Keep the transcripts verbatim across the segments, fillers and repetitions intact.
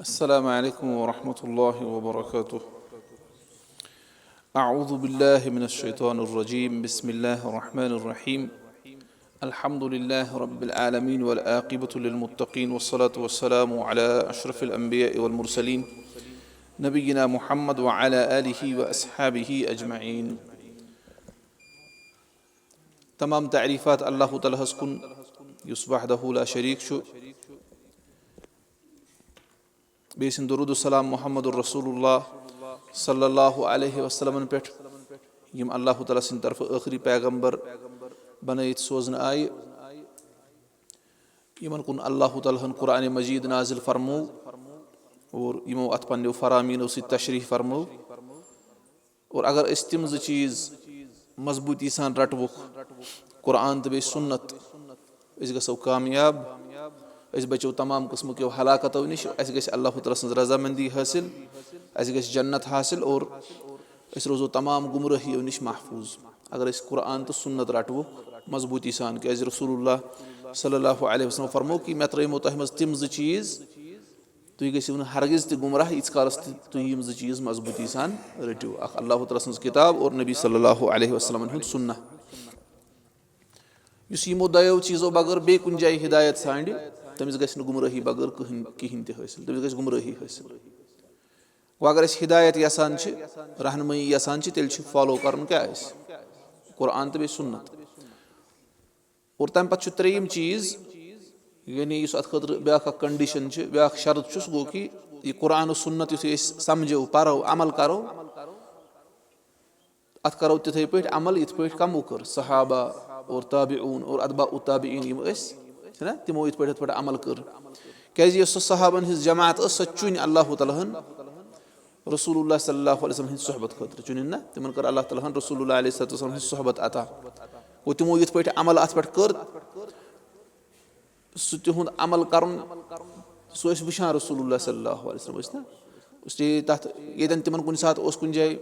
السلام عليكم ورحمة الله وبركاته. أعوذ بالله من الشيطان الرجيم. بسم الله الرحمن الرحيم. الحمد لله رب العالمين والعاقبة للمتقين والصلاة والسلام على أشرف الأنبياء والمرسلين نبينا محمد وعلى آله وأصحابه أجمعين. تمام تعریٖفات اللہ تعالیٰ ہس کُن، یُس وحدہ لا شریٖک چھُ۔ بیٚیہِ سٕنٛدِ درود و سلام محمد رسول اللہ صلی اللہ علیہ وسلمن پٮ۪ٹھ، یِم اللہ تعالیٰ سٕنٛدِ طرفہٕ ٲخری پیغمبر بنٲیِتھ سوزنہٕ آیہِ، یِمن کُن اللہ تعالیٰ ہن قرآن مجید نازل فرموو اور یِمو اتھ پننیو فرامینو سۭتۍ تشریح فرموو۔ اور اگر أسۍ تِم زٕ چیٖز مضبوٗطی سان رٹوکھ، قرآن تہٕ بیٚیہِ سُنت، أسۍ گژھو کامیاب، أسۍ بچو تمام قٕسمہٕ کیو ہلاکتو نِش، اَسہِ گژھِ اللہ تعالیٰ سٕنٛز رضامندی حٲصِل، اَسہِ گژھِ جنت حٲصِل اور أسۍ روزو تمام گمرٲہیو نِش محفوٗظ۔ اگر أسۍ قرآن تہٕ سُنت رٹوکھ مضبوٗطی سان، کیازِ رسول اللہ صلی اللہ علیہ وسلم فرموو کہِ مےٚ ترٲیمو تۄہہِ منٛز تِم زٕ چیٖز، تُہۍ گٔژھِو نہٕ ہرگز تہِ گمراہ، ییٖتِس کالس تہِ تُہۍ یِم زٕ چیٖز مضبوٗطی سان رٔٹِو، اکھ اللہ تعالیٰ سٕنٛز کِتاب اور نبی صلی اللہ علیہ وسلمن ہُنٛد سُنہ۔ یُس یِمو دۄیو چیٖزو بغٲر بیٚیہِ کُنہِ جایہِ ہدایت ژھانٛڈِ، تٔمِس گژھِ نہٕ گمرٲہی بغٲر کٕہٕنۍ، کِہیٖنۍ تہِ حٲصِل، تٔمِس گژھِ گمرٲہی حٲصِل۔ وۄنۍ اگر أسۍ ہدایت یژھان چھِ، رہنمٲیی یژھان چھِ، تیٚلہِ چھُ follow کرُن کیٛاہ اَسہِ؟ قرآن تہٕ بیٚیہِ سُنت۔ اور تَمہِ پَتہٕ چھُ ترٛیٚیِم چیٖز، یعنی یُس اَتھ خٲطرٕ بیٛاکھ اَکھ condition چھِ، بیٛاکھ شرط چھُ، سُہ گوٚو کہِ یہِ قرآن و سُنت یُتھُے أسۍ سَمجھو، پَرو، عمل کَرو، اَتھ کَرو تِتھَے پٲٹھۍ عمل، یِتھ پٲٹھۍ کَمو کٔر، صحابہ اور تابعون اور اتباع التابعین یِم ٲسۍ، چھِنہ، تِمو یِتھ پٲٹھۍ، یِتھ پٲٹھۍ عمل کٔر۔ کیٛازِ یۄس سۄ صحابن ہٕنٛز جماعت ٲس، سۄ چُنۍ اللہ تعالیٰ ہن رسول اللہ صلی اللہ علیہ وسلم ہٕنٛدِ صحبت خٲطرٕ، چُنِن نہ، تِمن کٔر اللہ تعالیٰ ہن رسول اللہ علیہ الصلوۃ والسلام ہٕنٛز صحبت عطا۔ گوٚو، تِمو یِتھ پٲٹھۍ عمل اَتھ پٮ۪ٹھ کٔر، سُہ تِہُنٛد عمل کَرُن، سُہ ٲسۍ وٕچھان رسول اللہ صلی اللہ علیہ وسلم، ٲسۍ نہ، اس لیے تَتھ ییٚتٮ۪ن تِمن کُنہِ ساتہٕ اوس کُنہِ جایہِ،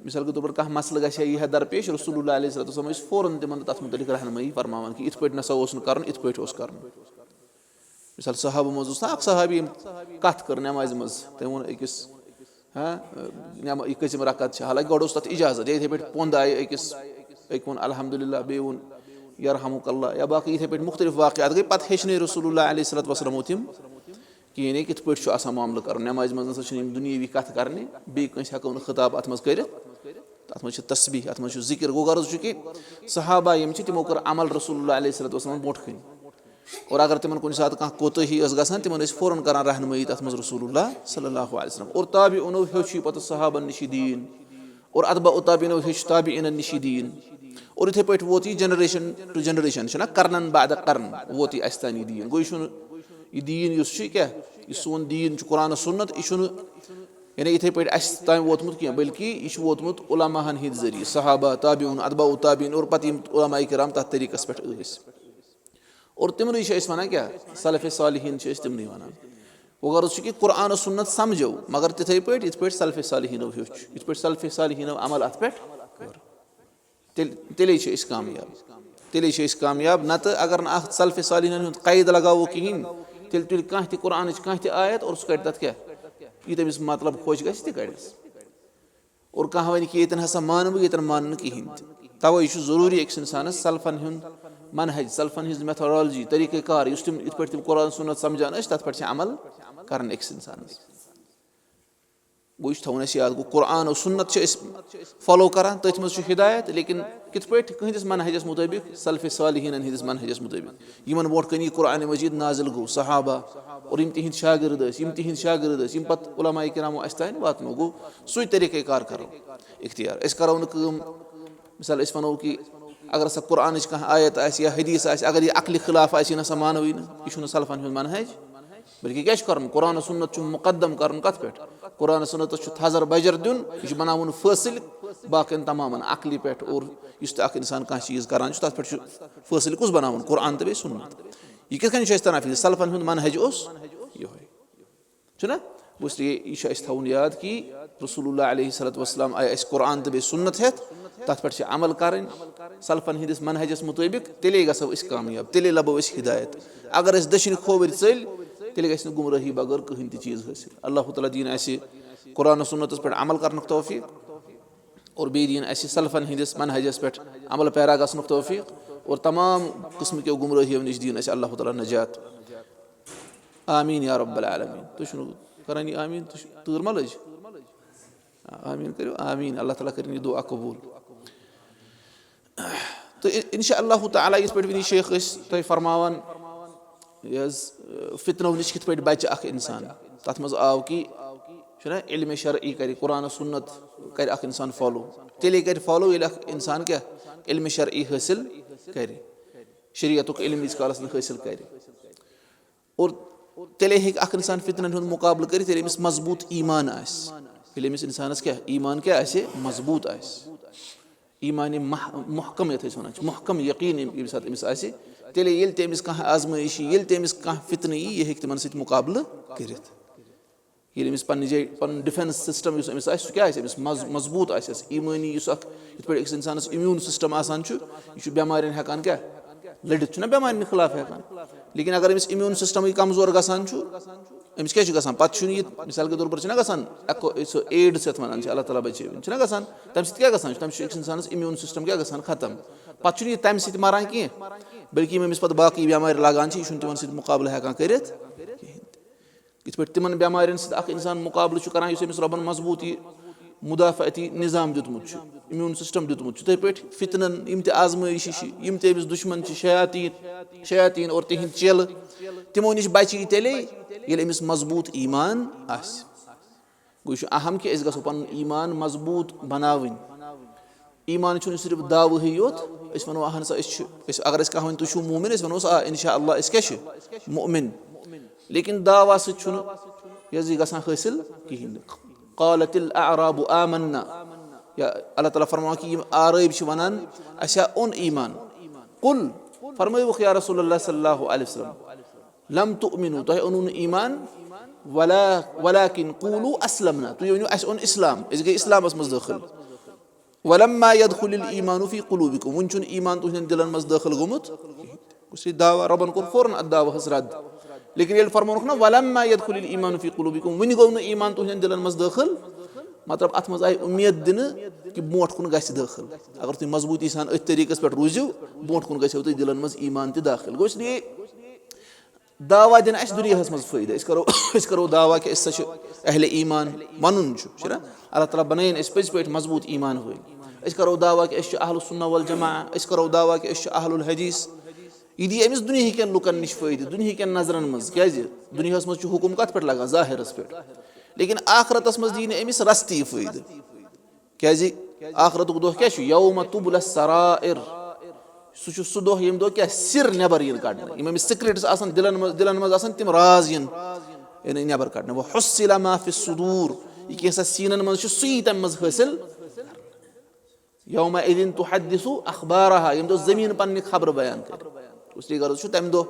مثال کے طور پر کانٛہہ مسلہٕ گژھِ ہا، یی ہا درپیش، رسول اللہ علیہ الصلوۃ والسلام ٲسۍ فوراً تِمن تَتھ مُتعلِق رہنمٲیی فرماوان کہِ یِتھ پٲٹھۍ نہ سا اوس نہٕ کَرُن، یِتھ پٲٹھۍ اوس کَرُن۔ مثال، صحابہٕ منٛز اوس نہ اکھ صحابی، یِم کتھ کٔر نمازِ منٛز، تٔمۍ ووٚن أکِس، ہاں، نٮ۪ما-، یہِ کٔژِم رکعت چھِ؟ حالانکہِ گۄڈٕ اوس تتھ اجازت، یا یِتھے پٲٹھۍ پوٚنٛد آیہِ أکِس، أکۍ ووٚن الحمدللہ، بیٚیہِ ووٚن یرحمک اللہ، یا باقٕے یِتھے پٲٹھۍ مختلف واقعات گٔے۔ پتہٕ ہیٚچھنٲے رسول اللہ علیہ الصلوۃ والسلامو تِم کہِ یعنی کِتھ پٲٹھۍ چھُ آسان معاملہٕ کرُن۔ نمازِ منٛز نسا چھِنہٕ یِم دُنیٲوی کتھٕ کرنہِ، بیٚیہِ کٲنٛسہِ ہٮ۪کو نہٕ خطاب اتھ منٛز کٔرِتھ، تتھ منٛز چھِ تسبیح، اتھ منٛز چھُ ذکر۔ گوٚو غرض چھُ کہِ صحابہ یِم چھِ، تِمو کٔر عمل رسول اللہ علیہ الصلوۃ والسلام برونٛٹھ کَنہِ۔ اور اگر تِمن کُنہِ ساتہٕ کانٛہہ کوتٲہی ٲس گژھان، تِمن ٲسۍ فوراً کران رہنمٲیی تتھ منٛز رسول اللہ صلی اللہ علیہ وسلم۔ اور تابعونو ہیوٚچھ یہِ پتہٕ صحابن نِش یہِ دیٖن، اور اتباع تابعینو ہیوٚچھ تابعینن نِش یہِ دیٖن۔ اور یِتھے پٲٹھۍ ووت یہِ generation to generation، چھُنہ، قرنن بعد قرن ووت یہِ اسہِ تام یہِ دیٖن۔ گوٚو، یہِ چھُنہٕ، یہِ دیٖن یُس چھُ، یہِ کیٛاہ؟ یہِ سون دیٖن چھُ قرآن و سُنت، یہِ چھُنہٕ یعنی یِتھے پٲٹھۍ اسہِ تام ووتمُت کینٛہہ، بلکہِ یہِ چھُ ووتمُت علماہن ہٕنٛدِ ذٔریعہٕ، صحابہ، تابعون، اتباع تابعین، اور پتہٕ یِم علماء کرام تتھ طریٖقس پٮ۪ٹھ ٲسۍ۔ اور تِمنٕے چھِ أسۍ ونان کیٛاہ؟ سلف صالحین چھِ أسۍ تِمنٕے ونان۔ وۄنۍ غرض چھُ کہِ قرآن و سُنت سمجھو، مگر تِتھے پٲٹھۍ یِتھ پٲٹھۍ سلف صالحینو ہیوٚچھ، یِتھ پٲٹھۍ سلف صالحینو عمل اتھ پٮ۪ٹھ کوٚر۔ تیٚلہِ، تیٚلے چھِ أسۍ کامیاب۔ تیٚلے چھِ أسۍ کامیاب۔ نتہٕ اگر نہٕ اتھ سلف صالحینن ہُنٛد قید لگاوو کِہیٖنۍ، تیٚلہِ تُلہِ کانٛہہ تہِ قرآنٕچ کانٛہہ تہِ آیت اور سُہ کڑِ تتھ کیٛاہ؟ یہِ تٔمِس مطلب خۄش گژھِ، تہِ کڑٮ۪س۔ اور کانٛہہ ونہِ کہِ ییٚتٮ۪ن ہسا مانہٕ بہٕ، ییٚتٮ۪ن مانہٕ نہٕ کِہیٖنۍ تہِ۔ توے چھُ ضروٗری أکِس انسانس سلفن ہُنٛد منہج، سلفن ہٕنٛز methodology، طریٖقہ کار، یُس تِم یِتھ پٲٹھۍ تِم قرآن سُنت سمجھان ٲسۍ، تتھ پٮ۪ٹھ چھِ عمل کرٕنۍ أکِس انسانس۔ گوٚو، یہِ چھُ تھاوُن اَسہِ یاد۔ گوٚو، قرآن و سُنت چھِ أسۍ follow کران، تٔتھۍ منٛز چھُ ہدایت، لیکن کِتھ پٲٹھۍ؟ کٕہٕنٛدِس منہجس مُطٲبِق، سلف صالحیٖنن ہٕنٛدِس منہجس مُطٲبِق، یِمن برونٛٹھ کنہِ یہِ قرآن مجید نازل گوٚو، صحابہ اور یِم تِہنٛدۍ شاگرد ٲسۍ، یِم تِہنٛدۍ شاگرد ٲسۍ، یِم پتہٕ علماء کرامو اَسہِ تام واتنو، گوٚو، سُے طریٖقہ کار کرو اختیار۔ أسۍ کرو نہٕ کٲم، مثال، أسۍ ونو کہِ اگر ہسا قرآنٕچ کانٛہہ آیت آسہِ یا حدیث آسہِ، اگر یہِ عقلہِ خلاف آسہِ، یہِ نسا مانوٕے نہٕ، یہِ چھُنہٕ سلفن ہُنٛد منہج۔ بلکہِ کیٛاہ چھُ کرُن؟ قرآن و سُنت چھُ مقدم کرُن کتھ پٮ۪ٹھ؟ قرآن و سُنتس چھُ تھزر بجر دیُن، یہِ چھُ بناوُن فٲصلہٕ باقین تمامن عقلہِ پٮ۪ٹھ۔ اور یُس تہِ اکھ انسان کانٛہہ چیٖز کران چھُ، تتھ پٮ۪ٹھ چھُ فٲصلہٕ کُس بناوُن؟ قرآن تہٕ بیٚیہِ سُنت۔ یہِ کِتھ کٔنۍ چھُ اَسہِ تران فِکرِ؟ سلفن ہُنٛد منہج اوس یِہوٚے۔ چھُنہ؟ اس لیے یہِ چھُ اَسہِ تھاوُن یاد کہِ رسول اللہ علیہ الصلوۃ والسلام آیہِ اَسہِ قرآن تہٕ بیٚیہِ سُنت ہٮ۪تھ، تَتھ پٮ۪ٹھ چھِ عمل کَرٕنۍ، سلفن ہٕنٛدِس منہجس مُطٲبِق، تیٚلے گژھو أسۍ کامیاب، تیٚلے لَبو أسۍ ہدایت۔ اگر أسۍ دٔچھِنۍ کھووٕرۍ ژٔلۍ، تیٚلہِ گژھِ نہٕ گمرٲہی بغٲر کٕہٕنۍ تہِ چیٖز حٲصِل۔ اللہ تعالیٰ دِیِن اَسہِ قرآن و سُنتَس پٮ۪ٹھ عمل کرنُک توفیٖق اور بیٚیہِ دِیِن اَسہِ سلفن ہٕنٛدِس منہجَس پٮ۪ٹھ عمل پیرا گژھنُک توفیٖق اور تمام قٕسمہٕ کیو گمرٲہیو نِش دِیِن اَسہِ اللہ تعالیٰ نجات۔ آمین یا رب العالمین۔ تُہۍ چھِو نہٕ کران یہِ آمین؟ تُہۍ چھِو، تۭر ما لٔج؟ آ، آمین کٔرِو، آمین۔ اللہ تعالیٰ کٔرِن یہِ دُعا قبوٗل۔ تہٕ اِنشاء اللہ تعالیٰ، یِتھ پٲٹھۍ وٕنی شیخ ٲسۍ تۄہہِ فرماوان، یہِ حظ، فتنو نِش کِتھ پٲٹھۍ بچہِ اکھ انسان، تتھ منٛز آو کہِ چھُنہ علم شرعی کرِ، قرآن و سنت کرِ اکھ انسان follow۔ تیٚلے کرِ follow، ییٚلہِ اکھ انسان کیٛاہ، علم شرعی حٲصِل کرِ، شریعتُک علم ییٖتِس کالس نہٕ حٲصِل کرِ۔ اور تیٚلے ہیٚکہِ اکھ انسان فتنن ہُنٛد مقابلہٕ کٔرِتھ، ییٚلہِ أمِس مضبوٗط ایمان آسہِ، ییٚلہِ أمِس انسانس کیٛاہ، ایمان کیٛاہ آسہِ، مضبوٗط آسہِ۔ ایمان مح-، محکم، یتھ أسۍ ونان چھِ، محکم یقین ییٚمہِ، ییٚمہِ ساتہٕ أمِس آسہِ، تیٚلے ییٚلہِ تہِ أمِس کانٛہہ آزمٲیِش یی، ییٚلہِ تہِ أمِس کانٛہہ فتنہٕ یی، یہِ ہیٚکہِ تِمن سۭتۍ مقابلہٕ کٔرِتھ۔ ییٚلہِ أمِس پننہِ جایہِ پنُن defence system یُس أمِس آسہِ، سُہ کیٛاہ آسہِ؟ أمِس مض-، مضبوٗط آسٮ۪س۔ ایمٲنی یُس اکھ، یِتھ پٲٹھۍ أکِس انسانس immune system آسان چھُ، یہِ چھُ بٮ۪مارٮ۪ن ہٮ۪کان کیٛاہ، لٔڑِتھ، چھُنہ بٮ۪مارٮ۪ن خلاف ہٮ۪کان۔ لیکن اگر أمِس immune systemٕے کمزور گژھان چھُ، أمِس کیٛاہ چھُ گژھان؟ پتہٕ چھُنہٕ یہِ، مثال کے طور پر چھُنہ گژھان، اکھ سُہ AIDS یتھ ونان چھِ، اللہ تعالیٰ بچٲوِن، چھُنہ گژھان؟ تمہِ سۭتۍ کیٛاہ گژھان چھُ؟ تمہِ سۭتۍ چھُ أکِس انسانس immune system کیٛاہ گژھان؟ ختم۔ پتہٕ چھُنہٕ یہِ تمہِ سۭتۍ مران کینٛہہ، بلکہِ یِم أمِس پتہٕ باقٕے بٮ۪مارِ لگان چھِ، یہِ چھُنہٕ تِمن سۭتۍ مقابلہٕ ہٮ۪کان کٔرِتھ کِہینۍ تہِ۔ یِتھ پٲٹھۍ تِمن بٮ۪مارٮ۪ن سۭتۍ اکھ انسان مقابلہٕ چھُ کران، یُس أمِس رۄبن مضبوٗط یہِ مدافعتی نظام دیُتمُت چھُ، immune system دیُتمُت چھُ، تِتھے پٲٹھۍ فتنن، یِم تہِ آزمٲیشہِ چھِ، یِم تہِ أمِس دُشمن چھِ، شیاطیٖن، شیاطیٖن اور تِہنٛدۍ چیلہٕ، تِمو نِش بچہِ یہِ تیٚلے، ییٚلہِ أمِس مضبوٗط ایمان آسہِ۔ گوٚو، یہِ چھُ اہم کہِ أسۍ گژھو پنُن ایمان مضبوٗط بناوٕنۍ۔ ایمان چھُنہٕ صرف دعوٕہٕے یوت۔ أسۍ وَنو، اہن سا، أسۍ چھِ، أسۍ، اگر أسۍ کانٛہہ وَنہِ، "تُہۍ چھِو مومِن؟" أسۍ وَنوس، "آ، انشاء اللہ، أسۍ کیٛاہ چھِ؟ مومِن۔" لیکن دعویٰ سۭتۍ چھُنہٕ یہِ حظ یہِ گژھان حٲصِل کِہیٖنۍ نہٕ۔ "قالت الاعراب آمنا"، یا اللہ تعالیٰ فرماوان کہِ یِم اعرٲبۍ چھِ وَنان، "اَسہِ ہا اوٚن ایمان۔" قل، فرمٲیوُکھ یا رسول اللہ صلی اللہ علیہ وسلم، "لم تؤمنوا"، تۄہہِ اوٚنوُ نہٕ ایمان، "ولا، ولكن قولوا اسلمنا"، تُہۍ ؤنِو، "اَسہِ اوٚن اسلام، أسۍ گٔے اسلامس منٛز دٲخل۔" "ولما يدخل الايمان في قلوبكم"، وُنہِ چھُنہٕ ایمان تُہنٛدٮ۪ن دِلن منٛز دٲخل گوٚمُت کِہینۍ۔ گوٚو سُہ دعویٰ، رۄبن کوٚر فوراً اتھ دعوہس رد۔ لیکن ییٚلہِ فرمونُکھ نا، "ولما يدخل الايمان في قلوبكم"، وُنہِ گوٚو نہٕ ایمان تُہنٛدٮ۪ن دِلن منٛز دٲخل، مطلب، اتھ منٛز آیہِ اُمید دِنہٕ کہِ برونٛٹھ کُن گژھِ دٲخل۔ اگر تُہۍ مضبوٗطی سان أتھۍ طریٖقس پٮ۪ٹھ روٗزِو، برونٛٹھ کُن گژھیو تۄہہِ دِلن منٛز ایمان تہِ دٲخل۔ گوٚو، اس لیے دعویٰ دِنہٕ اَسہِ دُنیاہَس منٛز فٲیدٕ۔ أسۍ کَرو، أسۍ کَرو دعویٰ کہِ أسۍ ہسا چھِ اہل ایمان، وَنُن چھُ، چھُنہ؟ اللہ تعالیٰ بَنٲیِن أسۍ پٔزۍ پٲٹھۍ مضبوٗط ایمان وٲلۍ۔ أسۍ کَرو دعویٰ کہِ أسۍ چھِ اہل السنہ والجماعہ، أسۍ کَرو دعویٰ کہِ أسۍ چھِ اہل الحدیث۔ یہِ دی أمِس دُنیہِکٮ۪ن لُکَن نِش فٲیدٕ، دُنیہِکٮ۪ن نظرَن منٛز۔ کیٛازِ؟ دُنیاہَس منٛز چھُ حُکُم کَتھ پٮ۪ٹھ لَگان؟ ظٲہِرَس پٮ۪ٹھ۔ لیکن آخرتَس منٛز دی نہٕ أمِس رَژھ تہِ یہِ فٲیدٕ۔ کیٛازِ؟ آخرتُک دۄہ کیٛاہ چھُ؟ یوم تبل السرائر۔ سُہ چھُ سُہ دۄہ ییٚمہِ دۄہ کیٛاہ؟ سِر نٮ۪بر یِن کڑنہٕ، یِم أمِس secrets آسن دِلن منٛز، دِلن منٛز آسن، تِم راز یِن، یعنی نٮ۪بر کڑنہٕ۔ وحصل ما فی الصدور، یہِ کینٛژھا سیٖنن منٛز چھُ، سُے یی تَمہِ منٛز حٲصِل۔ یومئذ تحدث اخبارها، ییٚمہِ دۄہ زٔمیٖن پننہِ خبرٕ بیان کرِ۔ اس لیے غرض چھُ، تَمہِ دۄہ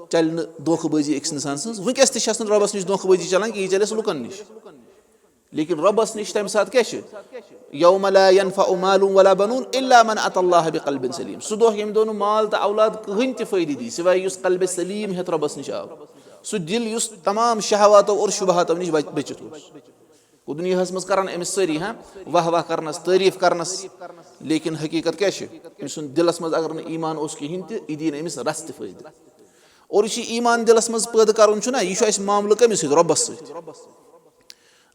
چلہِ نہٕ دھوکہٕ بٲزی أکِس اِنسان سٕنٛز۔ وٕنکیٚس تہِ چھَس نہٕ رۄبَس نِش دھوکہٕ بٲزی چلان کینٛہہ، یہِ چلٮ۪س لُکن نِش۔ لیکن رۄبس نِش تمہِ ساتہٕ کیٛاہ چھِ؟ یوم لا ينفع مال ولا بنون الا من اتى الله بقلب سلیم۔ سُہ دۄہ ییٚمہِ دۄہ نہٕ مال تہٕ اولاد کٕہٕنۍ تہِ فٲیدٕ دی، سوائے یُس قلب سلیم ہیٚتھ رۄبس نِش آو۔ سُہ دِل یُس تمام شہواتو اور شبہاتو نِش بچ-، بٔچِتھ اوس۔ گوٚو، دُنیاہس منٛز کران أمِس سٲری، ہاں، واہ واہ کرنس، تعریف کرنس، لیکن حقیقت کیٛاہ چھِ؟ أمۍ سُنٛد دِلس منٛز اگر نہٕ ایمان اوس کِہینۍ تہِ، یہِ دی نہٕ أمِس رژھ تہِ فٲیدٕ۔ اور یہِ چھُ ایمان دِلس منٛز پٲدٕ کرُن چھُنہ، یہِ چھُ اَسہِ معاملہٕ کٔمِس سۭتۍ؟ رۄبس سۭتۍ۔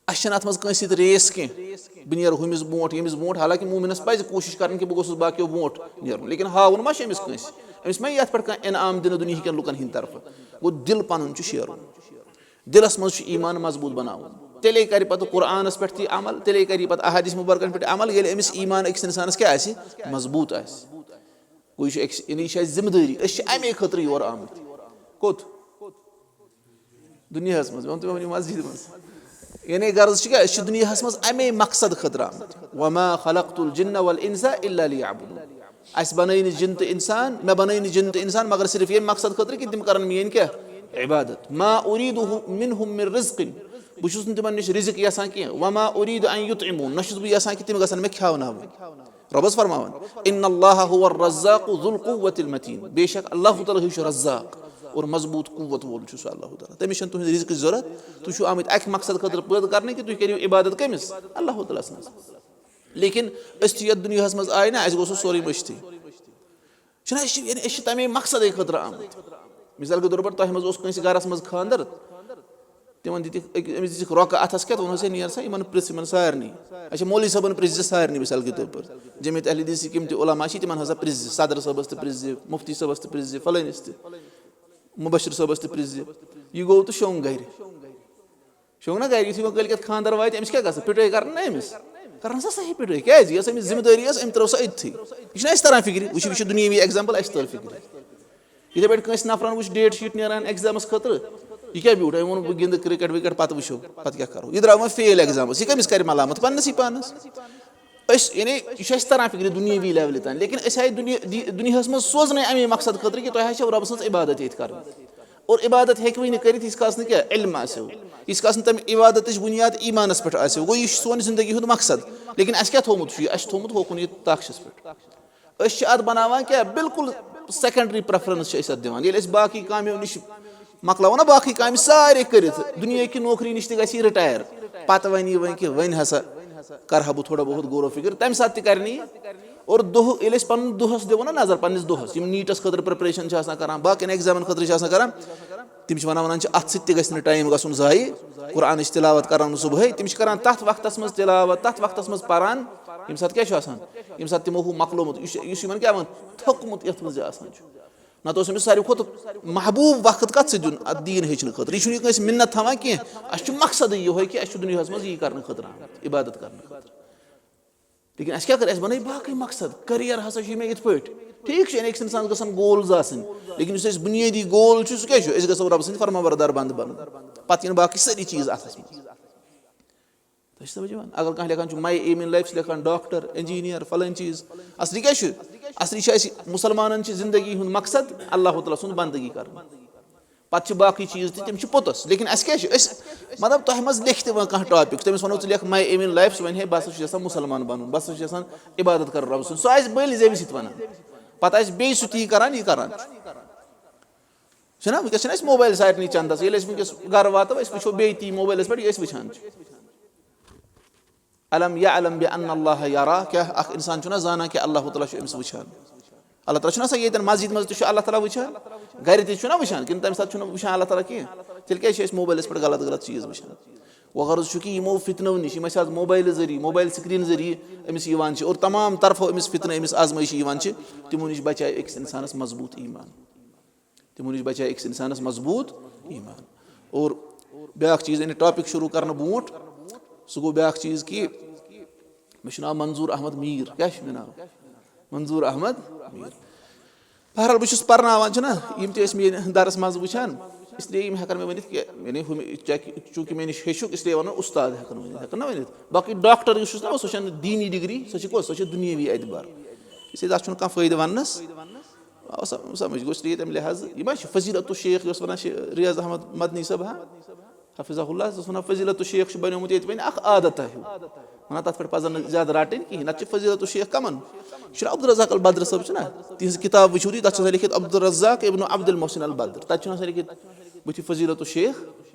اَسہِ چھَنہٕ اَتھ منٛز کٲنٛسہِ سۭتۍ race کینٛہہ، بہٕ نیرٕ ہُمِس برونٛٹھ، ییٚمِس برونٛٹھ، حالانکہِ مومنَس پَزِ کوٗشِش کَرٕنۍ کہِ بہٕ گوٚژھُس باقیو برونٛٹھ نیرُن، لیکن ہاوُن ما چھُ أمِس کٲنٛسہِ؟ أمِس ما یی اَتھ پٮ۪ٹھ کانٛہہ انعام دِنہٕ دُنیہِکٮ۪ن لُکَن ہِنٛدِ طرفہٕ؟ گوٚو، دِل پَنُن چھُ شیرُن۔ دِلَس منٛز چھُ ایمان مضبوٗط بَناوُن، تیٚلے کَرِ پَتہٕ قرآنَس پٮ۪ٹھ تہِ عمل، تیٚلے کَرِ یہِ پَتہٕ احادیث مُبارکَن پٮ۪ٹھ عمل، ییٚلہِ أمِس ایمان أکِس اِنسانَس کیٛاہ آسہِ؟ مضبوٗط آسہِ۔ گوٚو، یہِ چھُ أکِس، یعنی یہِ چھِ اَسہِ ذِمہٕ دٲری، أسۍ چھِ اَمے خٲطرٕ یور آمٕتۍ۔ کوٚت؟ دُنیاہَس منٛز، مےٚ ووٚن تۄہہِ، مےٚ ووٚن یہِ مسجدِ منٛز۔ یعنی غرض چھُ کیٛاہ؟ أسۍ چھِ دُنیاہَس منٛز اَمے مقصد خٲطرٕ آمٕتۍ۔ وما خلقت الجن والانس الا ليعبدون۔ اَسہِ بَنٲے نہٕ جِن تہٕ اِنسان، مےٚ بَنٲے نہٕ جِن تہٕ اِنسان مگر صرف ییٚمہِ مقصد خٲطرٕ کہِ تِم کَرَن میٛٲنۍ کیٛاہ؟ عبادت۔ ما اريد منهم من رزق۔ بہٕ چھُس نہٕ تِمَن نِش رِزق یَژھان کینٛہہ۔ وما اريد ان يطعمون۔ نہ چھُس بہٕ یَژھان کہِ تِم گژھن مےٚ کھیٛاوناوٕنۍ۔ رۄبَس فرماوان، ان اللہ هو الرزاق ذو القوة المتین۔ بے شک اللہ تعالیٰ ہٕے چھُ رزاق۔ اور مضبوٗط قوت وول چھُ سُہ اللہ تعالیٰ۔ تٔمِس چھَنہٕ تُہٕنٛز رِزقٕچ ضوٚرَتھ۔ تُہۍ چھِو آمٕتۍ اَکہِ مقصد خٲطرٕ پٲدٕ کرنہٕ کہِ تُہۍ کٔرِو عبادت کٔمِس؟ اللہ تعالیٰ سٕنٛز۔ لیکن أسۍ چھِ یَتھ دُنیاہَس منٛز آے نا، اَسہِ گوٚو سُہ سورُے مٔشتٕے۔ چھُنہ، أسۍ چھِ، یعنی أسۍ چھِ تَمے مقصدٕے خٲطرٕ آمٕتۍ۔ مثال کے طور پر تۄہہِ منٛز اوس کٲنٛسہِ گَرَس منٛز خانٛدر، تِمَن دِتِکھ أکۍ، أمِس دِژٕکھ رۄکہٕ اَتھَس کٮ۪تھ، ووٚنُس، "ہے نیر سا یِمَن پِرٛژھ، یِمَن سارنٕے۔" اچھا، مولوی صٲبَن پِرٛژھ زِ سارنٕے، مثال کے طور پر جمعیت اہل حدیث یِم تہِ علماء چھِ، تِمَن ہسا پِرٛژھ زِ، صدر صٲبَس تہِ پِرٛژھ زِ، مُفتی صٲبَس تہِ پِرٛژھ زِ، فلٲنِس تہِ، مُبشر صٲبَس تہِ پِرٛژھ زِ۔ یہِ گوٚو تہٕ شۄنٛگ گَرِ۔ شۄنٛگ نا گرِ، یُتھُے وۄنۍ کٲلۍ کٮ۪تھ خانٛدر واتہِ، أمِس کیٛاہ گژھِ؟ پِٹٲے کرن نا أمِس؟ کرن سا صحیح پِٹٲے۔ کیٛازِ؟ یۄس أمِس ذمہٕ دٲری ٲس، أمۍ ترٲو سۄ أتھی۔ یہِ چھُنہ اَسہِ تران فِکرِ؟ وٕچھِو، یہِ چھُ دُنیٲوی example، اَسہِ تٔر فِکرِ۔ یِتھَے پٲٹھۍ کٲنٛسہِ نفرن وٕچھ date sheet نیران examس خٲطرٕ، یہِ کیٛاہ بیوٗٹھ؟ أمۍ ووٚن، "بہٕ گِنٛدٕ cricket وِکٹ، پتہٕ وٕچھو، پتہٕ کیٛاہ کرو؟" یہِ درٛاو وۄنۍ fail examس، یہِ کٔمِس کرِ ملامت؟ پننِسٕے پانس۔ أسۍ، یعنی، یہِ چھُ اَسہِ تران فِکرِ دُنیٲوی levelہِ تام، لیکن أسۍ آیہِ دُنیا-، دی-، دُنیاہَس منٛز سوزنَے اَمے مقصد خٲطرٕ کہِ تۄہہِ آسیو رۄبہٕ سٕنٛز عبادت ییٚتہِ کَرٕنۍ۔ اور عبادت ہیٚکہِ وٕنہِ کٔرِتھ، ییٖتِس کالَس نہٕ کیٛاہ علم آسیو، ییٖتِس کالَس نہٕ تَمہِ عبادتٕچ بُنیاد ایٖمانَس پٮ۪ٹھ آسیو۔ گوٚو، یہِ چھُ سون زندگی ہُنٛد مقصد۔ لیکن اَسہِ کیٛاہ تھوٚومُت چھُ یہِ؟ اَسہِ چھُ تھوٚومُت ہوکُن یہِ تَخشَس پٮ۪ٹھ۔ أسۍ چھِ اَتھ بَناوان کیٛاہ؟ بِلکُل secondary preference چھِ أسۍ اَتھ دِوان۔ ییٚلہِ أسۍ باقٕے کامٮ۪و نِش مۄکلاوو نا، باقٕے کامہِ سارے کٔرِتھ، دُنیاہٕکہِ نوکری نِش تہِ گژھِ یہِ retire۔ پتہٕ ونہِ یہِ وۄنۍ کہِ وۄنۍ ہسا کرٕ ہا بہٕ تھوڑا بہت غور و فکر، تمہِ ساتہٕ تہِ کرِ نہٕ یہِ۔ اور دۄہ، ییٚلہِ أسۍ پنُن دۄہس دِوو نا نظر، پننِس دۄہس، یِم نیٖٹس خٲطرٕ preparation چھِ آسان کران، باقین examن خٲطرٕ چھِ آسان کران، تِم چھِ ونان، ونان چھِ، اتھ سۭتۍ تہِ گژھِ نہٕ time گژھُن ضایع۔ قرآنٕچ تلاوت کران صبحٲے، تِم چھِ کران تتھ وقتس منٛز تلاوت، تتھ وقتس منٛز پران، ییٚمہِ ساتہٕ کیٛاہ چھُ آسان؟ ییٚمہِ ساتہٕ تِمو ہُہ مۄکلومُت، یہِ چھُ، یہِ چھُ یِمن کیٛاہ ونان، تھوٚکمُت یتھ منٛز یہِ آسان چھُ۔ نتہٕ اوس أمِس ساروی کھۄتہٕ محبوب وقت کتھ سۭتۍ دیُن؟ اتھ دیٖن ہیٚچھنہٕ خٲطرٕ۔ یہِ چھُنہٕ یہِ کٲنٛسہِ مِنت تھاوان کینٛہہ۔ اسہِ چھُ مقصدٕے یِہوے کہِ اسہِ چھُ دُنیاہس منٛز یی کرنہٕ خٲطرٕ آمُت، عبادت کرنہٕ خٲطرٕ۔ لیکن اسہِ کیٛاہ کٔر؟ اسہِ بنٲے باقٕے مقصد۔ Career ہسا چھُ مےٚ یِتھ پٲٹھۍ۔ ٹھیٖک چھُ، یعنی أکِس انسانس گژھن goals آسٕنۍ، لیکن یُس اسہِ بُنیٲدی goal چھُ، سُہ کیٛاہ چھُ؟ أسۍ گژھو رۄبہٕ سٕنٛدۍ فرما بردار بندٕ بنُن۔ پتہٕ یِن باقٕے سٲری چیٖز اتھس منٛز۔ تۄہہِ چھِ سمجھ یِوان؟ اگر کانٛہہ لیکھان چھُ my aim in life، سُہ لیکھان doctor، engineer، فلٲنۍ چیٖز۔ اصلی کیٛاہ چھُ؟ اصلی چھُ اَسہِ مُسلمانن چھِ زندگی ہُنٛد مقصد اللہ تعالیٰ سُنٛد بندگی کرُن۔ پتہٕ چھِ باقٕے چیٖز تہِ، تِم چھِ پوٚتُس۔ لیکن اَسہِ کیٛاہ چھُ؟ أسۍ، مطلب، تۄہہِ منٛز لیکھِ تہِ وۄنۍ کانٛہہ topic، تٔمِس وَنو، "ژٕ لیکھ my aim in life"، سُہ وَنہِ ہے، "بہٕ ہسا چھُس یژھان مُسلمان بَنُن، بہٕ ہسا چھُس یژھان عبادت کَرُن رۄبہٕ سُنٛد"۔ سُہ آسہِ بٔلۍ زیوِ سۭتۍ وَنان، پتہٕ آسہِ بیٚیہِ سُہ تی کَران، یہِ کَران چھُ۔ چھُنہ، وٕنکیٚس چھِنہٕ اَسہِ موبایل سارنٕے چندس، ییٚلہِ أسۍ وٕنکیٚس گرٕ واتو، أسۍ وٕچھو بیٚیہِ تی موبایلس پٮ۪ٹھ، یہِ أسۍ وٕچھان چھِ۔ الم یعلم بان اللہ یرا، کیٛاہ اکھ انسان چھُنہ زانان کہِ اللہ تعالیٰ چھُ أمِس وٕچھان؟ اللہ تعالیٰ چھُنہ آسان ییٚتٮ۪ن مسجد منٛز تہِ چھُ اللہ تعالیٰ وٕچھان، گرِ تہِ چھُنہ وٕچھان، کِنہٕ تَمہِ ساتہٕ چھُنہٕ وٕچھان اللہ تعالیٰ کینٛہہ؟ تیٚلہِ کیٛازِ چھِ أسۍ موبایلس پٮ۪ٹھ غلط غلط چیٖز وٕچھان؟ وغرض چھُ کہِ یِمو فتنو نِش، یِم اَسہِ آز موبایلہٕ ذٔریعہٕ، موبایل screen ذٔریعہٕ أمِس یِوان چھِ، اور تمام طرفو أمِس فتنہٕ، أمِس آزمٲیشہِ یِوان چھِ، تِمو نِش بچایہِ أکِس انسانس مضبوٗط ایٖمان۔ تِمو نِش بچایہِ أکِس اِنسانَس مضبوٗط ایٖمان۔ اور بیٛاکھ چیٖز، یعنی topic شروٗع کرنہٕ برونٛٹھ، سُہ گوٚو بیٛاکھ چیٖز کہِ مےٚ چھُ ناو منظوٗر احمد میٖر۔ کیٛاہ چھُ مےٚ ناو؟ منظوٗر احمد میٖر۔ بہرحال، بہٕ چھُس پرناوان، چھُنہ، یِم تہِ ٲسۍ میٛٲنۍ درس منٛز وٕچھان، اس لیے یِم ہٮ۪کن مےٚ ؤنِتھ کہِ، یعنی ہُمہِ، چاہے، چوٗنٛکہِ مےٚ نِش ہیٚچھُکھ، اس لیے وَنو اُستاد ہٮ۪کن ؤنِتھ، ہٮ۪کن نہ ؤنِتھ۔ باقٕے doctor یُس چھُس نہ، سۄ چھَنہٕ دیٖنی degree، سۄ چھِ کۄس؟ سۄ چھِ دُنیٲوی اعتبار۔ اس لیے تَتھ چھُنہٕ کانٛہہ فٲیدٕ وَننَس۔ آو سم-، سمجھ؟ گوٚو، اس لیے تَمہِ لحاظہٕ یہِ ما چھِ فضیلت الشیخ یۄس وَنان چھِ ریاض احمد مدنی صٲب، ہا، حفظہ اللہ، سُہ اوس وَنان فضیلت الشیخ چھُ بنیومُت ییٚتہِ وۄنۍ اَکھ عادتھا ہیوٗ۔ وَنان تَتھ پٮ۪ٹھ پَزَن نہٕ زیادٕ رَٹٕنۍ کِہیٖنۍ، نَتہٕ چھِ فضیلت الشیخ کَمَن؟ یہِ چھُنہ عبدالرزاق البدر صٲب چھُنہ؟ تِہِنٛز کِتاب وٕچھِو تُہۍ، تَتھ چھُ آسان لیکھِتھ عبدالرزاق ابن عبد المحسن البدر، تَتہِ چھُنہٕ آسان لیکھِتھ بٕتھِ فضیلت الشیخ،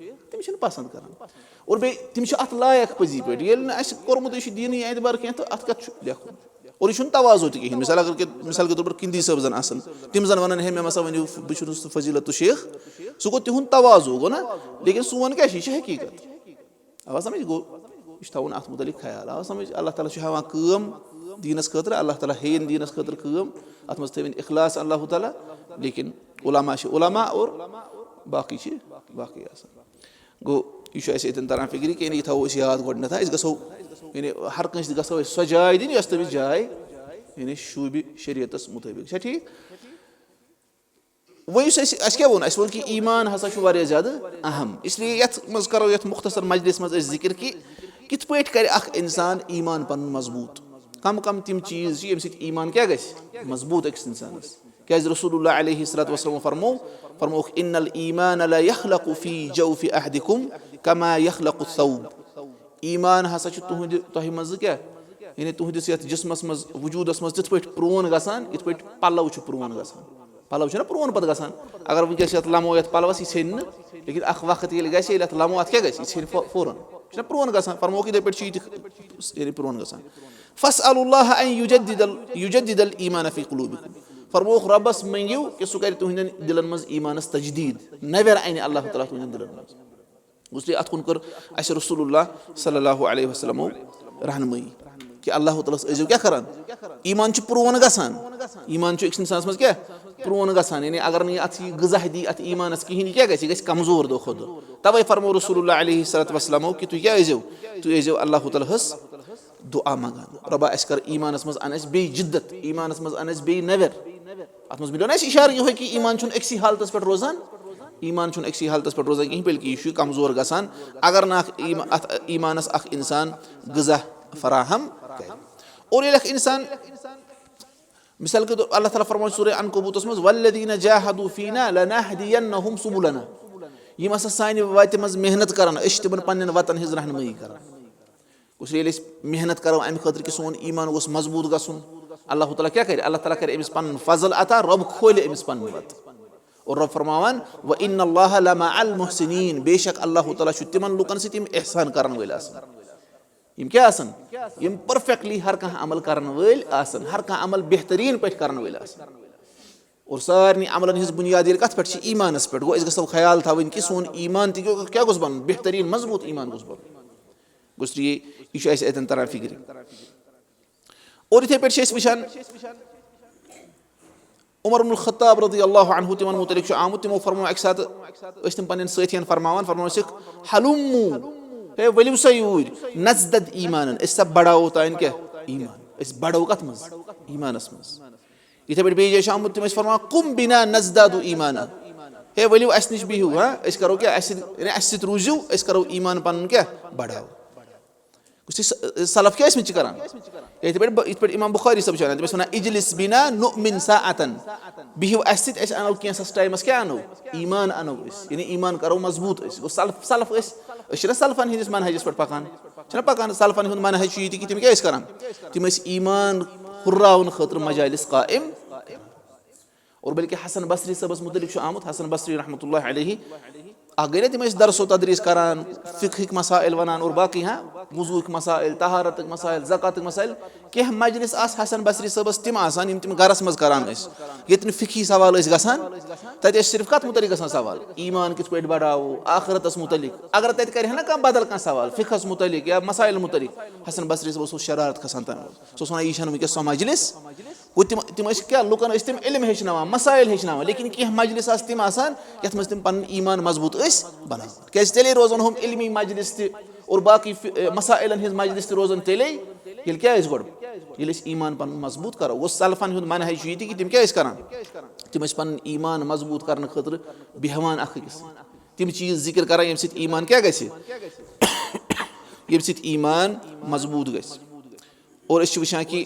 تِم چھِنہٕ پَسنٛد کَران۔ اور بیٚیہِ تِم چھِ اَتھ لایق پٔزی پٲٹھۍ، ییٚلہِ نہٕ اَسہِ کوٚرمُتٕے چھُ دیٖنی اعتبار کینٛہہ، تہٕ اَتھ کَتھ چھُ لیکھُن؟ اور یہِ چھُنہٕ تواضع تہِ کِہیٖنۍ۔ مثال اگر کہِ، مثال کے طور پر کِندی صٲب زَن آسَن، تِم زَن وَنَن، "ہے، مےٚ مَسا ؤنِو، بہٕ چھُس نہٕ سُہ فضیلت الشیخ"، سُہ گوٚو تِہُنٛد تواضع، گوٚو نا؟ لیکن سون کیٛاہ چھُ؟ یہِ چھِ حقیٖقت۔ آوا سمجھ؟ گوٚو، یہِ چھُ تھاوُن اَتھ مُتعلِق خیال۔ آوا سمجھ؟ اللہ تعالیٰ چھُ ہٮ۪وان کٲم دیٖنَس خٲطرٕ، اللہ تعالیٰ ہیٚیِن دیٖنَس خٲطرٕ کٲم، اَتھ منٛز تھٲوِن اخلاص اللہ تعالیٰ، لیکن علماء چھِ علماء اور باقٕے چھِ باقٕے آسان۔ گوٚو، یہِ چھُ اَسہِ ییٚتٮ۪ن تران فِکرِ کہِ یعنی یہِ تھاوو أسۍ یاد گۄڈٕنٮ۪تھ، أسۍ گژھو، یعنی ہر کٲنٛسہِ گژھو أسۍ سۄ جاے دِنۍ یۄس تٔمِس جاے، یعنی شوٗبہِ شریعتس مُطٲبِق۔ چھا ٹھیٖک؟ وۄنۍ یُس اَسہِ، اَسہِ کیٛاہ ووٚن؟ اَسہِ ووٚن کہِ ایٖمان ہسا چھُ واریاہ زیادٕ اہم، اس لیے یَتھ منٛز کرو، یَتھ مُختصر مجلس منٛز أسۍ ذِکر کہِ کِتھ پٲٹھۍ کرِ اکھ اِنسان ایٖمان پنُن مضبوٗط، کم کم تِم چیٖز چھِ، ییٚمہِ سۭتۍ ایٖمان کیٛاہ گژھِ؟ مضبوٗط أکِس اِنسانس۔ کیٛازِ رسول اللہ علیہ الصلوۃ والسلام فرمو، فرمووُکھ، "ان الایمان لا یخلق فی جوف احدکم کما یخلق الثوب"۔ ایٖمان ہسا چھُ تُہنٛدِ، تۄہہِ منٛز کیٛاہ؟ یعنی تُہنٛدِس یتھ جسمس منٛز، وجوٗدس منٛز تِتھ پٲٹھۍ پرٛون گژھان، یِتھ پٲٹھۍ پلو چھُ پرٛون گژھان۔ پلو چھُنہ پرٛون پتہٕ گژھان۔ اگر وٕنکیٚس یتھ لمو یتھ پلوس، یہِ ژھیٚنہِ نہٕ، لیکن اکھ وقت ییٚلہِ گژھِ، ییٚلہِ اتھ لمو، اتھ کیٛاہ گژھِ؟ یہِ ژھیٚنہِ فو-، فوراً۔ چھُنہ پرٛون گژھان، فرمووُکھ یِتھے پٲٹھۍ چھُ یہِ تہِ، یعنی پرٛون گژھان۔ فاسألوا الله أن يجدد ال-، يجدد الإيمان في قلوبكم۔ فرمووُکھ، رۄبس منٛگِو کہِ سُہ کرِ تُہنٛدٮ۪ن دِلن منٛز ایمانس تجدید، نوٮ۪ر انہِ اللہ تعالیٰ تُہنٛدٮ۪ن دِلن منٛز۔ اس لیے اتھ کُن کٔر اسہِ رسول اللہ صلی اللہ علیہ وسلمو رہنمٲیی کہِ اللہ تعالیٰ ہس ٲسۍزیو کیٛاہ کران؟ ایمان چھُ پرٛون گژھان۔ ایمان چھُ أکِس انسانس منٛز کیٛاہ؟ پرٛون گژھان۔ یعنی اگر نہٕ یہِ اتھ یہِ غذا دی اتھ ایمانس کِہینۍ، یہِ کیٛاہ گژھِ؟ یہِ گژھِ کمزور دۄہ کھۄتہٕ دۄہ۔ توے فرموو رسول اللہ علیہ الصلوۃ والسلامو کہِ تُہۍ کیٛاہ ٲسۍزیو؟ تُہۍ ٲسۍزیو اللہ تعالیٰ ہس دعا منٛگان، رۄبا، اسہِ کر ایمانس منٛز، ان اسہِ بیٚیہِ جدت، ایمانس منٛز ان اسہِ بیٚیہِ نوٮ۪ر۔ اتھ منٛز مِلیو نہ اسہِ اشارٕ یِہوے کہِ ایمان چھُنہٕ أکسٕے حالتس پٮ۪ٹھ روزان، ایمان چھُنہٕ أکسٕے حالتس پٮ۪ٹھ روزان کِہینۍ، بلکہِ یہِ چھُ کمزور گژھان، اگر نہٕ اکھ ایم-، اتھ ایمانس اکھ انسان غذا فراہم کرِ۔ اور ییٚلہِ اکھ انسان، مثال کے طور، اللہ تعالیٰ فرماوان سورہ عنکبوتس منٛز، "والذین جاہدوا فینا لنہدینہم سبلنا"، یِم ہسا سانہِ وتہِ منٛز محنت کرن، أسۍ چھِ تِمن پننٮ۪ن وتن ہٕنٛز رہنمٲیی کران۔ گوٚو ییٚلہِ أسۍ محنت کرو امہِ خٲطرٕ کہِ سون ایمان گوٚژھ مضبوٗط گژھُن، اللہ تعالیٰ کیٛاہ کرِ؟ اللہ تعالیٰ کرِ أمِس پنُن فضل عطا، رۄب کھولہِ أمِس پنٕنۍ وتھ۔ اور رۄب فرماوان، "وَإِنَّ اللَّهَ لَمَعَ الْمُحْسِنِينَ"، بے شک اللہ تعالیٰ چھُ تِمن لُکن سۭتۍ یِم احسان کرن وٲلۍ آسن۔ یِم کیٛاہ آسن؟ یِم perfectly ہر کانٛہہ عمل کرن وٲلۍ آسن، ہر کانٛہہ عمل بہتریٖن پٲٹھۍ کرن وٲلۍ آسن۔ اور سارنٕے عملن ہٕنٛز بُنیاد ییٚلہِ کتھ پٮ۪ٹھ چھِ؟ ایمانس پٮ۪ٹھ۔ گوٚو، أسۍ گژھو خیال تھاوٕنۍ کہِ سون ایمان تہِ گوٚو، کیٛاہ گوٚژھ بنُن؟ بہتریٖن، مضبوٗط ایمان گوٚژھ بنُن۔ گوٚژھ یہِ، یہِ چھُ اَسہِ اَتٮ۪ن تران فِکرِ۔ اور یِتھَے پٲٹھۍ چھِ أسۍ وٕچھان، عمر بن الخطاب رضی اللہ عنہ، تِمن مُتعلِق چھُ آمُت، تِمو فرموو اَکہِ ساتہٕ، ٲسۍ تِم پنٛنٮ۪ن سٲتھیَن فرماوان، فرموو أسِکھ، "ہلمو، ہے، ؤلِو سا یوٗرۍ، نزدد ایمانن"، أسۍ سا بڑاوو تانۍ کیٛاہ؟ ایمان۔ أسۍ بڑو کتھ منٛز؟ ایمانس منٛز۔ یِتھَے پٲٹھۍ بیٚیہِ جایہِ چھُ آمُت، تِم ٲسۍ فرماوان، "قم بنا نزداد ایمانا"، ہے، ؤلِو اَسہِ نِش بِہِو، ہاں، أسۍ کرو کیٛاہ؟ اَسہِ سۭتۍ، یعنی اَسہِ سۭتۍ روٗزِو، أسۍ کرو ایمان پنُن کیٛاہ؟ بڑاو۔ گوٚو سُہ س-، سلف کیٛاہ ٲسۍ مٕتۍ چھِ کران؟ یِتھ پٲٹھۍ ب-، یِتھ پٲٹھۍ امام بخاری صٲب چھِ وَنان، تِم ٲسۍ وَنان، "اجلس بنا نؤمن ساعتن"، بِہِو اَسہِ سۭتۍ، أسۍ اَنو کینٛژھس ٹایمَس کیٛاہ اَنو؟ ایمان اَنو أسۍ، یعنی ایمان کَرو مضبوٗط أسۍ۔ گوٚو سلف، سلف ٲسۍ، أسۍ چھِنہ سلفَن ہِنٛدِس منہجَس پٮ۪ٹھ پَکان؟ چھِنہ پَکان؟ سلفَن ہُنٛد منہج چھُ یہِ تہِ کہِ تِم کیٛاہ ٲسۍ کران؟ تِم ٲسۍ ایمان ہُرراونہٕ خٲطرٕ مجالس قائم۔ اور بلکہ حسن بصری صٲبس متعلق چھُ آمُت، حسن بصری رحمۃ اللہ علیہ، اکھ گٔے نہ تِم ٲسۍ درس و تدریس کران، فقہٕکۍ مسائل ونان اور باقی، ہاں، وضوٗہٕکۍ مسائل، طہارتٕکۍ مسائل، زکاتٕکۍ مسائل۔ کینٛہہ مجلس آسہٕ حسن بصری صٲبس تِم آسان، یِم تِم گرس منٛز کران ٲسۍ، ییٚتہِ نہٕ فقہی سوال ٲسۍ گژھان، تتہِ ٲسۍ صرف کتھ متعلق گژھان سوال؟ ایمان کِتھ پٲٹھۍ بڑاوو، آخرتس متعلق۔ اگر تتہِ کرِ ہا نہ کانٛہہ بدل کانٛہہ سوال فقہس متعلق یا مسائل متعلق، حسن بصری صٲبس اوس شرارت کھسان تمہِ منٛز۔ سُہ اوس ونان، "یہِ چھنہٕ وٕنکیٚس سۄ مجلس۔" گوٚو تِم، تِم ٲسۍ کیٛاہ؟ لُکن ٲسۍ تِم علم ہیٚچھناوان، مسائل ہیٚچھناوان، لیکن کینٛہہ مجلس آسہٕ تِم آسان، یتھ منٛز تِم پنُن ایمان مضبوٗط ٲسۍ بناوان۔ کیٛازِ تیٚلے روزن ہُم علمی مجلس تہِ اور باقٕے فِ-، مسائلن ہٕنٛز مجلس تہِ روزن تیٚلے، ییٚلہِ کیٛاہ ٲسۍ گۄڈٕ؟ ییٚلہِ أسۍ ایمان پنُن مضبوٗط کرو۔ گوٚو سلفن ہُنٛد منہج چھُ یہِ تہِ کہِ تِم کیٛاہ ٲسۍ کران؟ تِم ٲسۍ پنُن ایمان مضبوٗط کرنہٕ خٲطرٕ بیٚہوان اکھ أکِس سۭتۍ۔ تِم چیٖز ذکر کران، ییٚمہِ سۭتۍ ایمان کیٛاہ گژھِ؟ ییٚمہِ سۭتۍ ایمان مضبوٗط گژھِ۔ اور أسۍ چھِ وٕچھان کہِ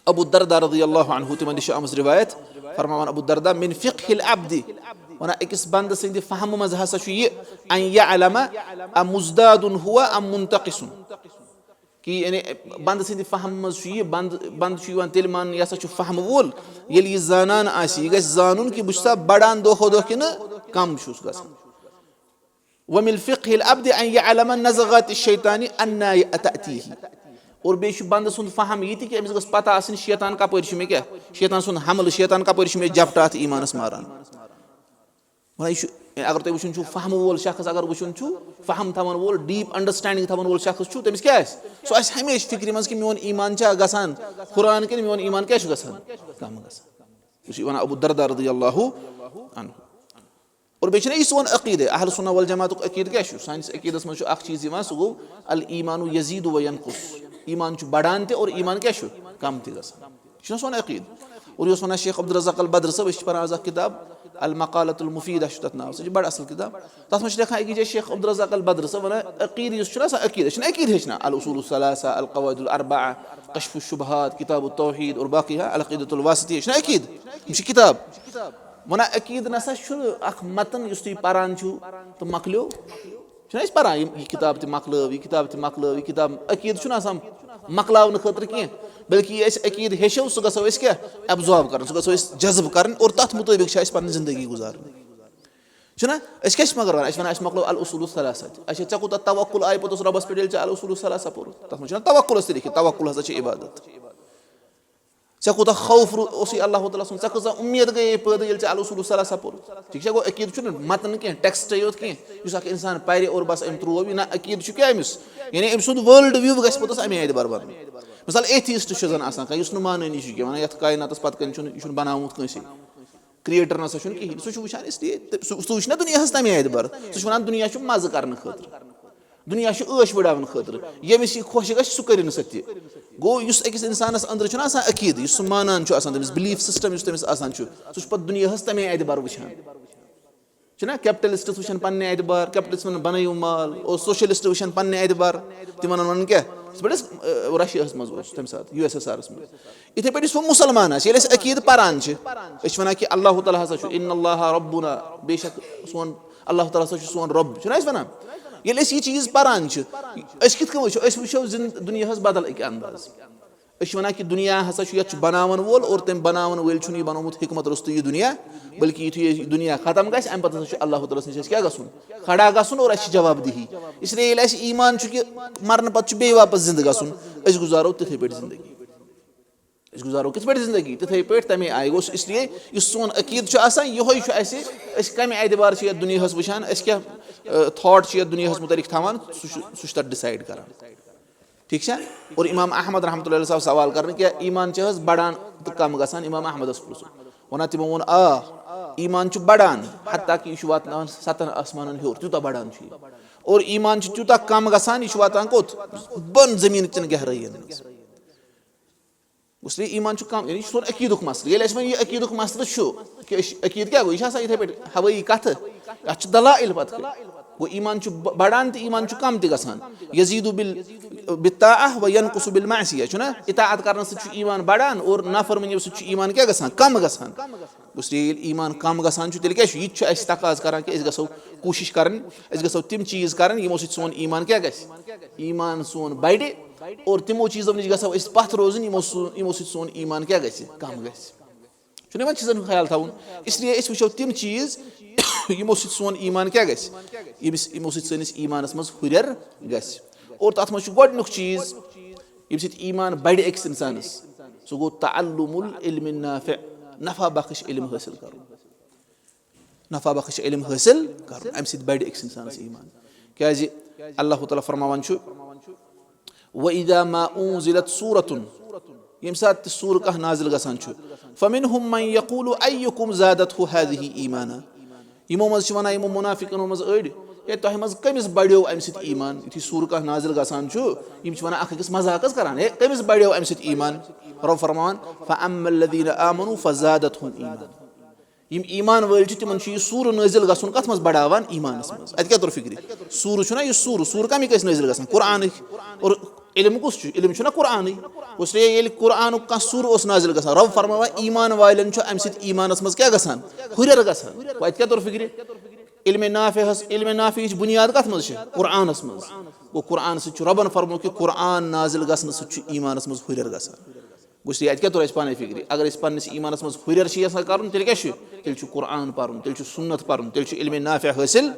ابو الدرداء رضی اللہ عنہ، تِمن نِش چھِ آمٕژ روایت، فرماوان ابو الدرداء، "من فقہ العبد"، ونان أکِس بندٕ سٕنٛدِ فہمہٕ منٛز ہسا چھُ یہِ، "ان یعلم امزداد ہو ام منتقص"، کہِ یعنی بندٕ سٕنٛدِ فہمہٕ منٛز چھُ یہِ، بندٕ، بندٕ چھُ یِوان تیٚلہِ ماننہٕ، یہِ ہسا چھُ فہمہٕ وول، ییٚلہِ یہِ زانان آسہِ، یہِ گژھِ زانُن کہِ بہٕ چھُسا بڑان دۄہ کھۄتہٕ دۄہ کِنہٕ کم چھُس گژھان۔ ومن فقہ العبد ان یعلم نزغات الشیطان انا تأتیہ۔ اور بیٚیہِ چھُ بندٕ سُنٛد فہم یہِ تہِ کہِ أمِس گٔژھ پتہ آسٕنۍ شیطان کپٲرۍ چھُ مےٚ کیٛاہ، شیطان سُنٛد حملہٕ، شیطان کپٲرۍ چھُ مےٚ جپٹہٕ اتھ ایمانس ماران۔ ونان یہِ چھُ، اگر تُہۍ وٕچھُن چھُو فہمہٕ وول شخص، اگر وٕچھُن چھُو فہم تھاوَن وول، deep understanding تھاوَن وول شخص چھُ، تٔمِس کیٛاہ آسہِ؟ سُہ آسہِ ہمیشہِ فِکرِ منٛز کہِ میون ایمان چھا گژھان ہُران کِنہٕ میون ایمان کیٛاہ چھُ گژھان؟ کم گژھان۔ یہِ چھُ وَنان ابو الدرداء رضی اللہ عنہ۔ اور بیٚیہِ چھُنہ یہِ سون عقیٖدٕ، اہل سنہ والجماعتُک عقیٖدٕ کیٛاہ چھُ؟ سٲنِس عقیٖدَس منٛز چھُ اکھ چیٖز یِوان، سُہ گوٚو الايمان يزيد وينقص۔ ایمان چھُ بڑان تہِ اور ایمان کیٛاہ چھُ؟ کم تہِ گژھان۔ یہِ چھُنہ سون عقیٖدٕ؟ اور یہِ اوس وَنان شیخ عبدالرزاق البدر صٲب، أسۍ چھِ پَران آز اکھ کِتاب، المقالة المفیدہ چھُ تَتھ ناو، سُہ چھِ بڑٕ اَصٕل کِتاب۔ تَتھ منٛز چھِ لیکھان أکِس جایہِ شیخ عبدالرزاق البدر صٲب وَنان، عقیٖدٕ یُس چھُنہ آسان، عقیٖدٕ چھُنہ عقیٖدٕ ہیٚچھناوان، الاصول الثلاثہ، القواعد الاربعہ، کشف الشبہات، کتاب التوحید اور باقی، ہاں، العقیدۃ الواسطیہ، یہِ چھُنہ عقیٖدٕ؟ یِم چھِ کِتاب۔ وَنان عقیٖدٕ نسا چھُ اکھ متن یُس تُہۍ پران چھِو تہٕ مۄکلیو، چھُنہ أسۍ پران، یِم، یہِ کِتاب تہِ مۄکلٲو، یہِ کِتاب تہِ مۄکلٲو، یہِ کِتاب، عقیٖدٕ چھُنہٕ آسان مۄکلاونہٕ خٲطرٕ کینٛہہ، بلکہِ یہِ أسۍ عقیٖدٕ ہیٚچھو، سُہ گژھو أسۍ کیٛاہ؟ ایبزارب کرُن، سُہ گژھو أسۍ جذب کرُن، اور تَتھ مُطٲبِق چھِ اَسہِ پنٕنۍ زندگی گُزارٕنۍ۔ چھُنہ؟ أسۍ کیٛاہ چھِ مگر وَنان؟ أسۍ چھِ وَنان، اَسہِ مۄکلو الاصول الثلاثہ تہِ۔ اچھا، ژےٚ کوٗتاہ توکل آیہِ پوٚتُس رۄبَس پٮ۪ٹھ، ییٚلہِ ژےٚ الاصول الثلاثہ پوٚرُتھ؟ تَتھ منٛز چھُنہ توکلَس تہِ لیکھِتھ، توکل ہسا چھِ عبادت۔ ژےٚ کوٗتاہ خوف رو-، اوسُے اللہ تعالیٰ سُنٛد، ژےٚ کۭژاہ اُمید گٔیے پٲدٕ، ییٚلہِ ژےٚ الاصول الثلاثہ پوٚرُتھ؟ ٹھیٖک چھا؟ گوٚو، عقیٖدٕ چھُنہٕ متن کینٛہہ، ٹیکسٹے یوت کینٛہہ، یُس اکھ اِنسان پَرِ اور بس أمۍ ترٛوو یہِ۔ نہ، عقیٖدٕ چھُ کیٛاہ أمِس؟ یعنی أمۍ سُنٛد ورلڈ وِو گژھِ پوٚتُس اَمے آیہِ بَربَنُن۔ مثال، ایتھیسٹ چھُ زَن آسان کانٛہہ، یُس نہٕ مانٲنی چھُ کینٛہہ، وَنان، یَتھ کایناتَس پَتہٕ کَنۍ چھُنہٕ، یہِ چھُنہٕ بَناومُت کٲنٛسے۔ کریٹر نسا چھُنہٕ کِہیٖنۍ۔ سُہ چھُ وٕچھان، اس لیے تہٕ سُہ، سُہ وٕچھِ نا دُنیاہَس تَمہِ آیہِ بَر۔ سُہ چھُ وَنان، دُنیا چھُ مَزٕ کَرنہٕ خٲطرٕ، دُنیا چھُ عٲش وٕڈاونہٕ خٲطرٕ، ییٚمِس یہِ خۄش گژھِ، سُہ کٔرِنہٕ سۄ تہِ۔ گوٚو، یُس أکِس اِنسانَس أنٛدرٕ چھُنہٕ آسان عقیٖدٕ، یُس سُہ مانان چھُ آسان، تٔمِس بِلیٖف سِسٹَم یُس تٔمِس آسان چھُ، سُہ چھُ پَتہٕ دُنیاہَس تَمے اَتہِ بَر وٕچھان۔ چھُنہ؟ کیپٹلسٹس وٕچھان پننہِ اعتبار، کیپٹلسٹ ونان بنٲیِو مال، اور سوشلسٹ وٕچھان پننہِ اعتبار، تِم ونان، ونان کیٛاہ؟ یِتھ پٲٹھۍ أسۍ، ٲ، رشیاہس منٛز اوس تمہِ ساتہٕ، یو ایس ایس آرس منٛز۔ یِتھے پٲٹھۍ یُس وۄنۍ مسلمان آسہِ، ییٚلہِ أسۍ عقیٖدٕ پران چھِ، أسۍ چھِ ونان کہِ اللہ تعالیٰ ہسا چھُ، ان اللہ ربنا، بے شک سون اللہ تعالیٰ ہسا چھُ سون رب، چھُنہ أسۍ ونان؟ ییٚلہِ أسۍ یہِ چیٖز پران چھِ، أسۍ کِتھ کٔنۍ وٕچھو؟ أسۍ وٕچھو زِند-، دُنیاہس بدل أکہِ انداز۔ أسۍ چھِ وَنان کہِ دُنیا ہسا چھُ، یَتھ چھُ بَناوَن وول، اور تٔمۍ بَناوَن وٲلۍ چھُنہٕ یہِ بَنومُت حِکمت روٚستُے یہِ دُنیا، بلکہِ یُتھُے یہِ دُنیا ختم گژھِ، اَمہِ پَتہٕ ہسا چھُ اللہ تعالیٰ ہَس نِش اَسہِ کیٛاہ گژھُن؟ کھڑا گژھُن اور اَسہِ چھِ جواب دِہی۔ اس لیے ییٚلہِ اَسہِ ایٖمان چھُ کہِ مَرنہٕ پَتہٕ چھُ بیٚیہِ واپَس زِندٕ گژھُن، أسۍ گُزارو تِتھَے پٲٹھۍ زِندگی۔ أسۍ گُزارو کِتھ پٲٹھۍ زِندگی؟ تِتھَے پٲٹھۍ، تَمے آیہِ گوٚژھ۔ اس لیے یُس سون عقیٖدٕ چھُ آسان، یِہوٚے چھُ اَسہِ، أسۍ کَمہِ اعتبار چھِ یَتھ دُنیاہَس وٕچھان، أسۍ کیٛاہ، اَ، تھاٹ چھِ یَتھ دُنیاہَس مُتعلِق تھاوان، سُہ چھُ، سُہ چھُ تَتھ ڈِسایڈ کَران۔ ٹھیٖک چھا؟ اور امام احمد رحمتہ اللہ علیہ صاحب سوال کرنہٕ کہِ ایمان چھِ حظ بڑان تہٕ کم گژھان؟ امام احمدس پرُژھ۔ وَنان تِمو ووٚن، آ، ایمان چھُ بڑان، حتیٰ کہِ یہِ چھُ واتناوان ستن آسمانن ہیوٚر، تیوٗتاہ بڑان چھُ یہِ۔ اور ایمان چھُ تیوٗتاہ کم گژھان، یہِ چھُ واتان کوٚت؟ بۄن زٔمیٖن چٮ۪ن گہرٲیین منٛز۔ اس لیے ایمان چھُ کم، یعنی یہِ چھُ سون عقیٖدُک مسلہٕ۔ ییٚلہِ اَسہِ وۄنۍ یہِ عقیٖدُک مسلہٕ چھُ کہِ أسۍ، عقیٖدٕ کیٛاہ گوٚو؟ یہِ چھِ آسان یِتھَے پٲٹھۍ ہوٲیی کَتھٕ، اَتھ چھِ دلائل پَتہٕ کٔرِتھ۔ گوٚو، ایمان چھُ ب-، بڑان تہٕ ایمان چھُ کم تہِ گژھان۔ یزید بال-، بالطاعہ و ینقص بالمعصیہ، چھُنہ؟ اطاعت کرنہٕ سۭتۍ چھُ ایمان بڑان اور نافرمٲنی سۭتۍ چھُ ایمان کیٛاہ گژھان؟ کم گژھان۔ اس لیے ییٚلہِ ایمان کم گژھان چھُ، تیٚلہِ کیٛاہ چھُ؟ یہِ تہِ چھُ اَسہِ تقاضہٕ کران کہِ أسۍ گژھو کوٗشِش کرٕنۍ، أسۍ گژھو تِم چیٖز کرٕنۍ، یِمو سۭتۍ سون ایمان کیٛاہ گژھِ؟ ایمان سون بڑِ، اور تِمو چیٖزو نِش گژھو أسۍ پتھ روزٕنۍ، یِمو سو-، یِمو سۭتۍ سون ایمان کیٛاہ گژھِ؟ کم گژھِ۔ چھُنہ یِمن چیٖزن ہُنٛد خیال تھاوُن؟ اس لیے أسۍ وٕچھو تِم چیٖز، یِمو سۭتۍ سون ایمان کیٛاہ گژھِ؟ ییٚمِس، یِمو سۭتۍ سٲنِس ایمانس منٛز ہُرٮ۪ر گژھِ۔ اور تتھ منٛز چھُ گۄڈٕنیُک چیٖز، ییٚمہِ سۭتۍ ایمان بڑِ أکِس انسانس، سُہ گوٚو تعلم العلم النافع، نفع بخش علم حٲصِل کرُن۔ نفع بخش علم حٲصِل کرُن، امہِ سۭتۍ بڑِ أکِس انسانس ایمان۔ کیازِ اللہ تعالیٰ فرماوان چھُ، "وَإِذَا مَا أُنزِلَتْ سُورَةٌ"، ییٚمہِ ساتہٕ تہِ سوٗرٕ کانٛہہ نازِل گژھان چھُ، "فَمِنْهُمْ مَنْ يَقُولُ أَيُّكُمْ زَادَتْهُ هَٰذِهِ إِيمَانًا"، یِمو منٛز چھِ ونان، یِمو منافقینو منٛز أڑۍ، "ہے، تۄہہِ منٛز کٔمِس بڑیو امہِ سۭتۍ ایمان؟" یُتھُے سوٗرٕ کانٛہہ نازِل گژھان چھُ، یِم چھِ ونان اکھ أکِس مذاقس کران، "ہے، کٔمِس بڑیو امہِ سۭتۍ ایمان؟" رۄب فرماوان، "فَأَمَّا الَّذِينَ آمَنُوا فَزَادَتْهُمْ إِيمَانًا"۔ یِم ایمان وٲلۍ چھِ، تِمن چھُ یہِ سوٗرٕ نٲزِل گژھُن کتھ منٛز بڑاوان؟ ایمانس منٛز۔ اتہِ کیٛاہ توٚر فکرِ؟ سوٗرٕ چھُنہ یہِ سوٗرٕ، سوٗرٕ کمِکۍ ٲسۍ نٲزِل گژھان؟ قرآنٕکۍ۔ اور علم کُس چھُ؟ علم چھُنہ قرآنٕے۔ اس لیے ییٚلہِ قرآنُک کانٛہہ سوٗرٕ اوس نٲزِل گژھان، رۄب فرماوان، ایمان والٮ۪ن چھُ امہِ سۭتۍ ایمانس منٛز کیٛاہ گژھان؟ ہُرٮ۪ر گژھان۔ وۄنۍ اتہِ کیٛاہ توٚر فکرِ؟ علم نافعس، علم نافعٕچ بُنیاد کتھ منٛز چھِ؟ قرآنس منٛز۔ گوٚو، قرآن سۭتۍ چھُ رۄبن فرموو کہِ قرآن نازِل گژھنہٕ سۭتۍ چھُ ایمانس منٛز ہُرٮ۪ر گژھان۔ گوٚو، اَتہِ کیٛاہ توٚر اَسہِ پانَے فِکرِ؟ اگر أسۍ پنٛنِس ایٖمانَس منٛز ہُرٮ۪ر چھِ یَژھان کَرُن، تیٚلہِ کیٛاہ چھُ؟ تیٚلہِ چھُ قرآن پَرُن، تیٚلہِ چھُ سُنت پَرُن، تیٚلہِ چھُ علمِ نافع حٲصِل۔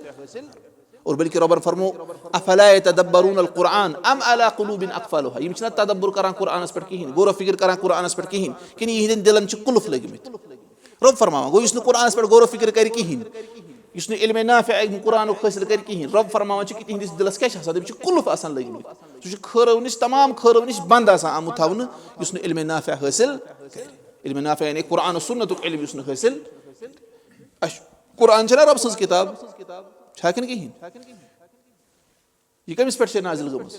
اور بلکہِ رۄبَن فرموو، "افلا یتدبرون القرآن ام علی قلوب اقفالها"، یِم چھِنہ تدبر کران قرآنَس پٮ۪ٹھ کِہیٖنۍ، غور و فکر کران قرآنَس پٮ۪ٹھ کِہیٖنۍ، کِنہٕ یِہِنٛدٮ۪ن دِلَن چھِ قُلف لٔگۍ مٕتۍ؟ رۄب فرماوان، گوٚو، یُس نہٕ قرآنَس پٮ۪ٹھ غور و فکر کرِ کِہیٖنۍ، یُس نہٕ علمِ نافع، علمِ قرآنُک حٲصِل کرِ کِہیٖنۍ، رۄب فرماوان چھِ کہِ تِہنٛدِس دِلس کیٛاہ چھِ آسان؟ تِم چھِ قُلف آسان لٔگۍ مٕتۍ۔ سُہ چھُ خٲرو نِش، تمام خٲرو نِش بنٛد آسان آمُت تھاونہٕ، یُس نہٕ علمِ نافع حٲصِل کرِ۔ علمِ نافع یعنی قرآن و سُنتُک علم یُس نہٕ حٲصِل کرِ۔ اَسہِ چھُ، قرآن چھَنا رۄب سٕنٛز کِتاب؟ چھا کِنہٕ کِہیٖنۍ؟ یہِ کٔمِس پٮ۪ٹھ چھےٚ نازِل گٔمٕژ؟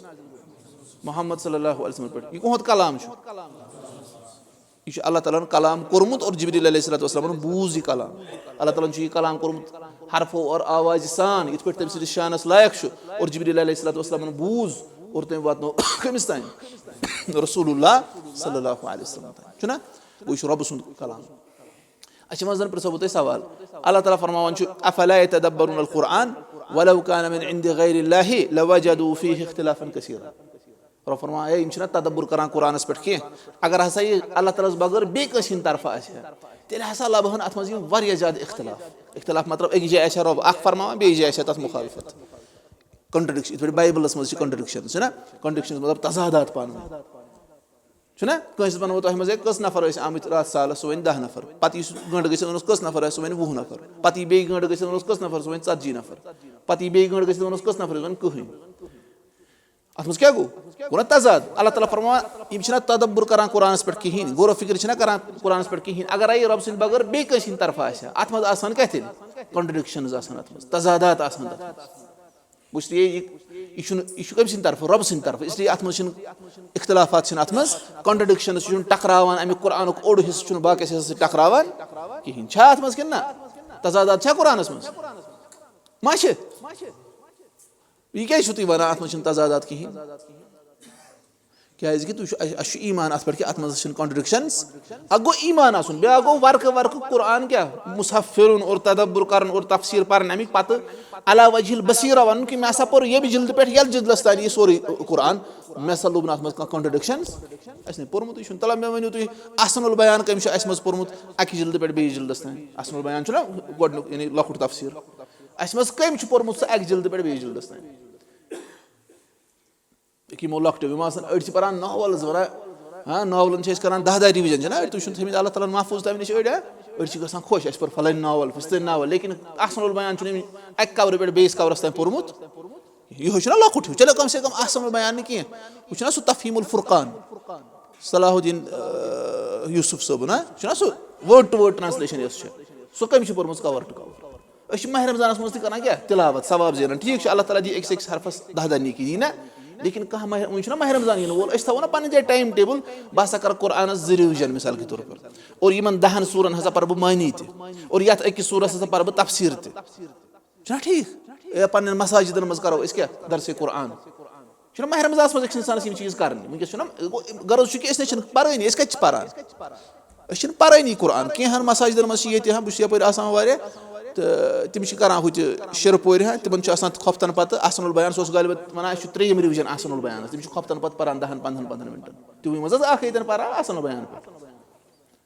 محمد صلی اللہ علیہ وسلم پٮ۪ٹھ۔ یہِ کُہُنٛد کلام چھُ؟ یہِ چھُ اللہ تعالیٰ ہن کلام کوٚرمُت اور جبریل علیہ الصلوۃ والسلامن بوٗز یہِ کلام۔ اللہ تعالیٰ ہن چھُ یہِ کلام کوٚرمُت حرفو اور آوازِ سان، یِتھ پٲٹھۍ تٔمۍ سٕنٛدِس شانس لایق چھُ۔ اور جبریل علیہ الصلوۃ والسلامن بوٗز اور تٔمۍ واتنوو کٔمِس تام؟ رسول اللہ صلی اللہ علیہ وسلم تام۔ چھُنہ؟ گوٚو، یہِ چھُ رۄبہٕ سُنٛد کلام۔ اَسہِ چھِ منٛز زَن پرٛژھو بہٕ تۄہہِ سوال۔ اللہ تعالیٰ فرماوان چھُ، "افلا یتدبرون القرآن"، ولو كان من عند غير الله لوجدوا فيه اختلافا كثيرا۔ رۄب فرمان، اے، یِم چھِنہ تدبر کران قرآنس پٮ۪ٹھ کینٛہہ۔ اگر ہسا یہِ اللہ تعالیٰ ہس بغٲر بیٚیہِ کٲنٛسہِ ہٕنٛدِ طرفہٕ آسہِ ہا، تیٚلہِ ہسا لبہٕ ہن اتھ منٛز یِم واریاہ زیادٕ اختلاف۔ اختلاف مطلب، أکِس جایہِ آسہِ ہا رۄب اکھ فرماوان، بیٚیِس جایہِ آسہِ ہا تتھ مخالفت۔ کنٹرڈکشن، یِتھ پٲٹھۍ بایبلس منٛز چھِ کنٹرڈکشن، چھِنہ؟ کنٹرڈکشن مطلب تضادات پانہٕ ؤنۍ۔ چھُنہ؟ کٲنٛسہِ وَنو تۄہہِ منٛز، ہے، کٔژ نفر ٲسۍ آمٕتۍ راتھ سالس؟ سُہ وَنہِ دَہ نفر۔ پتہٕ یُس گٲنٛٹہٕ گٔژھِتھ وَنوس، کٔژ نفر ٲسۍ؟ سُہ وَنہِ وُہ نفر۔ پتہٕ یی بیٚیہِ گٲنٛٹہٕ گٔژھِتھ وَنوس، کٔژ نفر؟ سُہ وَنہِ ژتجی نفر۔ پتہٕ یی بیٚیہِ گٲنٛٹہٕ گٔژھِتھ وَنوس، کٔژ نفر؟ سُہ وَنہِ کٕہٕنۍ۔ اتھ منٛز کیٛاہ گوٚو؟ گوٚو نا تضاد؟ اللہ تعالیٰ فرماوان، یِم چھِنہ تدبر کران قرآنس پٮ۪ٹھ کِہیٖنۍ، غور و فکر چھِنہ کران قرآنس پٮ۪ٹھ کِہیٖنۍ۔ اگر یہِ رۄب سٕنٛدِ بغٲر بیٚیہِ کٲنٛسہِ ہٕنٛدِ طرفہٕ آسہِ ہا، اتھ منٛز آسہٕ ہن کتھِ؟ کنٹرڈکشنز آسہٕ ہن اتھ منٛز، تضادات آسہٕ ہن اتھ منٛز۔ گوٚو اس لیے یہِ، یہِ چھُنہٕ، یہِ چھُ کٔمۍ سٕنٛدِ طرفہٕ؟ رۄبہٕ سٕنٛدِ طرفہٕ۔ اس لیے اَتھ منٛز چھِنہٕ اختلافات، چھِنہٕ اَتھ منٛز کنٹرڈکشنٕز، یہِ چھُنہٕ ٹکراوان، اَمیُک قرآنُک اوٚڑ حصہٕ چھُنہٕ باقیَس حصس سۭتۍ ٹکراوان کِہیٖنۍ۔ چھا اَتھ منٛز کِنہٕ نہ؟ تضادات چھا قرآنَس منٛز؟ ما چھِ؟ یہِ کیٛازِ چھِو تُہۍ وَنان اَتھ منٛز چھِنہٕ تضادات کِہیٖنۍ؟ کیٛازِ کہِ تُہۍ چھِو، اَسہِ، اَسہِ چھُ ایٖمان اَتھ پٮ۪ٹھ کہِ اَتھ منٛز چھِنہٕ کنٹرڈکشنٕز۔ اَکھ گوٚو ایٖمان آسُن، بیٛاکھ گوٚو ورقہٕ ورقہٕ قرآن کیٛاہ؟ مصحف پھِرُن اور تدبر کرُن اور تفسیٖر پرٕنۍ اَمِکۍ پتہٕ علی وجہ البصیرہ وَنُن کہِ مےٚ ہسا پوٚر ییٚمہِ جلدٕ پٮ۪ٹھ یَتھ جلدس تام یہِ سورُے قرآن، مےٚ ہسا لوٚب نہٕ اَتھ منٛز کانٛہہ کنٹرڈکشنٕز۔ اَسہِ نَے پوٚرمُتُے چھُنہٕ۔ تَلہ مےٚ ؤنِو تُہۍ، احسن البیان کٔمۍ چھُ اَسہِ منٛز پوٚرمُت اَکہِ جلدٕ پٮ۪ٹھ بیٚیِس جلدس تام؟ احسن البیان چھُنہ گۄڈٕنیُک، یعنی لۄکُٹ تفسیٖر۔ اَسہِ منٛز کٔمۍ چھُ پوٚرمُت سُہ اَکہِ جلدٕ پٮ۪ٹھ بیٚیِس جلدس تام؟ أکۍ یِمو لۄکٹیو، یِم آسَن، أڑۍ چھِ پَران ناوَلٕز وَنان، ہاں، ناوَلَن چھِ أسۍ کَران دَہ دَہ رِوِجَن، چھِنہ؟ أڑۍ تُہۍ چھُنہٕ تھٲیمٕتۍ اللہ تعالیٰ ہَن محفوٗظ تَمہِ نِش أڑۍ، ہا؟ أڑۍ چھِ گژھان خۄش، اَسہِ پٔر فَلٲنۍ ناوَل، فِستٲنۍ ناوَل، لیکِن احسن البیان چھُنہٕ أمۍ اَکہِ قبرٕ پٮ۪ٹھ بیٚیِس قبرَس تام پوٚرمُت۔ یِہوٚے چھُنہ لۄکُٹ ہیوٗ، چلو کم سے کم احسن البیان نہٕ کینٛہہ، ہُہ چھُنہ سُہ تفہیٖم الفرقان، صلاح الدین، آ، یوسف صٲبُن، ہا؟ چھُنہ سُہ word to word translation یۄس چھِ، سُہ کٔمۍ چھُ پوٚرمُت cover to cover؟ أسۍ چھِ ماہِ رمضانَس منٛز تہِ کران کیٛاہ؟ تِلاوت، ثواب زینان۔ ٹھیٖک چھُ، اللہ تعالیٰ دی أکِس أکِس حرفَس دَہ دَہ نیکی، دی نہ؟ لیکن کانٛہہ ماہِ، وۄنۍ چھُنہ ماہِ رمضان یِنہٕ وول، أسۍ تھاوو نہ پَنٕنۍ جایہِ time table، بہٕ ہسا کَرٕ قرآنَس زٕ revision مثال کے طور پر، اور یِمَن دَہَن سوٗرَن ہسا پَرٕ بہٕ معنی تہِ، اور یَتھ أکِس سوٗرَس ہسا پَرٕ بہٕ تفسیٖر تہِ۔ چھُنہ ٹھیٖک؟ اے، پَنٕنٮ۪ن مساجدَن منٛز کَرو أسۍ کیٛاہ؟ درسِ قرآن۔ چھُنہ ماہِ رمضانَس منٛز أکِس اِنسانَس یِم چیٖز کَرٕنۍ؟ وٕنکیٚس چھُنہ، غرض چھُ کہِ أسۍ نہ چھِنہٕ پَرٲنی، أسۍ کَتہِ چھِ پَران؟ أسۍ چھِنہٕ پَرٲنی قرآن۔ کینٛہَن مساجدَن منٛز چھِ ییٚتہِ، ہاں، بہٕ چھُس یَپٲرۍ آسان واریاہ، تہٕ تِم چھِ کَران ہُتہِ شِرٕ پورِ، ہاں، تِمَن چھُ آسان خۄفتَن پَتہٕ احسن البیان، سُہ اوس غالباً وَنان، اَسہِ چھُ ترٛیٚیِم revision احسن البیانَس، تِم چھِ خۄفتَن پَتہٕ پَران دَہَن پنٛدہَن پنٛدہَن مِنٹَن۔ تِموٕے منٛز حظ اَکھ ییٚتٮ۪ن پَران احسن البیان پٮ۪ٹھ۔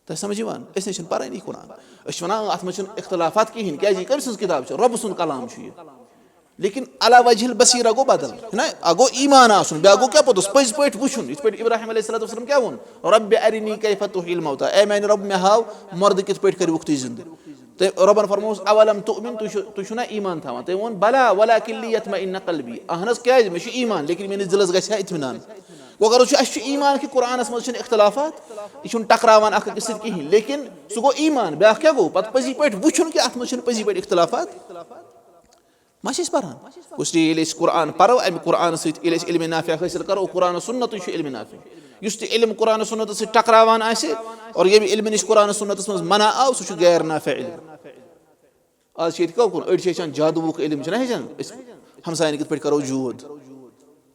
تۄہہِ سَمٕجھ یِوان؟ أسۍ نَے چھِنہٕ پَرٲنی قرآن۔ أسۍ چھِ وَنان، اَتھ منٛز چھِنہٕ اختلافات کِہیٖنۍ، کیٛازِ یہِ کٔمۍ سٕنٛز کِتاب چھِ؟ رۄبہٕ سُنٛد کلام چھُ یہِ۔ لیکن علی وجہ البصیرہ گوٚو بدل، چھُنہ؟ اَکھ گوٚو ایٖمان آسُن، بیٛاکھ گوٚو کیٛاہ پوٚتُس؟ پٔزۍ پٲٹھۍ وٕچھُن۔ یِتھ پٲٹھۍ ابراہیم علیہ الصلوۃ والسلام کیٛاہ ووٚن؟ رب ارنی کیف تحیی الموتیٰ، اے میٛانہِ رۄب، مےٚ ہاو مردٕ کِتھ پٲٹھۍ کٔرِوُکھ تُہۍ زِندٕ۔ تہٕ رۄبَن فرمووُس، اولم تؤمن، تُہۍ چھِو، تُہۍ چھِو نہ ایٖمان تھاوان؟ تٔمۍ ووٚن، بلیٰ ولکن لیطمئن قلبی، اہن حظ، کیٛازِ؟ مےٚ چھُ ایٖمان، لیکن میٛٲنِس دِلَس گژھِ ہا اطمینان۔ گوٚو غرض چھُ، اَسہِ چھُ ایٖمان کہِ قرآنَس منٛز چھِنہٕ اختلافات، یہِ چھُنہٕ ٹکراوان اَکھ أکِس سۭتۍ کِہیٖنۍ، لیکن سُہ گوٚو ایٖمان۔ بیٛاکھ کیٛاہ گوٚو؟ پَتہٕ پٔزی پٲٹھۍ وٕچھُن کہِ اَتھ منٛز چھِنہٕ پٔزی پٲٹھۍ اختلافات۔ ما چھِ أسۍ پَران؟ اس لیے ییٚلہِ أسۍ قرآن پَرو، اَمہِ قرآنہٕ سۭتۍ ییٚلہِ أسۍ علمِ نافع حٲصِل کَرو، قرآن و سُنتٕے چھُ علمِ نافع۔ یُس تہِ علم قرآن و سُنتَس سۭتۍ ٹکراوان آسہِ اور ییٚمہِ علمہٕ نِش قرآن و سُنتَس منٛز منع آو، سُہ چھُ غیر نافع علم۔ آز چھِ ییٚتہِ کَو کُن، أڑۍ چھِ ہیٚچھان جادوٗوُک علم، چھِنہ ہیٚچھان؟ أسۍ ہمساین کِتھ پٲٹھۍ کَرو جود؟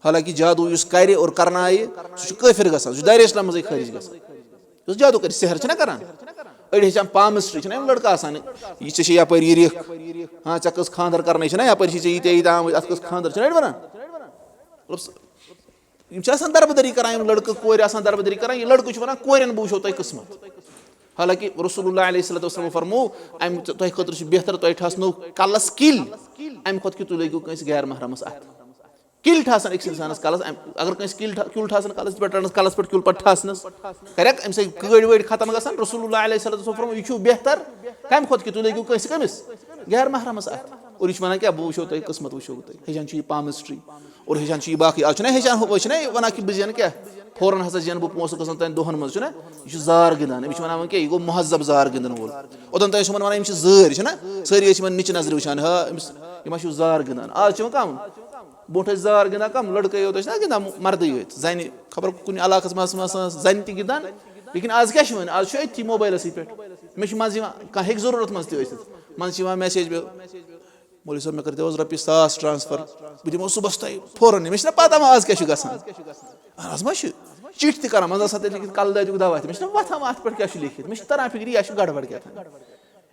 حالانکہ جادوٗ یُس کَرِ اور کَرنایہِ، سُہ چھُ کٲفِر گژھان، سُہ چھُ دایرِ اسلام منٛزٕے خٲرج گژھان۔ یُس جادوٗ کَرِ، سحر چھِنہ کَران؟ أڑۍ ہیٚچھان palmistry، چھِنہ یِم لٔڑکہٕ آسان، یہِ ژےٚ چھے یَپٲرۍ یہِ رِکھ، ہاں، ژےٚ کٔژ خانٛدر کَرنَے چھِنہ، یَپٲرۍ چھِ ژےٚ ییٖتیٛاہ ییٖتیٛاہ آمٕتۍ، اَتھ کٔژ خانٛدر چھِنہ أڑۍ وَنان؟ مطلب، یِم چھِ آسان دربٕدٔری کران، یِم لڑکہٕ کورِ آسان دربٕدٔری کران، یہِ لڑکہٕ چھُ ونان، کورٮ۪ن بہٕ وٕچھو تۄہہِ قٕسمت۔ حالانکہِ رسول اللہ علیہ الصلوۃ والسلام فرموو، امہِ تۄہہِ خٲطرٕ چھُ بہتر تۄہہِ ٹھسنو کلس کِلۍ، امہِ کھۄتہٕ کہِ تُہۍ لٲگِو کٲنٛسہِ غیر محرمس اتھِ۔ کِلۍ ٹھسن أکِس انسانس کلس، ام-، اگر کٲنٛسہِ کِلۍ ٹھ-، کِیُل ٹھسن کلس پٮ۪ٹھ رٹنس، کلس پٮ۪ٹھ کِیُل پتہٕ ٹھسنس، کرٮ۪کھ امہِ سۭتۍ کٲڑۍ وٲڑۍ ختم گژھان۔ رسول اللہ علیہ الصلوۃ والسلام فرموو، یہِ چھُ بہتر کمہِ کھۄتہٕ کہِ تُہۍ لٲگِو کٲنٛسہِ کٔمِس؟ غیر محرمس اتھِ۔ اور یہِ چھُ ونان کیٛاہ؟ بہٕ وٕچھو تۄہہِ قٕسمت، وٕچھو تۄہہِ۔ ہیٚچھان چھُ یہِ palmistry۔ اور ہیٚچھان چھُ یہِ باقٕے۔ آز چھُنہ ہیٚچھان ہُہ، أسۍ چھِنہ یہِ وَنان کہِ بہٕ زینہٕ کیٛاہ، فوراً ہسا زینہٕ بہٕ پونٛسہٕ، کٔژَن تام دۄہَن منٛز، چھُنہ؟ یہِ چھُ زار گِنٛدان، أمِس چھِ وَنان وۄنۍ کیٛاہ، یہِ گوٚو مُہذب زار گِنٛدَن وول۔ اوٚتَن تام ٲسۍ یِمَن وَنان، یِم چھِ زٲرۍ، چھِنہ؟ سٲری ٲسۍ یِمَن نِچہِ نظرِ وٕچھان، ہا، أمِس، یہِ ما چھُ زار گِنٛدان؟ آز چھِ وۄنۍ کَم، برونٛٹھ ٲسۍ زار گِنٛدان کَم، لٔڑکَے یوت ٲسۍ نہ گِنٛدان، مَردٕے یٲتۍ، زَنہِ، خبر کُنہِ علاقَس منٛز آسہٕ آسان زَنہِ تہِ گِنٛدان، لیکن آز کیٛاہ چھِ وۄنۍ؟ آز چھُ أتھی موبایلَسٕے پٮ۪ٹھ۔ مےٚ چھُ منٛزٕ یِوان، کانٛہہ ہیٚکہِ ضروٗرت منٛز تہِ ٲسِتھ، منٛزٕ چھِ یِوان message، مولوی صٲب، مےٚ کٔرۍتو حظ رۄپیہِ ساس transfer، بہٕ دِمو صُبحَس تۄہہِ فوراً۔ مےٚ چھِنہ پَتہ وۄنۍ آز کیٛاہ چھُ گژھان۔ اَہَن حظ، ما چھِ چِٹھۍ تہِ کَران، منٛزٕ آسان تَتہِ لیکھِتھ کَلہٕ دادیُک دَوا تہِ۔ مےٚ چھِنہ وۄتھان وۄنۍ اَتھ پٮ۪ٹھ کیٛاہ چھُ لیکھِتھ، مےٚ چھِ تَران فِکرِ یہِ چھُ گڑبڑ کیٛاہ تام۔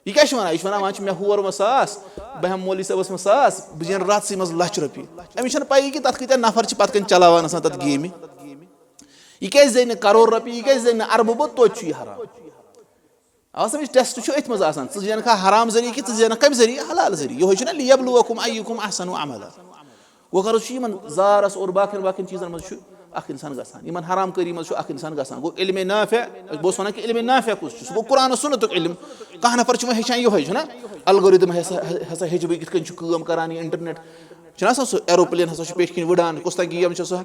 یہِ کیٛاہ چھُ وَنان؟ یہِ چھُ وَنان، وۄنۍ چھُ مےٚ ہور وۄنۍ ساس، بہٕ ہٮ۪مہٕ مولوی صٲبَس منٛز ساس، بہٕ زینہٕ راتسٕے منٛز لَچھ رۄپیہِ۔ أمِس چھَنہٕ پَیی کہِ تَتھ کۭتیٛاہ نفر چھِ پَتہٕ کَنۍ چَلاوان آسان تَتھ گیمہِ۔ یہِ کیٛازِ زینہِ کَرور رۄپیہِ، یہِ کیٛازِ زینہِ نہٕ اَربہٕ بوٚد، توتہِ چھُ یہِ حرام۔ اَوا سَمٕجھ، ٹیسٹ چھُ أتھۍ منٛز آسان، ژٕ زینکھا حرام ذٔریعہٕ کِنہٕ ژٕ زینکھ کَمہِ ذٔریعہٕ؟ حلال ذٔریعہٕ۔ یِہوٚے چھُنہ لیبلوکم ایُکم احسن عملا۔ گوٚو غرض چھُ یِمن زارس اور باقین باقین چیٖزن منٛز چھُ اکھ انسان گژھان، یِمن حرام کٲری منٛز چھُ اکھ انسان گژھان۔ گوٚو علم نافع، بہٕ اوسُس ونان کہِ علم نافع کُس چھُ؟ سُہ گوٚو قرآن و سُنتُک علم۔ کانٛہہ نفر چھُ وۄنۍ ہیٚچھان یِہوٚے، چھُنہ الگورتھم ہسا، ہسا ہیٚچھِ بہٕ یہِ کِتھ کٔنۍ چھُ کٲم کران یہِ انٹرنیٹ۔ چھُنہ آسان سُہ ایروپلین ہسا چھُ پیٚٹھۍ کِنۍ وٕڑان، کۄس تام گیم چھِ سۄ،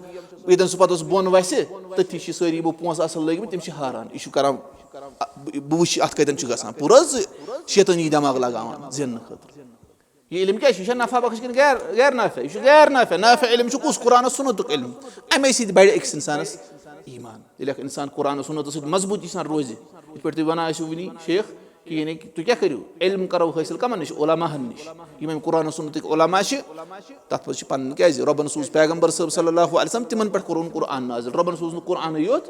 ییٚتٮ۪ن سُہ پتہٕ اوس بۄن وسہِ، تٔتھی چھِ سٲری یِمو پونٛسہٕ اصل لٲگمٕتۍ، تِم چھِ ہاران۔ یہِ چھُ کران، بہٕ، بہٕ وٕچھِ اتھ کتٮ۪ن چھُ گژھان، پوٗرٕ حظ شیطٲنی دٮ۪ماغ لگاوان زیننہٕ خٲطرٕ۔ یہِ علم کیٛاہ چھُ؟ یہِ چھا نفع بخش کِنہٕ غیر، غیر نافع؟ یہِ چھُ غیر نافع۔ نافع علم چھُ کُس؟ قرآن و سُنتُک علم۔ اَمے سۭتۍ بڑِ أکِس اِنسانَس ایٖمان۔ ییٚلہِ اَکھ اِنسان قرآن و سُنتَس سۭتۍ مضبوٗط یہِ چھُ آسان روزِ، یِتھ پٲٹھۍ تُہۍ وَنان ٲسِو وٕنی شیخ کہِ یعنی کہِ تُہۍ کیٛاہ کٔرِو؟ علم کَرو حٲصِل کَمَن نِش؟ علماہَن نِش۔ یِم اَمہِ قرآن و سُنتٕکۍ علما چھِ، تَتھ منٛز چھِ پَنٕنۍ، کیٛازِ رۄبَن سوٗز پیغمبر صٲب صلی اللہ علیہ وسلم، تِمَن پٮ۪ٹھ کوٚرُن قرآن نازِل۔ رۄبَن سوٗز نہٕ قرآنٕے یوت،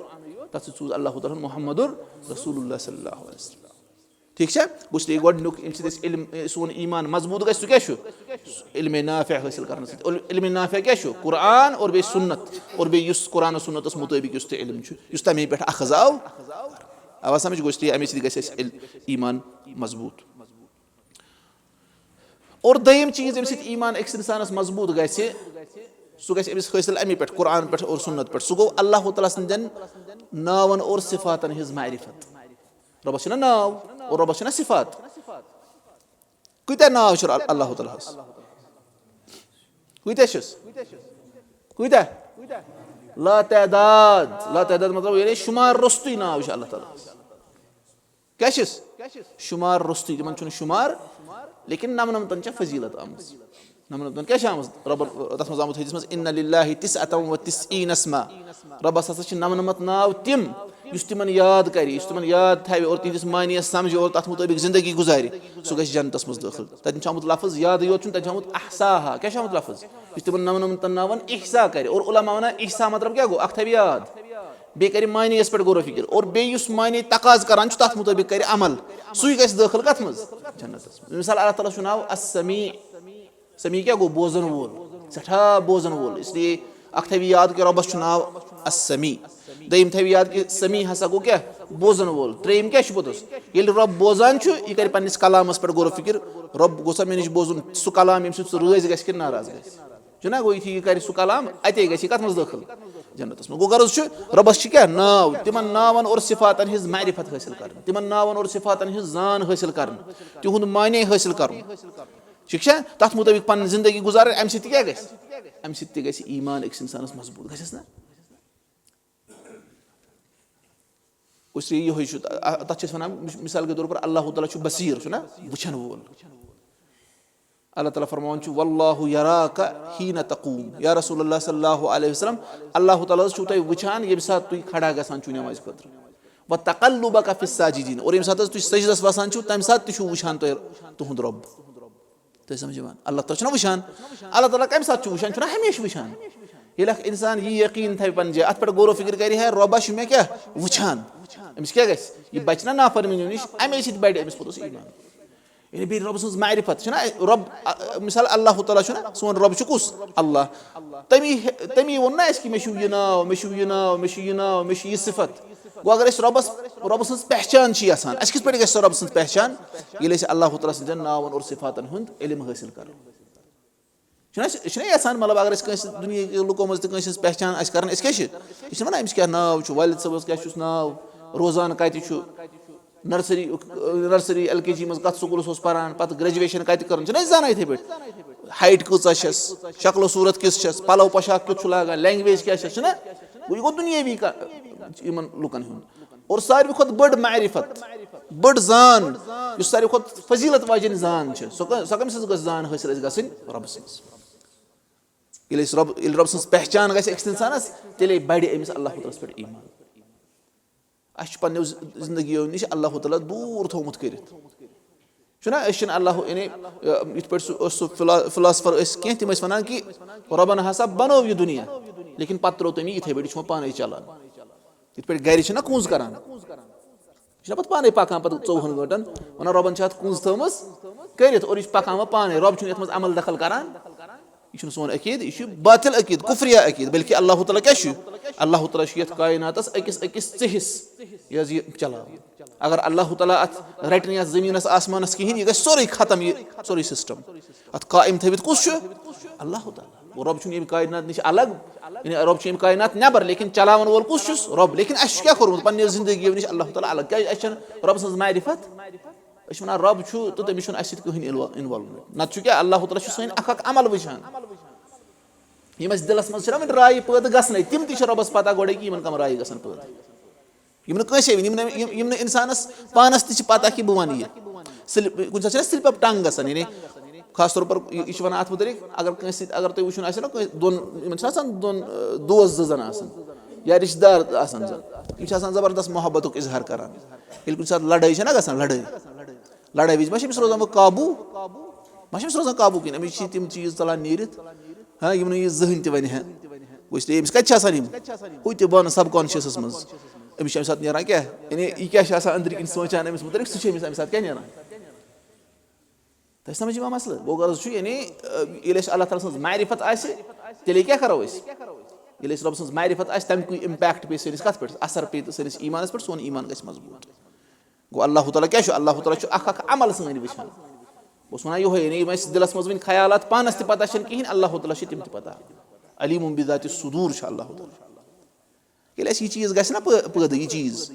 تَتھ سۭتۍ سوٗز اللہ تعالیٰ ہَن محمد رسول اللہ صلی اللہ علیہ وسلم۔ ٹھیٖک چھا؟ گوٚو اس لیے گۄڈٕنیُک، ییٚمہِ سۭتۍ أسۍ علم، اے، سون ایٖمان مضبوٗط گژھِ، سُہ کیٛاہ چھُ؟ علم نافع حٲصِل کرنہٕ سۭتۍ۔ عل-، علم نافع کیٛاہ چھُ؟ قرآن اور بیٚیہِ سُنت، اور بیٚیہِ یُس قرآن و سُنتس مُطٲبِق یُس تہِ علم چھُ، یُس تَمے پٮ۪ٹھ اخذ آو۔ آوا سمجھ؟ گوٚو اس لیے اَمے سۭتۍ گژھِ اَسہِ عل-، ایٖمان مضبوٗط۔ اور دوٚیِم چیٖز، ییٚمہِ سۭتۍ ایٖمان أکِس اِنسانَس مضبوٗط گژھِ، سُہ گژھِ أمِس حٲصِل اَمی پٮ۪ٹھ، قرآن پٮ۪ٹھ اور سُنت پٮ۪ٹھ۔ سُہ گوٚو اللہ تعالیٰ سٕنٛدٮ۪ن ناوَن اور صفاتَن ہٕنٛز معرفت۔ رۄبَس چھِنہ ناو اور رۄبَس چھِنہ صفات۔ کۭتیٛاہ ناو چھِ اللہ تعالیٰ ہَس؟ کۭتیٛاہ چھِس؟ کۭتیٛاہ؟ لا تعداد۔ لا تعداد مطلب یعنی شُمار روٚستُے ناو چھِ اللہ تعالیٰ ہَس۔ کیٛاہ چھِس؟ شُمار روٚستُے، تِمن چھُنہٕ شُمار، لیکن نَمنَمتَن چھےٚ فضیٖلت آمٕژ۔ نَمنَمتَن کیٛاہ چھِ آمٕژ؟ رۄبَن، تَتھ منٛز آمُت حدیثَس منٛز، "اِنَّ لِلَّهِ تِسْعَةً وَتِسْعِينَ اسْمًا"۔ رۄبَس ہسا چھِ نَمنَمَتھ ناو تِم، یُس تِمن یاد کرِ، یُس تِمن یاد تھاوِ اور تِہنٛدِس معنیَس سمجھِ اور تَتھ مُطٲبِق زندگی گُزارِ، سُہ گژھِ جنتَس منٛز دٲخل۔ تَتٮ۪ن چھُ آمُت لفظ یادٕے یوت چھُنہٕ، تَتہِ چھُ آمُت احصاہا۔ کیٛاہ چھُ آمُت لفظ؟ یُس تِمن نَمنَمَتَن ناوَن احصا کرِ۔ اور علماء وَنان احصا مطلب کیٛاہ گوٚو؟ اکھ تھاوِ یاد۔ بیٚیہِ کرِ معنیَس پٮ۪ٹھ غور و فکر اور بیٚیہِ یُس معنی تقاضہٕ کران چھُ تَتھ مُطٲبِق کرِ عمل، سُے گژھِ دٲخل کَتھ منٛز؟ جنتَس منٛز۔ مثال، اللہ تعالیٰ چھُ ناو السمیع۔ سمیع کیٛاہ گوٚو؟ بوزَن وول، سٮ۪ٹھاہ بوزَن وول۔ اس لیے اکھ تھٲوِو یاد کہِ رۄبَس چھُ ناو السمیع۔ دوٚیِم تھٲوِو یاد کہِ سمیع ہسا گوٚو کیٛاہ؟ بوزَن وول۔ ترٛیٚیِم کیٛاہ چھُ پوٚتُس؟ ییٚلہِ رۄب بوزان چھُ، یہِ کرِ پننِس کلامَس پٮ۪ٹھ غور و فکر، رۄب گوٚژھا مےٚ نِش بوزُن سُہ کلام ییٚمہِ سۭتۍ سُہ رٲضۍ گژھِ کِنہٕ ناراض گژھِ؟ چھُنہ؟ گوٚو یُتھُے یہِ کرِ سُہ کلام، اتے گژھِ یہِ کتھ منٛز دٲخل؟ جنتس منٛز۔ گوٚو غرض چھُ، رۄبس چھِ کیٛاہ ناو؟ تِمن ناون اور صفاتن ہٕنٛز معرفت حٲصِل کرٕنۍ، تِمن ناون اور صفاتن ہٕنٛز زان حٲصِل کرٕنۍ، تِہُنٛد معنی حٲصِل کرُن۔ ٹھیٖک چھا؟ تتھ مُطٲبِق پنٕنۍ زندگی گُزارٕنۍ۔ امہِ سۭتۍ تہِ کیٛاہ گژھِ؟ امہِ سۭتۍ تہِ گژھِ ایٖمان أکِس انسانس مضبوٗط، گژھٮ۪س نہ؟ اس لیے یِہوٚے چھُ، تَ-، تَتھ چھِ أسۍ وَنان، مِثال کے طور پر، اللہ تعالیٰ چھُ بصیٖر، چھُنہ؟ وٕچھَن وول۔ اللہ تعالیٰ فرماوان چھُ، "واللہ یراک حین تقوم"۔ یا رسول اللہ صلی اللہ علیہ وسلم، اللہ تعالیٰ حظ چھُو تۄہہِ وٕچھان، ییٚمہِ ساتہٕ تُہۍ کھڑا گژھان چھُو نمازِ خٲطرٕ۔ "وتقلبک فی الساجدین"، اور ییٚمہِ ساتہٕ حظ تُہۍ سجدس وسان چھِو، تَمہِ ساتہٕ تہِ چھُو وٕچھان تۄہہِ تُہُنٛد رۄب۔ تُہۍ سمجھِو وۄنۍ؟ اللہ تعالیٰ چھُنہ وٕچھان؟ اللہ تعالیٰ کَمہِ ساتہٕ چھُ وٕچھان؟ چھُنہ ہمیشہٕ وٕچھان؟ ییٚلہِ اکھ اِنسان یہِ یقیٖن تھاوِ پننہِ جایہِ، اَتھ پٮ۪ٹھ غور و فِکر کَرِ ہے، رۄبہ چھُ مےٚ کیٛاہ وٕچھان؟ أمِس کیٛاہ گژھِ؟ یہِ بچہِ نہ نافرمٲنیو نِش، اَمے سۭتۍ بَڑِ أمِس پوٚتُس ایٖمان۔ یعنی بیٚیہِ رۄبہٕ سٕنٛز معرفت چھُنہ، رۄب، آ، مثال اللہ تعالیٰ چھُنہ، سون رۄب چھُ کُس؟ اللہ۔ تٔمی، تٔمی ووٚن نہ اَسہِ کہِ مےٚ چھُ یہِ ناو، مےٚ چھُ یہِ ناو، مےٚ چھُ یہِ ناو، مےٚ چھُ یہِ صفت۔ گوٚو اگر أسۍ رۄبَس، رۄبہٕ سٕنٛز پہچان چھِ یَژھان، اَسہِ کِتھ پٲٹھۍ گژھِ سۄ رۄبہٕ سٕنٛز پہچان؟ ییٚلہِ أسۍ اللہ تعالیٰ سٕنٛدٮ۪ن ناوَن اور صفاتَن ہُنٛد علم حٲصِل کَرو۔ چھُنہ أسۍ، أسۍ چھِنہ یَژھان، مطلب، اگر أسۍ کٲنٛسہِ دُنیاہٕکہِ لُکو منٛز تہِ کٲنٛسہِ ہٕنٛز پہچان آسہِ کَرٕنۍ، أسۍ کیٛاہ چھِ؟ أسۍ چھِ وَنان، أمِس کیٛاہ ناو چھُ، والد صٲبَس کیٛاہ چھُس ناو، روزان کَتہِ چھُ، نرسری، نرسری، ایل کے جی منٛز کَتھ سکوٗلَس اوس پَران، پَتہٕ گریجویشن کَتہِ کٔرٕن، چھِنہ أسۍ زانان یِتھَے پٲٹھۍ؟ ہایٹ کۭژاہ چھَس، شکل و صوٗرت کِژھ چھَس، پَلَو پوشاک کیُتھ چھُ لاگان، لینگویج کیٛاہ چھَس، چھُنہ؟ گوٚو یہِ گوٚو دُنیٲوی کا-، یِمَن لُکَن ہُنٛد۔ اور ساروی کھۄتہٕ بٔڑ معرفت، بٔڑ زان، یُس ساروی کھۄتہٕ فضیلت واجیٚنۍ زان چھِ، سۄ کٔ-، سۄ کٔمۍ سٕنٛز گٔژھ زان حٲصِل اَسہِ گژھٕنۍ؟ رۄبہٕ سٕنٛز۔ ییٚلہِ أسۍ رۄب، ییٚلہِ رۄبہٕ سٕنٛز پہچان گژھِ أکِس اِنسانَس، تیٚلے بَڑِ أمِس اللہ تعالیٰ ہَس پٮ۪ٹھ ایٖمان۔ اَسہِ چھُ پنٛنیو ز-، زندگیو نِش اللہ تعالیٰ دوٗر تھوٚومُت کٔرِتھ۔ چھُنہ، أسۍ چھِنہٕ اللہ، یعنی، یِتھ پٲٹھۍ سُہ اوس، سُہ فِلا-، فِلاسفر ٲسۍ کینٛہہ، تِم ٲسۍ وَنان کہِ رۄبَن ہسا بَنوو یہِ دُنیا، لیکن پَتہٕ ترٛوو تٔمۍ یہِ یِتھَے پٲٹھۍ، یہِ چھُ وۄنۍ پانَے چَلان۔ یِتھ پٲٹھۍ گَرِ چھِنہ کُنٛز کَران، یہِ چھُنہ پتہٕ پانے پکان پتہٕ ژوٚوُہن گٲنٛٹن، ونان رۄبن چھِ اتھ کُنٛز تھٲومٕژ کٔرِتھ، اور یہِ چھُ پکان وۄنۍ پانے، رۄب چھُنہٕ یتھ منٛز عمل دخل کران۔ یہِ چھُنہٕ سون عقیدٕ، یہِ چھُ باطل عقیدٕ، کفریہ عقیدٕ، بلکہ اللہ تعالیٰ کیٛاہ چھُ؟ اللہ تعالیٰ چھُ یتھ کائناتس أکِس أکِس ژِہِس یہِ حظ یہِ چلاوان۔ اگر اللہ تعالیٰ اتھ رٹہِ نہٕ یتھ زمینس آسمانس کہیٖنۍ، یہِ گژھِ سورُے ختم، یہِ سورُے سسٹم۔ اتھ قائم تھٲوِتھ کُس چھُ؟ اللہ تعالیٰ۔ گوٚو رۄب چھُنہٕ ییٚمہِ کائنات نِش الگ، یعنی رۄب چھُ ییٚمہِ کائنات نٮ۪بر، لیکن چلاون وول کُس چھُس؟ رۄب۔ لیکن اَسہِ چھُ کیٛاہ کوٚرمُت؟ پننہِ زندگی نِش اللہ تعالیٰ الگ۔ کیٛازِ؟ اَسہِ چھَنہٕ رۄب سٕنٛز معرفت۔ أسۍ چھِ وَنان رۄب چھُ تہٕ تٔمِس چھُنہٕ اَسہِ سۭتۍ کٕہٕنۍ انوالومنٹ۔ نتہٕ چھُ کیٛاہ؟ اللہ تعالیٰ چھُ سٲنۍ اکھ اکھ عمل وٕچھان۔ یِم اَسہِ دِلس منٛز چھِنہ وۄنۍ رایہِ پٲدٕ گژھنَے، تِم تہِ چھِ رۄبس پتہ گۄڈَے کہِ یِمن کَم رایہِ گژھن پٲدٕ۔ یِم نہٕ کٲنٛسے وٕنہِ، یِم نہٕ، یِم، یِم نہٕ اِنسانَس پانَس تہِ چھِ پَتہ کہِ بہٕ وَنہٕ یہِ۔ سِلِپ، کُنہِ ساتہٕ چھِنہ slip of tongue گژھان، یعنی خاص طور پر یہِ، یہِ چھُ وَنان اَتھ مُتعلِق، اگر کٲنٛسہِ سۭتۍ، اگر تُہۍ وٕچھُن آسہِ نہ کٲنٛسہِ دۄن، یِمَن چھِنہ آسان دۄن، اَ، دوس زٕ زَن آسان یا رِشتہٕ دار آسان زَن، یِم چھِ آسان زبردست محبتُک اظہار کران۔ ییٚلہِ کُنہِ ساتہٕ لڑٲے چھےٚ نہ گژھان، لڑٲے، لڑٲے وِزِ ما چھِ أمِس روزان وۄنۍ قابوٗ؟ ما چھِ أمِس روزان قابوٗ کِنہٕ أمِس چھِ تِم چیٖز ژَلان نیٖرِتھ؟ ہاں، یِم نہٕ یہِ زٕہٕنۍ تہِ وَنہِ ہا۔ وٕچھ تہٕ أمِس کَتہِ چھِ آسان یِم؟ ہُہ تہِ بۄنہٕ subconsciousس منٛز۔ أمِس چھِ اَمہِ ساتہٕ نیران کیٛاہ؟ یعنی یہِ کیٛاہ چھِ آسان أنٛدرٕ کِنۍ سونٛچان أمِس مُتعلِق، سُہ چھُ أمِس اَمہِ ساتہٕ کیٛاہ نیران؟ تۄہہِ سَمٕجھ یِوان مسلہٕ؟ گوٚو غرض چھُ، یعنی، ییٚلہِ اَسہِ اللہ تعالیٰ سٕنٛز معرفت آسہِ، تیٚلے کیٛاہ کَرو أسۍ؟ ییٚلہِ اَسہِ رۄب سٕنٛز معرفت آسہِ، تَمہِ کُے impact پیٚیہِ سٲنِس کَتھ پٮ۪ٹھ؟ اَثر پیٚیہِ تہٕ سٲنِس ایٖمانَس پٮ۪ٹھ، سون ایٖمان گژھِ مضبوٗط۔ گوٚو اللہ تعالیٰ کیٛاہ چھُ؟ اللہ تعالیٰ چھُ اکھ اکھ عمل سٲنۍ وٕچھان۔ بہٕ اوسُس وَنان یِہوٚے، یعنی یِم اَسہِ دِلَس منٛز وٕنہِ خیالات پانَس تہِ پَتہ چھَنہٕ کِہیٖنۍ، اللہ تعالیٰ چھِ تِم تہِ پَتہ۔ علیم بذات الصدور چھُ اللہ تعالیٰ۔ ییٚلہِ اَسہِ یہِ چیٖز گژھِ نہ پٲ-، پٲدٕ، یہِ چیٖز،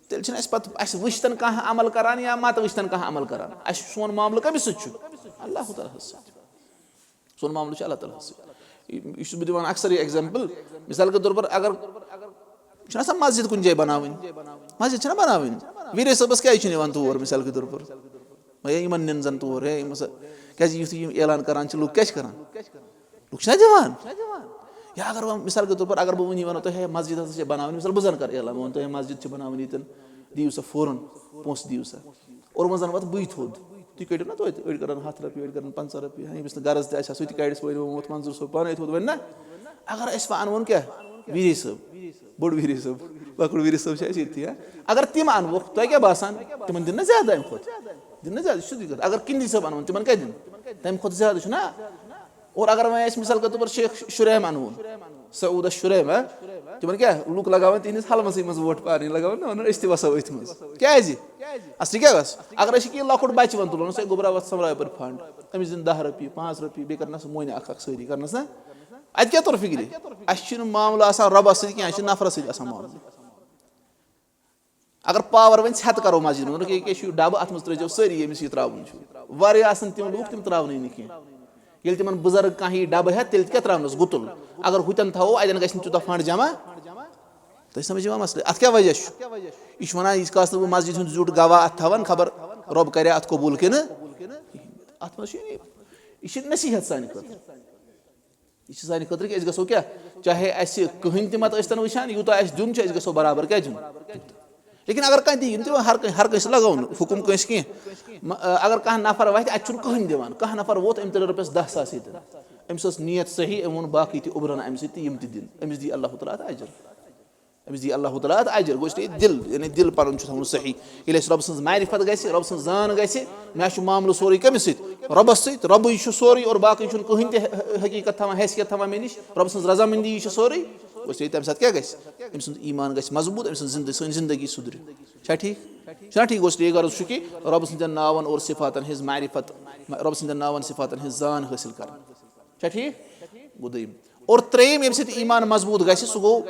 تیٚلہِ چھِنہٕ اَسہِ پَتہٕ اَسہِ وٕچھتَن کانٛہہ عمل کَران یا مَتہٕ وٕچھتَن کانٛہہ عمل کَران۔ اَسہِ چھُ، سون معاملہٕ کٔمِس سۭتۍ چھُ؟ اللہ تعالیٰ ہَس سۭتۍ۔ سون معاملہٕ چھُ اللہ تعالیٰ ہَس سۭتۍ۔ یہِ، یہِ چھُس بہٕ دِوان اکثر یہِ example۔ مثال کے طور پر اگر چھُنہ آسان مسجد کُنہِ جایہِ بناوٕنۍ، مسجد چھَنہ بناوٕنۍ، ویٖرے صٲبَس کیٛازِ چھِنہٕ یِوان تور مثال کے طور پر؟ وۄنۍ یِمَن نِن زَن تور، ہے، یِم ہسا، کیٛازِ یُتھُے یِم اعلان کران چھِ، لُکھ کیٛاہ چھِ کران؟ لُکھ چھِنہ دِوان۔ یا اگر وۄنۍ مثال کے طور پر اگر بہٕ وٕنی وَنو تۄہہِ، ہے، مسجد ہسا چھِ بناوٕنۍ، مثال بہٕ زَن کَرٕ اعلان، بہٕ وَنہٕ تۄہہِ، ہے، مسجد چھِ بناوٕنۍ ییٚتٮ۪ن، دِیِو سا فوراً پونٛسہٕ دِیِو سا۔ اور وۄنۍ زَن وَتھ بٕے تھوٚد، تُہۍ کٔڑِو نہ توتہِ، أڑۍ کَڑَن ہَتھ رۄپیہِ، أڑۍ کَڑَن پنٛژاہ رۄپیہِ، ہاں، ییٚمِس نہٕ غرض تہِ آسہِ ہا، سُہ تہِ کَڑِ، سُہ وَنہِ ووٚنمُت منظوٗر صٲب پانَے تھوٚد، وَنہِ نہ۔ اگر أسۍ وۄنۍ اَنوون کیٛاہ؟ ویٖری صٲب، بوٚڑ ویٖری صٲب، لۄکُٹ ویٖری صٲب چھِ اَسہِ ییٚتہِ، ہاں۔ اگر تِم اَنوکھ، تۄہہِ کیٛاہ باسان؟ تِمَن دِن نہ زیادٕ اَمہِ کھۄتہٕ؟ دِن نہ زیادٕ، یہِ چھُ سیوٚدُے کَتھ۔ اگر کِندی صٲب اَنوون، تِمَن کیٛاہ دِن؟ تَمہِ کھۄتہٕ زیادٕ چھُ نہ۔ اور اگر وۄنۍ أسۍ مثال کے طور پر شیخ شُریم اَنوون، سعوٗدہ شُریم، ہاں؟ تِمَن کیٛاہ؟ لُکھ لگاوان تِہِنٛدِس حلمَسٕے منٛز ووٹ پارنہِ، لگاوان نہ وَنان أسۍ تہِ وَسو أتھۍ منٛز۔ کیٛازِ؟ اَصلی کیٛاہ گژھِ؟ اگر أسۍ یہِ کینٛہہ لۄکُٹ بَچہٕ وَن تُلون، سُہ ہے گوٚبرا وَتھ سۄمبراو یَپٲرۍ فنٛڈ، أمِس دِن دَہ رۄپیہِ، پانٛژھ رۄپیہِ، بیٚیہِ کَرنَس مۄنہِ اَکھ اَکھ سٲری، کَرنَس نہ۔ اَتہِ کیٛاہ توٚر فِکرِ؟ اَسہِ چھُنہٕ معاملہٕ آسان رۄبَس سۭتۍ کینٛہہ، اَسہِ چھُ نفرَس سۭتۍ آسان معاملہٕ۔ اگر power وۄنۍ ژھٮ۪تہٕ کَرو مسجد منٛز، دوٚپُکھ، ییٚکیٛاہ چھُ یہِ ڈَبہٕ، اَتھ منٛز ترٛٲوزیٚو سٲری، ییٚمِس یہِ ترٛاوُن چھُ۔ واریاہ آسَن تِم لُکھ، تِم ترٛاونٕے نہٕ کینٛہہ۔ ییٚلہِ تِمَن بُزرگ کانٛہہ یی ڈَبہٕ ہٮ۪تھ، تیٚلہِ تہِ کیٛاہ ترٛاونَس؟ گُتُل۔ اگر ہُتٮ۪ن تھاوو، اَتٮ۪ن گژھِ نہٕ تیوٗتاہ فنٛڈ جمع۔ تۄہہِ سَمٕجھ یِوان مسلہٕ؟ اَتھ کیٛاہ وجہ چھُ؟ یہِ چھُ وَنان، یہِ کاسہٕ نہٕ بہٕ مسجد ہُنٛد زیُٹھ گواہ اَتھ تھاوان، خبر رۄب کَرِ اَتھ قبوٗل کِنہٕ؟ اَتھ منٛز چھُ یہِ، یہِ چھِ نصیٖحت سانہِ خٲطرٕ۔ یہِ چھِ سانہِ خٲطرٕ کہِ أسۍ گژھو کیٛاہ؟ چاہے اَسہِ کٕہٕنۍ تہِ مَتہٕ ٲسۍتَن وٕچھان، یوٗتاہ اَسہِ دیُن چھُ، أسۍ گژھو برابر کیٛاہ دیُن؟ لیکن اگر کانٛہہ دِیہِ، یِم تہِ ہر کٲنٛسہِ، ہر کٲنٛسہِ لگاوو نہٕ حُکُم کٲنٛسہِ کینٛہہ۔ مہ-، اگر کانٛہہ نفر وَتھِ، اَتہِ چھُنہٕ کٕہٕنۍ دِوان۔ کانٛہہ نفر ووت، أمۍ ترٛٲے رۄپیَس دَہ ساس ییٚتٮ۪ن۔ أمِس ٲس نیت صحیح، أمۍ ووٚن باقٕے تہِ اُبرَن اَمہِ سۭتۍ تہٕ یِم تہِ دِن۔ أمِس دی اللہ تعالیٰ اَتھ اجر۔ أمِس دی اللہ تعالیٰ اَتھ اجر۔ گوٚو، اس لیے دِل، یعنی دِل پَنُن چھُ تھاوُن صحیح۔ ییٚلہِ اَسہِ رۄب سٕنٛز معرفت گژھِ، رۄب سٕنٛز زان گژھِ، مےٚ چھُ معاملہٕ سورُے کٔمِس سۭتۍ؟ رۄبَس سۭتۍ۔ رۄبٕے چھُ سورُے اور باقٕے چھُنہٕ کٕہٕنۍ تہِ حقیٖقت تھاوان، حیثیت تھاوان مےٚ نِش۔ رۄب سٕنٛز رضامٔندی چھِ سورُے۔ گوٚو، اس لیے تَمہِ ساتہٕ کیٛاہ گژھِ؟ أمۍ سُنٛد ایٖمان گژھِ مضبوٗط، أمۍ سٕنٛز زِندٕ-، سٲنۍ زِندگی سُدرِ۔ چھا ٹھیٖک؟ چھُنہ ٹھیٖک؟ گوٚو، اس لیے غرض چھُ کہِ رۄب سٕنٛدٮ۪ن ناوَن اور صفاتَن ہٕنٛز معرفت، رۄب سٕنٛدٮ۪ن ناوَن صفاتَن ہٕنٛز زان حٲصِل کَرٕنۍ۔ چھا ٹھیٖک؟ گوٚو دوٚیِم۔ اور ترٛیٚیِم، ییٚمہِ سۭتۍ ایٖمان مضبوٗط گژھِ، سُہ گوٚو،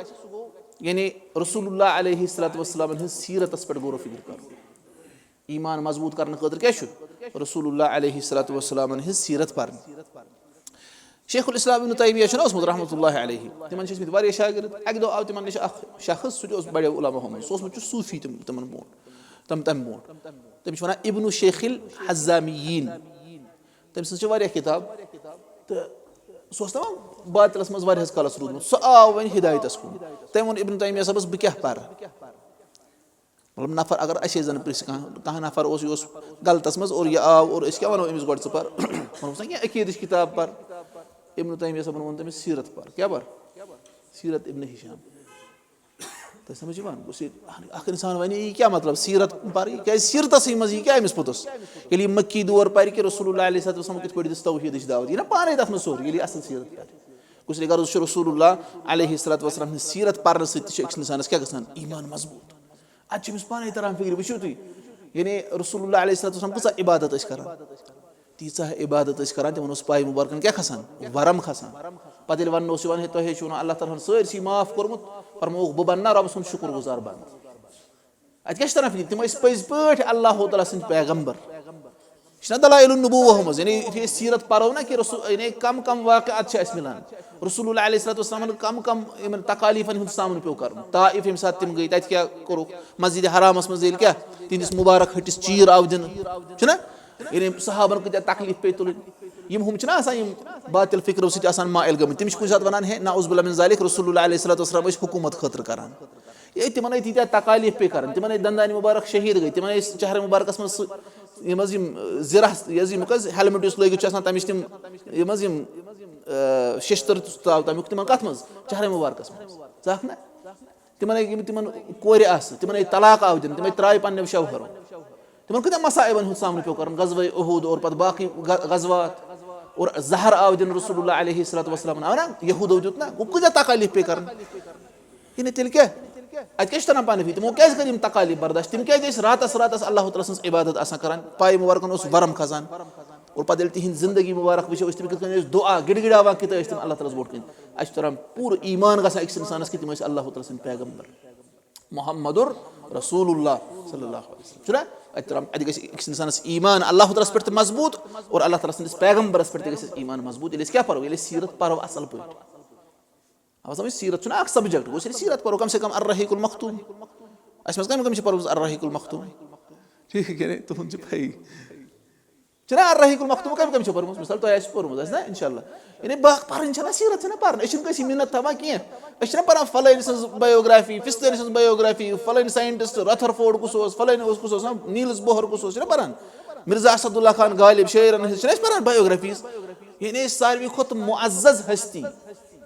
یعنی، رسول اللہ علیہ الصلوۃ والسلامَن ہٕنٛز سیٖرتَس پٮ۪ٹھ غور و فِکر کَرُن۔ ایٖمان مضبوٗط کرنہٕ خٲطرٕ کیٛاہ چھُ؟ رسول اللہ علیہ الصلوۃ والسلامَن ہٕنٛز سیٖرت پَرٕنۍ۔ شیخ الاسلام ابن تیمیہ چھُنہ اوسمُت رحمتہ اللہ علیہ، تِمَن چھِ ٲسمٕتۍ واریاہ شاگرد۔ اَکہِ دۄہ آو تِمَن نِش اَکھ شخص، سُہ تہِ اوس بَڑیو علماہو منٛز، سُہ اوسمُت چھُ صوٗفی تِم، تِمَن برونٛٹھ، تِم، تَمہِ برونٛٹھ۔ تٔمِس چھِ وَنان ابن شیخ الحزامیٖن۔ تٔمۍ سٕنٛز چھِ واریاہ کِتاب۔ تہٕ سُہ اوس دَپان باطلَس منٛز واریاہَس کالَس روٗدمُت۔ سُہ آو وۄنۍ ہدایتَس کُن۔ تٔمۍ ووٚن ابن تیمیہ صٲبَس، بہٕ کیٛاہ پَرٕ؟ مطلب، نفر اگر اَسے زَن پرٛژھِ کانٛہہ، کانٛہہ نفر اوس، یہِ اوس غلطَس منٛز اور یہِ آو اور أسۍ کیٛاہ وَنو أمِس گۄڈٕ، ژٕ پَر؟ وَنوس نہ کینٛہہ، عقیٖدٕچ کِتاب پَر۔ ابن تیمیہ صٲبَن ووٚن تٔمِس، سیٖرت پَر۔ کیٛاہ پَر؟ سیٖرت ابن ہشام۔ تۄہہِ سمجھ یِوان؟ گوٚژھ یہِ اکھ انسان ونہِ، یہِ کیٛاہ مطلب سیٖرت پرِ؟ کیٛازِ سیٖرتسٕے منٛز یہِ کیٛاہ أمِس پوٚتُس؟ ییٚلہِ یہِ مکی دور پرِ کہِ رسول اللہ علیہ الصلوۃ والسلام کِتھ پٲٹھۍ دِژ توحیٖدٕچ دعوت، یہِ نا پانے تتھ منٛز سورُے، ییٚلہِ یہِ اصل سیٖرت پرِ۔ گوٚژھ یہِ غرض چھُ رسول اللہ علیہ الصلوۃ والسلام ہٕنٛز سیٖرت پرنہٕ سۭتۍ تہِ چھُ أکِس انسانس کیٛاہ گژھان؟ ایمان مضبوٗط۔ اتہِ چھُ أمِس پانے تران فکرِ، وٕچھِو تُہۍ، یعنی رسول اللہ علیہ الصلوۃ والسلام کۭژاہ عبادت ٲسۍ کران۔ تیٖژاہ عبادت ٲسۍ کران، تِمن اوس پایہِ مُبارکن کیٛاہ کھسان؟ ورم کھسان۔ پتہٕ ییٚلہِ وننہٕ اوس یِوان، ہے، تۄہہِ ہے چھُو نہٕ اللہ تعالیٰ ہن سٲرسٕے معاف کوٚرمُت، فرمووُکھ، بہٕ بننا رۄبہٕ سُنٛد شُکر گُزار بنٛدٕ۔ اتہِ کیٛاہ چھِ تران فِکرِ؟ تِم ٲسۍ پٔزۍ پٲٹھۍ اللہ تعالیٰ سٕنٛدۍ پیغمبر۔ یہِ چھِنہ دلائل النبوہ منٛز، یعنی یُتھُے أسۍ سیٖرت پرو نا کہِ رسول، یعنی کم کم واقعات چھِ اَسہِ مِلان۔ رسول اللہ علیہ الصلوۃ والسلامن کم کم یِمن تکالیفن ہُنٛد سامنہٕ پیوٚو کرُن۔ طائف ییٚمہِ ساتہٕ تِم گٔے، تتہِ کیٛاہ کوٚرُکھ؟ مسجد حرامس منٛز ییٚلہِ کیٛاہ تِہنٛدِس مُبارک ۂٹِس چیٖر آو دِنہٕ، چھُنہ؟ یعنی صحابن کۭتیاہ تکلیف پیٚیہِ تُلٕنۍ۔ یِم ہُم چھِنہ آسان، یِم باطل فکرو سۭتۍ آسان مائل گٔمٕتۍ، تِم چھِ کُنہِ ساتہٕ ونان، ہے، نعوذ باللہ من ذالک، رسول اللہ علیہ الصلوۃ والسلام ٲسۍ حکوٗمت خٲطرٕ کران۔ ہے، تِمن ٲسۍ تیٖتیاہ تکالیف پیٚیہِ کرٕنۍ، تِمن ٲسۍ دندانہِ مُبارک شہیٖد گٔے، تِمن ٲسۍ چہرٕ مُبارکس منٛز سُہ، یِم حظ یِم زِرہ، یہِ حظ یِم حظ ہیلمٹ یُس لٲگِتھ چھُ آسان، تمِچ تِم، یِم حظ یِم، آ، ششتٕر تراو تمیُک تِمن کتھ منٛز؟ چہرٕ مُبارکس منٛز۔ ژٕ اکھ نہ؟ تِمن ٲسۍ، یِم تِمن کورِ آسہٕ، تِمن ٲسۍ طلاق آو دِنہٕ، تِم ٲسۍ ترٛاے پننیو شوہرو۔ تِمن کۭتیاہ مصائبن ہُنٛد سامنہٕ پیوٚو کرُن، غزوہ احد اور پتہٕ باقٕے غ-، غزوات، اور زہر آو دِنہٕ رسول اللہ علیہ الصلوۃ والسلام، آو نا، یہودو دیُت نا، گوٚو کۭتیاہ تکالیف پیٚیہِ کرٕنۍ۔ یعنی تیٚلہِ کیٛاہ؟ اتہِ کیٛاہ چھِ تران پانہٕ فِکرِ؟ تِمو کیٛازِ کٔرۍ یِم تکالیف برداشت؟ تِم کیٛازِ ٲسۍ راتس راتس اللہ تعالیٰ سٕنٛز عبادت آسان کران؟ پایہِ مُبارکن اوس ورم کھسان۔ اور پتہٕ ییٚلہِ تِہنٛدۍ زندگی مُبارک وٕچھو أسۍ، تِم کِتھ کٔنۍ ٲسۍ دُعا گِڑگِڑاوان، کِتھ ٲسۍ تِم اللہ تعالیٰ ہس برونٛٹھ کَنہِ۔ اَسہِ چھُ تران پوٗرٕ ایٖمان گژھان أکِس اِنسانس کہِ تِم ٲسۍ اللہ تعالیٰ سٕنٛدۍ پیغمبر۔ محمد رسول اللہ صلی اللہ علیہ وسلم۔ چھُنہ؟ احترام، اَتہِ گژھِ أکِس اِنسانَس ایٖمان اللہ تعالیٰ ہَس پٮ۪ٹھ تہِ مضبوٗط اور اللہ تعالیٰ سٕنٛدِس پیغمبرَس پٮ۪ٹھ تہِ گژھِ اَسہِ ایٖمان مضبوٗط۔ ییٚلہِ أسۍ کیٛاہ پَرو؟ ییٚلہِ أسۍ سیٖرت پَرو اَصٕل پٲٹھۍ۔ اَوَ سَمٕجھ، سیٖرت چھُنہ اَکھ subject، گوٚو أسۍ ییٚلہِ سیٖرت پَرو، کم سے کم الرحیق المختوم۔ اَسہِ منٛز کَمہِ کَمہِ چھِ پٔرمٕژ الرحیق المختوم؟ ٹھیٖک، یعنی تُہُنٛد چھِ پَیی۔ چھِنہ الرحیق المختوم کَمہِ کَمہِ چھِ پٔرمٕژ؟ مثال، تۄہہِ آسہِ پوٚرمُت، آسہِ نہ؟ اِنشاء اللہ۔ یعنی باقٕے پَرٕنۍ چھَنہ سیٖرت، چھَنہ پَرٕنۍ۔ أسۍ چھِنہٕ کٲنٛسہِ مِنت تھاوان کینٛہہ۔ أسۍ چھِنہ پَران فَلٲنۍ سٕنٛز biography، فِستٲنۍ سٕنٛز biography، فَلٲنۍ scientist رَتھَرفورڈ کُس اوس، فَلٲنۍ اوس کُس اوس، ہاں، نیٖلٕز بوہَر کُس اوس، چھِنہ پَران؟ مرزا اسد اللہ خان غالب شٲعرَن ہٕنٛز چھِنہ أسۍ پَران biographies؟ یعنی أسۍ ساروی کھۄتہٕ معزز ہستی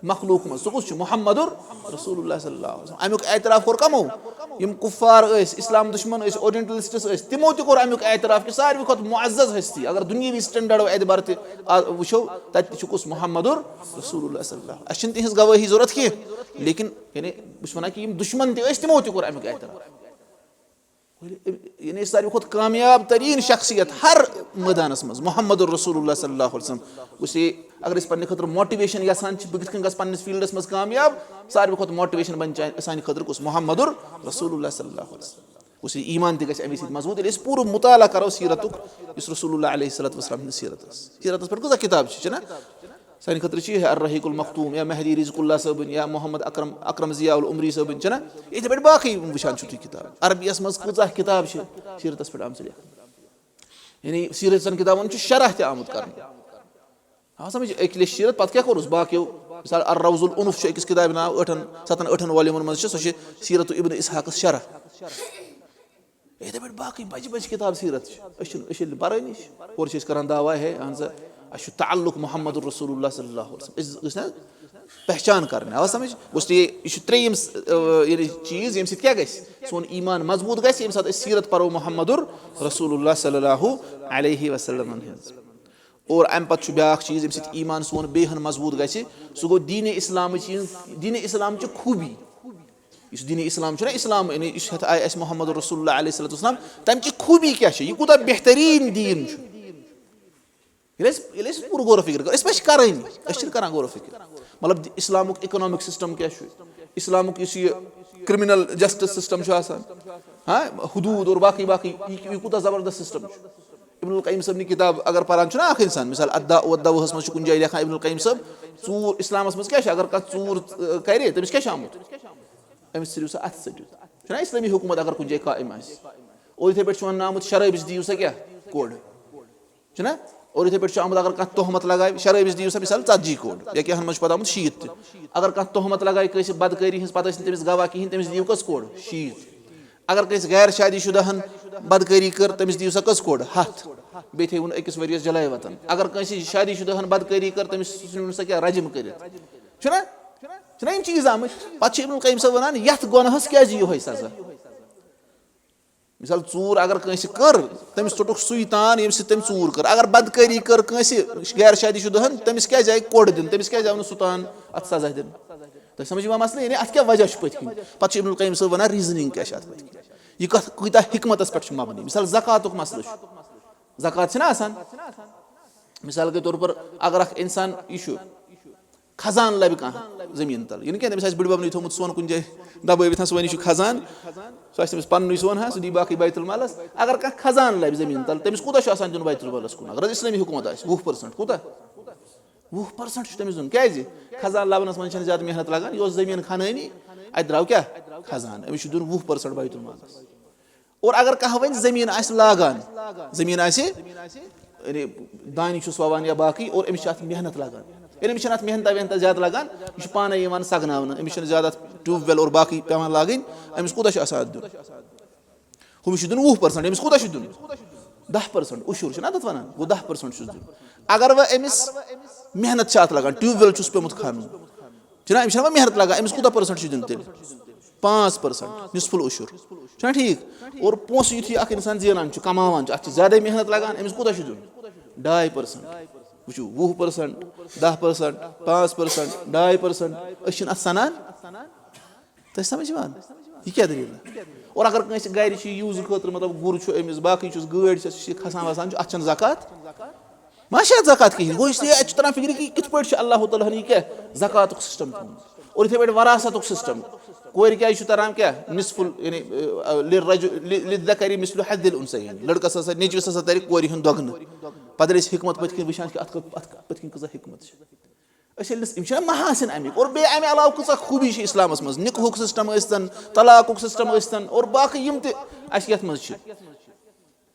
مخلوق منٛز، سُہ کُس چھُ؟ محمد رسول اللہ صلی اللہ علیہ وسلم۔ اَمیُک اعتراف کوٚر کَمو؟ یِم کُفار ٲسۍ، اِسلام دُشمن ٲسۍ، orientalists ٲسۍ، تِمو تہِ کوٚر اَمیُک اعتراف کہِ ساروی کھۄتہٕ معزز ہستی، اگر دُنیٲوی standardو اعتبار تہِ، آ، وٕچھو، تَتہِ تہِ چھُ کُس؟ محمد رسول اللہ صلی اللہ علیہ وسلم۔ اَسہِ چھِنہٕ تِہنٛز گوٲہی ضوٚرَتھ کینٛہہ، لیکن، یعنی، بہٕ چھُس وَنان کہِ یِم دُشمن تہِ ٲسۍ، تِمو تہِ کوٚر اَمیُک اعتراف۔ یعنی ساروی کھۄتہٕ کامیاب تریٖن شخصیت ہر مٲدانَس منٛز محمد رسول اللہ صلی اللہ علیہ وسلم۔ گوٚژھ یہِ، اگر أسۍ پننہِ خٲطرٕ motivation یژھان چھِ، بہٕ کِتھ کٔنۍ گژھٕ پننِس fieldس منٛز کامیاب، ساروی کھۄتہٕ motivation بنہِ چا-، سانہِ خٲطرٕ کُس؟ محمد رسول اللہ صلی اللہ علیہ وسلم۔ گوٚژھ یہِ ایٖمان تہِ گژھِ اَمے سۭتۍ مضبوٗط، ییٚلہِ أسۍ پوٗرٕ مطالعہ کرو سیٖرتُک، یُس رسول اللہ علیہ الصلوۃ والسلام ہٕنٛز سیٖرت ٲس۔ سیٖرتَس پٮ۪ٹھ کۭژاہ کِتاب چھِ، چھِنہ؟ سانہِ خٲطرٕ چھِ یِہے الرحیق المختوم یا مہدی رزق اللہ صٲبٕنۍ یا محمد اکرم، اکرم ضیاء العمری صٲبٕنۍ، چھِنہ؟ یِتھے پٲٹھۍ باقٕے وٕچھان چھِو تُہۍ کِتاب۔ عربیَس منٛز کۭژاہ کِتاب چھِ سیٖرتَس پٮ۪ٹھ آمژٕ لیکھنہٕ۔ یعنی سیٖرتَن کِتابَن چھُ شرح تہِ آمُت کرنہٕ۔ آ سمجھ، أکۍ لیٚچھ سیٖرت، پَتہٕ کیٛاہ کوٚرُس باقیو؟ مثال، الروض الانف چھُ أکِس کِتابہِ ناو، ٲٹھن، ستن، ٲٹھن volumeن منٛز چھِ، سۄ چھِ سیٖرت ابن اسحاقَس شرح۔ یِتھے پٲٹھۍ باقٕے بجہِ بجہِ کِتاب سیٖرت چھِ۔ أسۍ چھِنہٕ، أسۍ ییٚلہِ نہٕ پَرٲنی چھِ، اورٕ چھِ أسۍ کَران دعویٰ، ہے، اہن سا، اَسہِ چھُ تعلق محمد رسول اللہ صلی اللہ علیہ وسلم۔ أسۍ گٔژھۍ نہ پہچان کَرٕنۍ، آوا سمجھ؟ گوٚژھ یہِ، یہِ چھُ ترٛیٚیِم س-، ٲ، یعنی چیٖز، ییٚمہِ سۭتۍ کیٛاہ گژھِ؟ سون ایٖمان مضبوٗط گژھِ، ییٚمہِ ساتہٕ أسۍ سیٖرت پَرو محمد رسول اللہ صلی اللہ علیہ وسلمن ہٕنٛز۔ اور اَمہِ پَتہٕ چھُ بیٛاکھ چیٖز، ییٚمہِ سۭتۍ ایٖمان سون بیٚیہِ ہَن مضبوٗط گژھِ، سُہ گوٚو دیٖنِ اِسلامٕچ یِم، دیٖنِ اِسلامچہِ خوٗبی۔ یُس دیٖنِ اِسلام چھُنہ، اِسلام، یعنی یُس ہیٚتھ آیہِ اَسہِ محمد رسول اللہ علیہ الصلوۃ والسلام، تَمہِ چہِ خوٗبی کیٛاہ چھِ؟ یہِ کوٗتاہ بہتریٖن دیٖن چھُ۔ ییٚلہِ أسۍ، ییٚلہِ أسۍ پوٗرٕ غور و فِکر کَرو، أسۍ ما چھِ کَرٲنی؟ أسۍ چھِنہٕ کَران غور و فِکر۔ مطلب، اِسلامُک economic system کیٛاہ چھُ؟ اِسلامُک یُس یہِ criminal justice system چھُ آسان، ہاں، حدوٗد اور باقٕے باقٕے، یہِ، یہِ کوٗتاہ زبردست system چھُ؟ ابن القیم صٲبنہِ کِتاب اگر پَران چھُنہ اَکھ اِنسان، مثال، الداء والدواء ہَس منٛز چھُ کُنہِ جایہِ لیکھان ابن القیم صٲب، ژوٗر، اِسلامَس منٛز کیٛاہ چھُ؟ اگر کانٛہہ ژوٗر، ٲ، کَرِ، تٔمِس کیٛاہ چھُ آمُت؟ أمِس ژٔٹِو سا اَتھٕ ژٔٹِتھ۔ چھُنہ اِسلٲمی حکوٗمت اگر کُنہِ جایہِ قٲیِم آسہِ؟ اور یِتھَے پٲٹھۍ چھُ وَننہٕ آمُت، شرٲبِس دِیِو سا کیٛاہ؟ کوٚڑ۔ چھُنہ؟ اور یِتھَے پٲٹھۍ چھُ آمُت، اگر کانٛہہ تہمت لگاوِ، شرٲبِس دِیِو سا مثال ژتجی کوٚڑ، یا کینٛہَن منٛز چھُ پَتہٕ آمُت شیٖتھ تہِ۔ اگر کانٛہہ تہمت لگاوِ کٲنٛسہِ بدکٲری ہٕنٛز، پَتہٕ ٲسۍ نہٕ تٔمِس گواہ کِہیٖنۍ، تٔمِس دِیِو کٔژ کوٚڑ؟ شیٖتھ۔ اگر کٲنٛسہِ غیر شادی شُدہَن بدکٲری کٔر، تٔمِس دِیِو سا کٔژ کوٚڑ؟ ہَتھ۔ بیٚیہِ تھٲیِو نہٕ أکِس ؤرِیَس جلایہِ وطن۔ اگر کٲنٛسہِ شادی شُدہَن بدکٲری کٔر، تٔمِس ژھٕنِو نہٕ سا کیٛاہ رجم کٔرِتھ۔ چھُنہ؟ چھِنہ یِم چیٖز آمٕتۍ؟ پتہٕ چھِ ابن القیم صٲب ونان، یتھ گۄناہس کیازِ یِہوٚے سزا؟ مثال، ژوٗر اگر کٲنٛسہِ کٔر، تٔمِس ژوٚٹُکھ سُے تان، ییٚمہِ سۭتۍ تٔمۍ ژوٗر کٔر۔ اگر بدکٲری کٔر کٲنٛسہِ غیر شادی شُدہن، تٔمِس کیازِ آیہِ کوٚٹ دِنہٕ؟ تٔمِس کیازِ آو نہٕ سُہ تان اتھ سزا دِنہٕ؟ تۄہہِ سمجھ یِوان مسلہٕ؟ یعنی اتھ کیٛاہ وجہ چھُ پٔتۍ کِنۍ؟ پتہٕ چھُ ابن القیم صٲب ونان، ریٖزننگ کیٛاہ چھِ اتھ پٔتۍ کِنۍ؟ یہِ کتھ کۭتیاہ حکمتس پٮ۪ٹھ چھُ مبنی؟ مثال، زکاتُک مسلہٕ چھُ۔ زکات چھِنہ آسان؟ مثال کے طور پر، اگر اکھ انسان یہِ چھُ، خزان لبہِ کانٛہہ زٔمیٖن تل، یہِ نہٕ کینٛہہ، تٔمِس آسہِ بٕڈببنٕے تھوٚمُت سۄن کُنہِ جایہِ دبٲوِتھ، ہا، سُہ وَنہِ، یہِ چھُ خزان، سُہ آسہِ تٔمِس پننُے سۄن، ہا، سُہ دی باقٕے بیت المالس۔ اگر کانٛہہ خزان لبہِ زٔمیٖن تل، تٔمِس کوٗتاہ چھُ آسان دیُن بیت المالس کُن؟ اگر حظ اسلٲمی حکومت آسہِ، وُہ پٔرسنٹ، کوٗتاہ؟ وُہ پٔرسنٹ چھُ تٔمِس دیُن۔ کیازِ؟ خزان لبنس منٛز چھنہٕ زیادٕ محنت لگان، یہِ اوس زٔمیٖن کھنٲنی، اتہِ درٛاو کیٛاہ؟ خزان۔ أمِس چھُ دیُن وُہ پٔرسنٹ بیت المالس۔ اور اگر کانٛہہ وۄنۍ زٔمیٖن آسہِ لاگان، زٔمیٖن آسہِ، یعنی دانہِ چھُس وَوان یا باقٕے، اور أمِس چھِ اَتھ محنت لَگان، یعنی أمِس چھَنہٕ اَتھ محنتہ وحنتہ زیادٕ لَگان، یہِ چھُ پانَے یِوان سَگناونہٕ، أمِس چھَنہٕ زیادٕ اَتھ ٹیوٗب وٮ۪ل اور باقٕے پٮ۪وان لاگٕنۍ، أمِس کوٗتاہ چھُ آسان اَتھ دیُن؟ ہُمِس چھُ دیُن وُہ پٔرسنٹ، أمِس کوٗتاہ چھُ دیُن؟ دَہ پٔرسنٹ، عشر چھُنہ تَتھ وَنان، گوٚو دَہ پٔرسنٹ چھُس دیُن۔ اگر وۄنۍ أمِس محنت چھِ اَتھ لَگان، ٹیوٗب وٮ۪ل چھُس پیوٚمُت کھَنُن، چھُنہ، أمِس چھَنہ وۄنۍ محنت لَگان، أمِس کوٗتاہ پٔرسنٹ چھُ دیُن تیٚلہِ؟ پانٛژھ پٔرسنٹ، نصف العشر۔ چھُنہ ٹھیٖک؟ اور پونٛسہٕ یُتھُے اَکھ اِنسان زینان چھُ، کماوان چھُ، اَتھ چھِ زیادَے محنت لَگان، أمِس کوٗتاہ چھُ دیُن؟ ڈاے پٔرسنٹ۔ وٕچھِو، وُہ پٔرسنٹ، دَہ پٔرسنٹ، پانٛژھ پٔرسنٹ، ڈاے پٔرسنٹ۔ أسۍ چھِنہٕ اَتھ سَنان۔ تۄہہِ سَمٕجھ یِوان؟ یہِ کیٛاہ دٔلیٖل؟ اور اگر کٲنٛسہِ گَرِ چھِ یوٗزٕ خٲطرٕ، مطلب، گُر چھُ أمِس، باقٕے چھُس، گٲڑۍ چھَس، یہِ چھِ کھَسان وَسان چھُ، اَتھ چھَنہٕ زکات؟ ما چھِ اَتھ زکات کِہیٖنۍ؟ گوٚو، اس لیے اَتہِ چھُ تَران فِکرِ کہِ کِتھ پٲٹھۍ چھُ اللہ تعالیٰ ہَن یہِ کیٛاہ زکاتُک سِسٹَم تھوٚومُت؟ اور یِتھَے پٲٹھۍ وراثتُک سِسٹَم۔ کورِ کیٛازِ چھُ تَران کیٛاہ؟ نصف ال-، یعنی، اَ، لِلرَجُ-، لِ-، لِلذَّكَرِ مِثْلُ حَظِّ الْأُنْثَيَيْنِ۔ لٔڑکَس ہَسا، نیٚچوِس ہَسا تَرِ کورِ ہُنٛد دۄگنہٕ۔ پَتہٕ ییٚلہِ أسۍ حِکمت پٔتھۍ کِنۍ وٕچھان چھِ، اَتھ کٔت-، اَتھ پٔتھۍ کِنۍ کۭژاہ حِکمت چھِ۔ أسۍ ییٚلہِ نہٕ، یِم چھِنہ محاسن اَمِکۍ۔ اور بیٚیہِ اَمہِ علاوٕ کۭژاہ خوٗبی چھِ اِسلامَس منٛز، نِکہُک سِسٹَم ٲسۍتَن، طلاقُک سِسٹَم ٲسۍتَن، اور باقٕے یِم تہِ اَسہِ یَتھ منٛز چھِ۔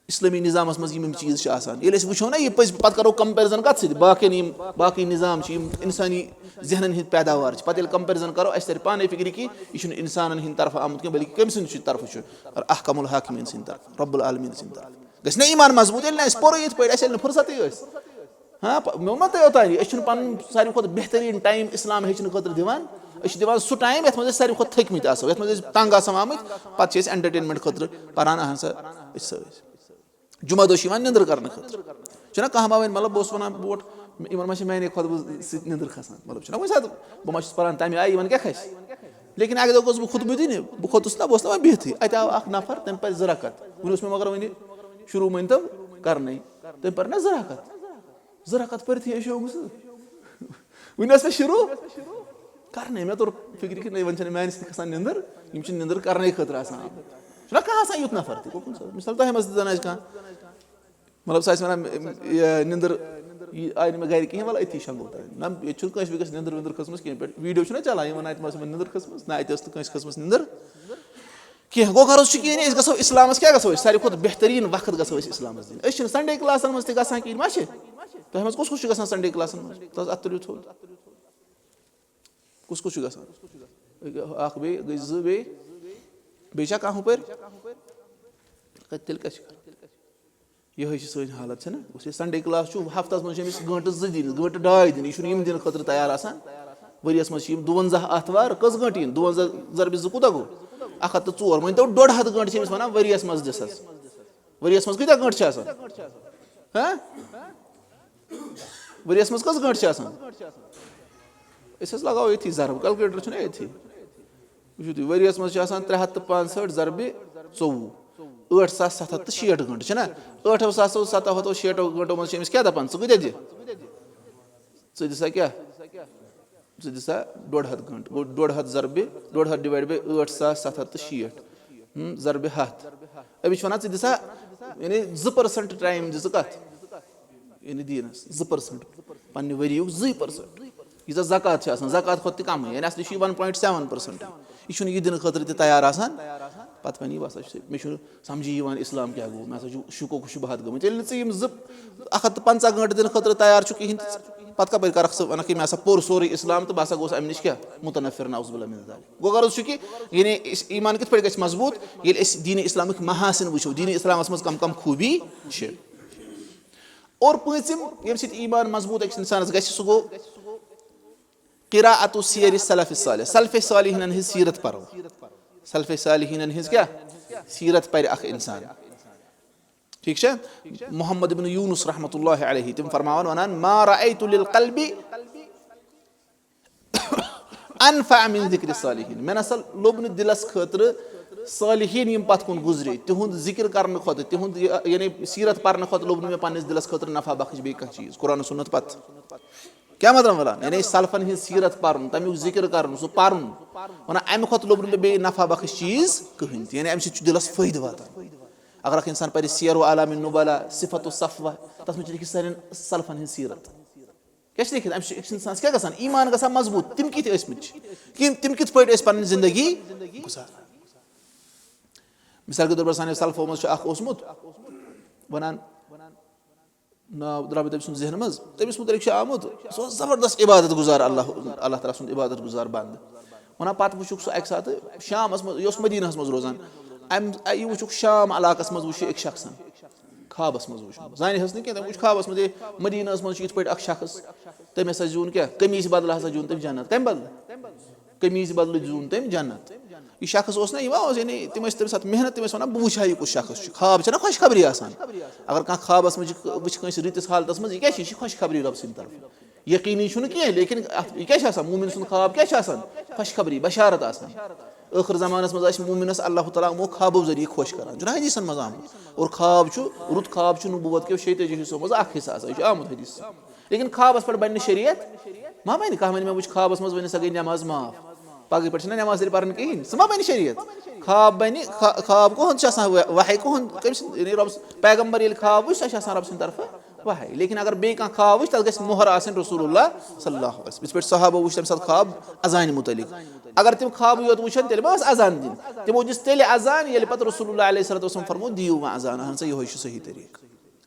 اِسلٲمی نِظامَس منٛز یِم یِم چیٖز چھِ آسان، ییٚلہِ أسۍ وٕچھو نہ یہِ پٔزۍ، پَتہٕ کَرو کَمپیرزَن کَتھ سۭتۍ؟ باقیَن یِم باقٕے نِظام چھِ، یِم اِنسٲنی ذہنَن ہِنٛدۍ پیداوار چھِ، پَتہٕ ییٚلہِ کَمپیرزَن کَرو، اَسہِ تَرِ پانَے فِکرِ کہِ یہِ چھُنہٕ اِنسانَن ہِنٛدِ طرفہٕ آمُت کینٛہہ، بلکہِ کٔمۍ سٕنٛدِ چھُ طرفہٕ چھُ؟ احکم الحاکمین سٕنٛدِ طرفہٕ، رب العالمین سٕنٛدِ طرفہٕ۔ گژھِ نہ ایمان مضبوٗط، ییٚلہِ نہٕ اَسہِ پوٚرُے یِتھ پٲٹھۍ، اَسہِ ییٚلہِ نہٕ فرصتٕے ٲسۍ۔ ہاں، پ-، مےٚ ووٚن نہ تۄہہِ اوتانۍ، أسۍ چھِنہٕ پَنُن ساروی کھۄتہٕ بہتریٖن ٹایم اِسلام ہیٚچھنہٕ خٲطرٕ دِوان، أسۍ چھِ دِوان سُہ ٹایم یَتھ منٛز أسۍ ساروی کھۄتہٕ تھٔکۍ مٕتۍ آسو، یَتھ منٛز أسۍ تنٛگ آسو آمٕتۍ، پَتہٕ چھِ أسۍ entertainment خٲطرٕ پَران، اہن سا، أسۍ سٲری۔ جمعہ دۄہ چھِ یِوان نِندٕر کرنہٕ خٲطرٕ۔ چھُنہ کانٛہہ ما وَنہِ، مطلب، بہٕ اوسُس وَنان برونٛٹھ، یِمن ما چھِ میانے خۄطبہٕ سۭتۍ نِندٕر کھسان؟ مطلب، چھُنہ کُنہِ ساتہٕ بہٕ ما چھُس پَران تَمہِ آیہِ، یِوان کیٛاہ کھسہِ؟ لیکن اَکہِ دۄہ گوٚژھ بہٕ خُطبہٕ دِنہِ، بہٕ کھوٚتُس نہ، بہٕ اوسُس نہ وۄنۍ بِہتھٕے۔ اَتہِ آو اَکھ نفر، تٔمۍ پَرِ زٕ رکعت۔ وُنہِ اوس مےٚ مگر وُنہِ شروٗع مٲنۍ تو کرنَے۔ تٔمۍ پَرِ نہ زٕ رکعت۔ زٕ رکعت پٔرتھٕے شوٚنٛگ سُہ۔ وُنہِ ٲس مےٚ شروٗع کرنَے۔ مےٚ توٚر فِکرِ کہِ نَے، وۄنۍ چھَنہٕ میٛانہِ سۭتۍ کھسان نِندٕر، یِم چھِ نِندٕر کرنَے خٲطرٕ آسان آمٕتۍ۔ چھُنہ کانٛہہ آسان یُتھ نفر تہِ، گوٚو کُنہِ ساتہٕ، مِثال تۄہہِ منٛز تہِ زَن آسہِ کانٛہہ، مطلب، سُہ آسہِ وَنان، یہِ نِندٕر، یہِ آیہِ نہٕ مےٚ گرِ کِہیٖنۍ، وَلہٕ أتھی شۄنٛگو تام۔ نہ، ییٚتہِ چھُنہٕ کٲنٛسہِ بیٚکِس نِندٕر وِندٕر کھٔژمٕژ کِہیٖنۍ۔ پٮ۪ٹھ video چھُنہ چَلان، یِمَن اَتہِ ما ٲس یِمَن نِندٕر کھٔژمٕژ؟ نہ، اَتہِ ٲس نہٕ کٲنٛسہِ کھٔژمٕژ نِندٕر کینٛہہ۔ گوٚو غرض چھُ کِہیٖنۍ، أسۍ گژھو اِسلامَس، کیٛاہ گژھو أسۍ؟ ساروی کھۄتہٕ بہتریٖن وقت گژھو أسۍ اِسلامَس دِنہِ۔ أسۍ چھِنہٕ Sunday class-َن منٛز تہِ گژھان کِہیٖنۍ، ما چھِ؟ تۄہہِ منٛز کُس کُس چھُ گژھان Sunday class-َن منٛز؟ تَس اَتھ تُلِو تھوٚد۔ کُس کُس چھُ گژھان؟ اَکھ بیٚیہِ، گٔے زٕ بیٚیہِ۔ بیٚیہِ چھا کانٛہہ ہُپٲرۍ؟ تیٚلہِ کَتہِ چھِ کَران؟ یِہوٚے چھِ سٲنۍ حالت، چھَنہ؟ گوٚو Sunday class چھُ ہفتَس منٛز چھِ أمِس گٲنٛٹہٕ زٕ دِنۍ، گٲنٛٹہٕ ڈاے دِنۍ، یہِ چھُنہٕ یِم دِنہٕ خٲطرٕ تیار آسان۔ ؤریَس منٛز چھِ یِم دُوَنزاہ آتھوار، کٔژ گٲنٛٹہٕ یِن؟ دُوَنزاہ ضربِ زٕ کوٗتاہ گوٚو؟ اَکھ ہَتھ تہٕ ژور، مٲنۍ تو ڈۄڈ ہَتھ گٲنٛٹہٕ چھِ أمِس وَنان ؤریَس منٛز دِس حظ۔ ؤریَس منٛز کۭتیٛاہ گٲنٛٹہٕ چھِ آسان؟ ہہ؟ ؤریَس منٛز کٔژ گٲنٛٹہٕ چھِ آسان؟ أسۍ حظ لگاوو ییٚتھی ضرب، calculator چھُنہ ییٚتھی۔ وٕچھِو تُہۍ، ؤریَس منٛز چھِ آسان ترٛےٚ ہَتھ تہٕ پانٛژھ ہٲٹھ ضربِ ژوٚوُہ، ٲٹھ ساس ستھ ہَتھ تہٕ شیٹھ گٲنٛٹہٕ چھِنہ؟ ٲٹھو ساسو ستو ہَتو شیٹھو گٲنٛٹو منٛز چھِ أمِس کیٛاہ دَپان؟ ژٕ کۭتیٛاہ دِ؟ ژٕ دِ سا کیٛاہ؟ ژٕ دِ سا ڈۄڈ ہَتھ گٲنٛٹہٕ۔ گوٚو ڈۄڈ ہَتھ ضربِ، ڈۄڈ ہَتھ divide by ٲٹھ ساس ستھ ہَتھ تہٕ شیٹھ، ہُم، ضربِ ہَتھ۔ أمِس چھِ وَنان، ژٕ دِ سا، یعنی، زٕ percent time دِ ژٕ کَتھ؟ یعنی دیٖنَس زٕ percent، پننہِ ؤریُک زٕے percent۔ ییٖژاہ زکات چھِ آسان، زکات کھۄتہٕ تہِ کمٕے، یعنی اصلی چھُ یہِ one point seven percent۔ یہِ چھُنہٕ یہِ دِنہٕ خٲطرٕ تہِ تیار آسان۔ پتہٕ وَنہِ یہِ، بہٕ ہسا چھُ، مےٚ چھُنہٕ سمجھی یِوان اِسلام کیٛاہ گوٚو، مےٚ ہسا چھُ شُکُک شُبہات گٔمٕتۍ۔ ییٚلہِ نہٕ ژٕ یِم زٕ، اَکھ ہَتھ تہٕ پنٛژاہ گٲنٛٹہٕ دِنہٕ خٲطرٕ تیار چھُکھ کِہیٖنۍ، تہٕ پتہٕ کپٲرۍ کرکھ ژٕ، وَنکھ کہِ مےٚ ہسا پوٚر سورُے اِسلام تہٕ بہٕ ہسا گوٚوُس اَمہِ نِش کیٛاہ؟ مُتنفر، نعوذ باللہ من ذالک۔ گوٚو غرض چھُ کہِ یعنی أسۍ، ایٖمان کِتھ پٲٹھۍ گژھِ مضبوٗط؟ ییٚلہِ أسۍ دیٖنِ اِسلامٕکۍ محاسن وٕچھو، دیٖنِ اِسلامَس منٛز کم کم خوٗبی چھِ۔ اور پوٗنٛژِم، ییٚمہِ سۭتۍ ایٖمان مضبوٗط أکِس اِنسانَس گژھِ، سُہ گوٚو قراءت سیر السلف الصالح، سلف صالحینن ہٕنٛز سیرت پرو۔ سلف صالحینن ہٕنٛز کیٛاہ؟ سیرت پرِ اکھ انسان۔ ٹھیک چھا؟ محمد ابن یونس رحمۃ اللہ علیہ، تِم فرماوان، ونان، ما رأیت للقلب انفع من ذکر الصالحین۔ مےٚ نسا لوٚب نہٕ دِلس خٲطرٕ صالحین یِم پتھ کُن گُزرے، تِہُنٛد ذکر کرنہٕ کھۄتہٕ، تِہُنٛد یہِ، یعنی سیرت پرنہٕ کھۄتہٕ لوٚب نہٕ مےٚ پننِس دِلس خٲطرٕ نفع بخش بیٚیہِ کانٛہہ چیٖز، قرآن و سنت پتہٕ۔ کیٛاہ مطلب ونان؟ یعنی سلفن ہٕنٛز سیرت پرُن، تمیُک ذکر کرُن، سُہ پرُن، ونان، امہِ کھۄتہٕ لوٚب نہٕ مےٚ بیٚیہِ نفع بخش چیٖز کٕہٕنۍ تہِ۔ یعنی امہِ سۭتۍ چھُ دِلس فٲیدٕ واتان۔ اگر اکھ انسان پرِ سیر و اعلام نبلا، صفت الصفوہ، تتھ منٛز چھِ لیکھِتھ سانٮ۪ن سلفن ہٕنٛز سیرت۔ کیٛاہ چھِ لیکھِتھ؟ اَمہِ سۭتۍ چھُ أکِس اِنسانَس کیٛاہ گژھان؟ ایٖمان گژھان مضبوٗط۔ تِم کِتھ ٲسۍ مٕتۍ چھِ؟ کِم، تِم کِتھ پٲٹھۍ ٲسۍ پَنٕنۍ زِندگی گُزاران؟ مِثال کے طور پر سانیو سلفو منٛز چھُ اَکھ اوسمُت وَنان، ناو درٛاو مےٚ تٔمۍ سُنٛد ذہنہٕ منٛز، تٔمِس مُتعلِق چھُ آمُت، سُہ اوس زبردست عبادت گُزار، اللہ، اللہ تعالیٰ سُنٛد عبادت گُزار بنٛدٕ۔ وَنان پَتہٕ وٕچھُکھ سُہ اَکہِ ساتہٕ شامَس منٛز، یہِ اوس مدیٖنَس منٛز روزان، اَمہِ، یہِ وٕچھُکھ شام علاقَس منٛز وٕچھ یہِ أکۍ شخصَن۔ خوابس منٛز وٕچھمُت، زانہِ ہس نہٕ کینٛہہ، تٔمۍ وٕچھ خوابس منٛز، ہے، مدیٖنہس منٛز چھُ یِتھ پٲٹھۍ اکھ شخص، تٔمۍ ہسا زیوٗن کیٛاہ؟ قمیٖض بدلہٕ ہسا زیوٗن تٔمۍ جنت۔ کمہِ بدلہٕ؟ قمیٖض بدلہٕ زیوٗن تٔمۍ جنت۔ یہِ شخص اوس نہ یِوان، اوس یعنی تِم ٲسۍ تَمہِ ساتہٕ محنت، تِم ٲسۍ وَنان، بہٕ وٕچھِ ہا یہِ کُس شخص چھُ۔ خواب چھےٚ نہ خۄشخبری آسان؟ اگر کانٛہہ خوابس منٛز چھِ وٕچھِ کٲنٛسہِ رٕتِس حالتس منٛز، یہِ کیٛاہ چھِ؟ یہِ چھِ خۄشخبری رۄبہٕ سٕنٛدِ طرفہٕ۔ یقیٖنی چھُنہٕ کینٛہہ، لیکن اَتھ یہِ کیٛاہ چھِ آسان؟ مومِن سُنٛد خواب کیٛاہ چھِ آسان؟ خۄشخبری، بشارت آسان۔ ٲخر زمانس منٛز آسہِ مومِنس اللہ تعالیٰ یِمو خوابو ذٔریعہٕ خۄش کران۔ چھُنہ حدیثن منٛز آمُت؟ اور خواب چھُ، رُت خواب چھُ نبوت کیو شیٚیہِ تٲجی حصو منٛز اکھ حصہٕ آسان۔ یہِ چھُ آمُت حدیث۔ لیکن خوابس پٮ۪ٹھ بنہِ نہٕ شریعت۔ ما بنہِ کانٛہہ ونہِ، مےٚ وٕچھ خوابس منٛز، وۄنۍ ہسا گٔے نٮ۪ماز معاف۔ پگہٕے پٮ۪ٹھ چھِنہ نٮ۪ماز تیٚلہِ پرٕنۍ کِہیٖنۍ۔ سُہ ما بنہِ شریعت؟ خواب بنہِ، خوا-، خواب کُہُنٛد چھُ آسان؟ وحی کُہُنٛد؟ کٔمۍ سُنٛد؟ یعنی رۄب، پیغمبر ییٚلہِ خواب وٕچھ، سۄ چھِ آسان رۄب سٕنٛدِ طرفہٕ وحی۔ لیکن اگر بیٚیہِ کانٛہہ خواب وٕچھ، تَتھ گژھِ مۄہر آسٕنۍ رسول اللہ صلی اللہ علیہ وسلم۔ یِتھ پٲٹھۍ صحابہ وٕچھ تَمہِ ساتہٕ خواب اذانہِ مُتعلق۔ اگر تِم خوابٕے یوت وٕچھن، تیٚلہِ ما ٲس اذان دِنۍ؟ تِمو دِژ تیٚلہِ اذان، ییٚلہِ پَتہٕ رسول اللہ علیہ الصلوۃ والسلام فرموو، دِیِو وۄنۍ اذان۔ اہن سا، یِہوٚے چھُ صحیح طریٖقہٕ۔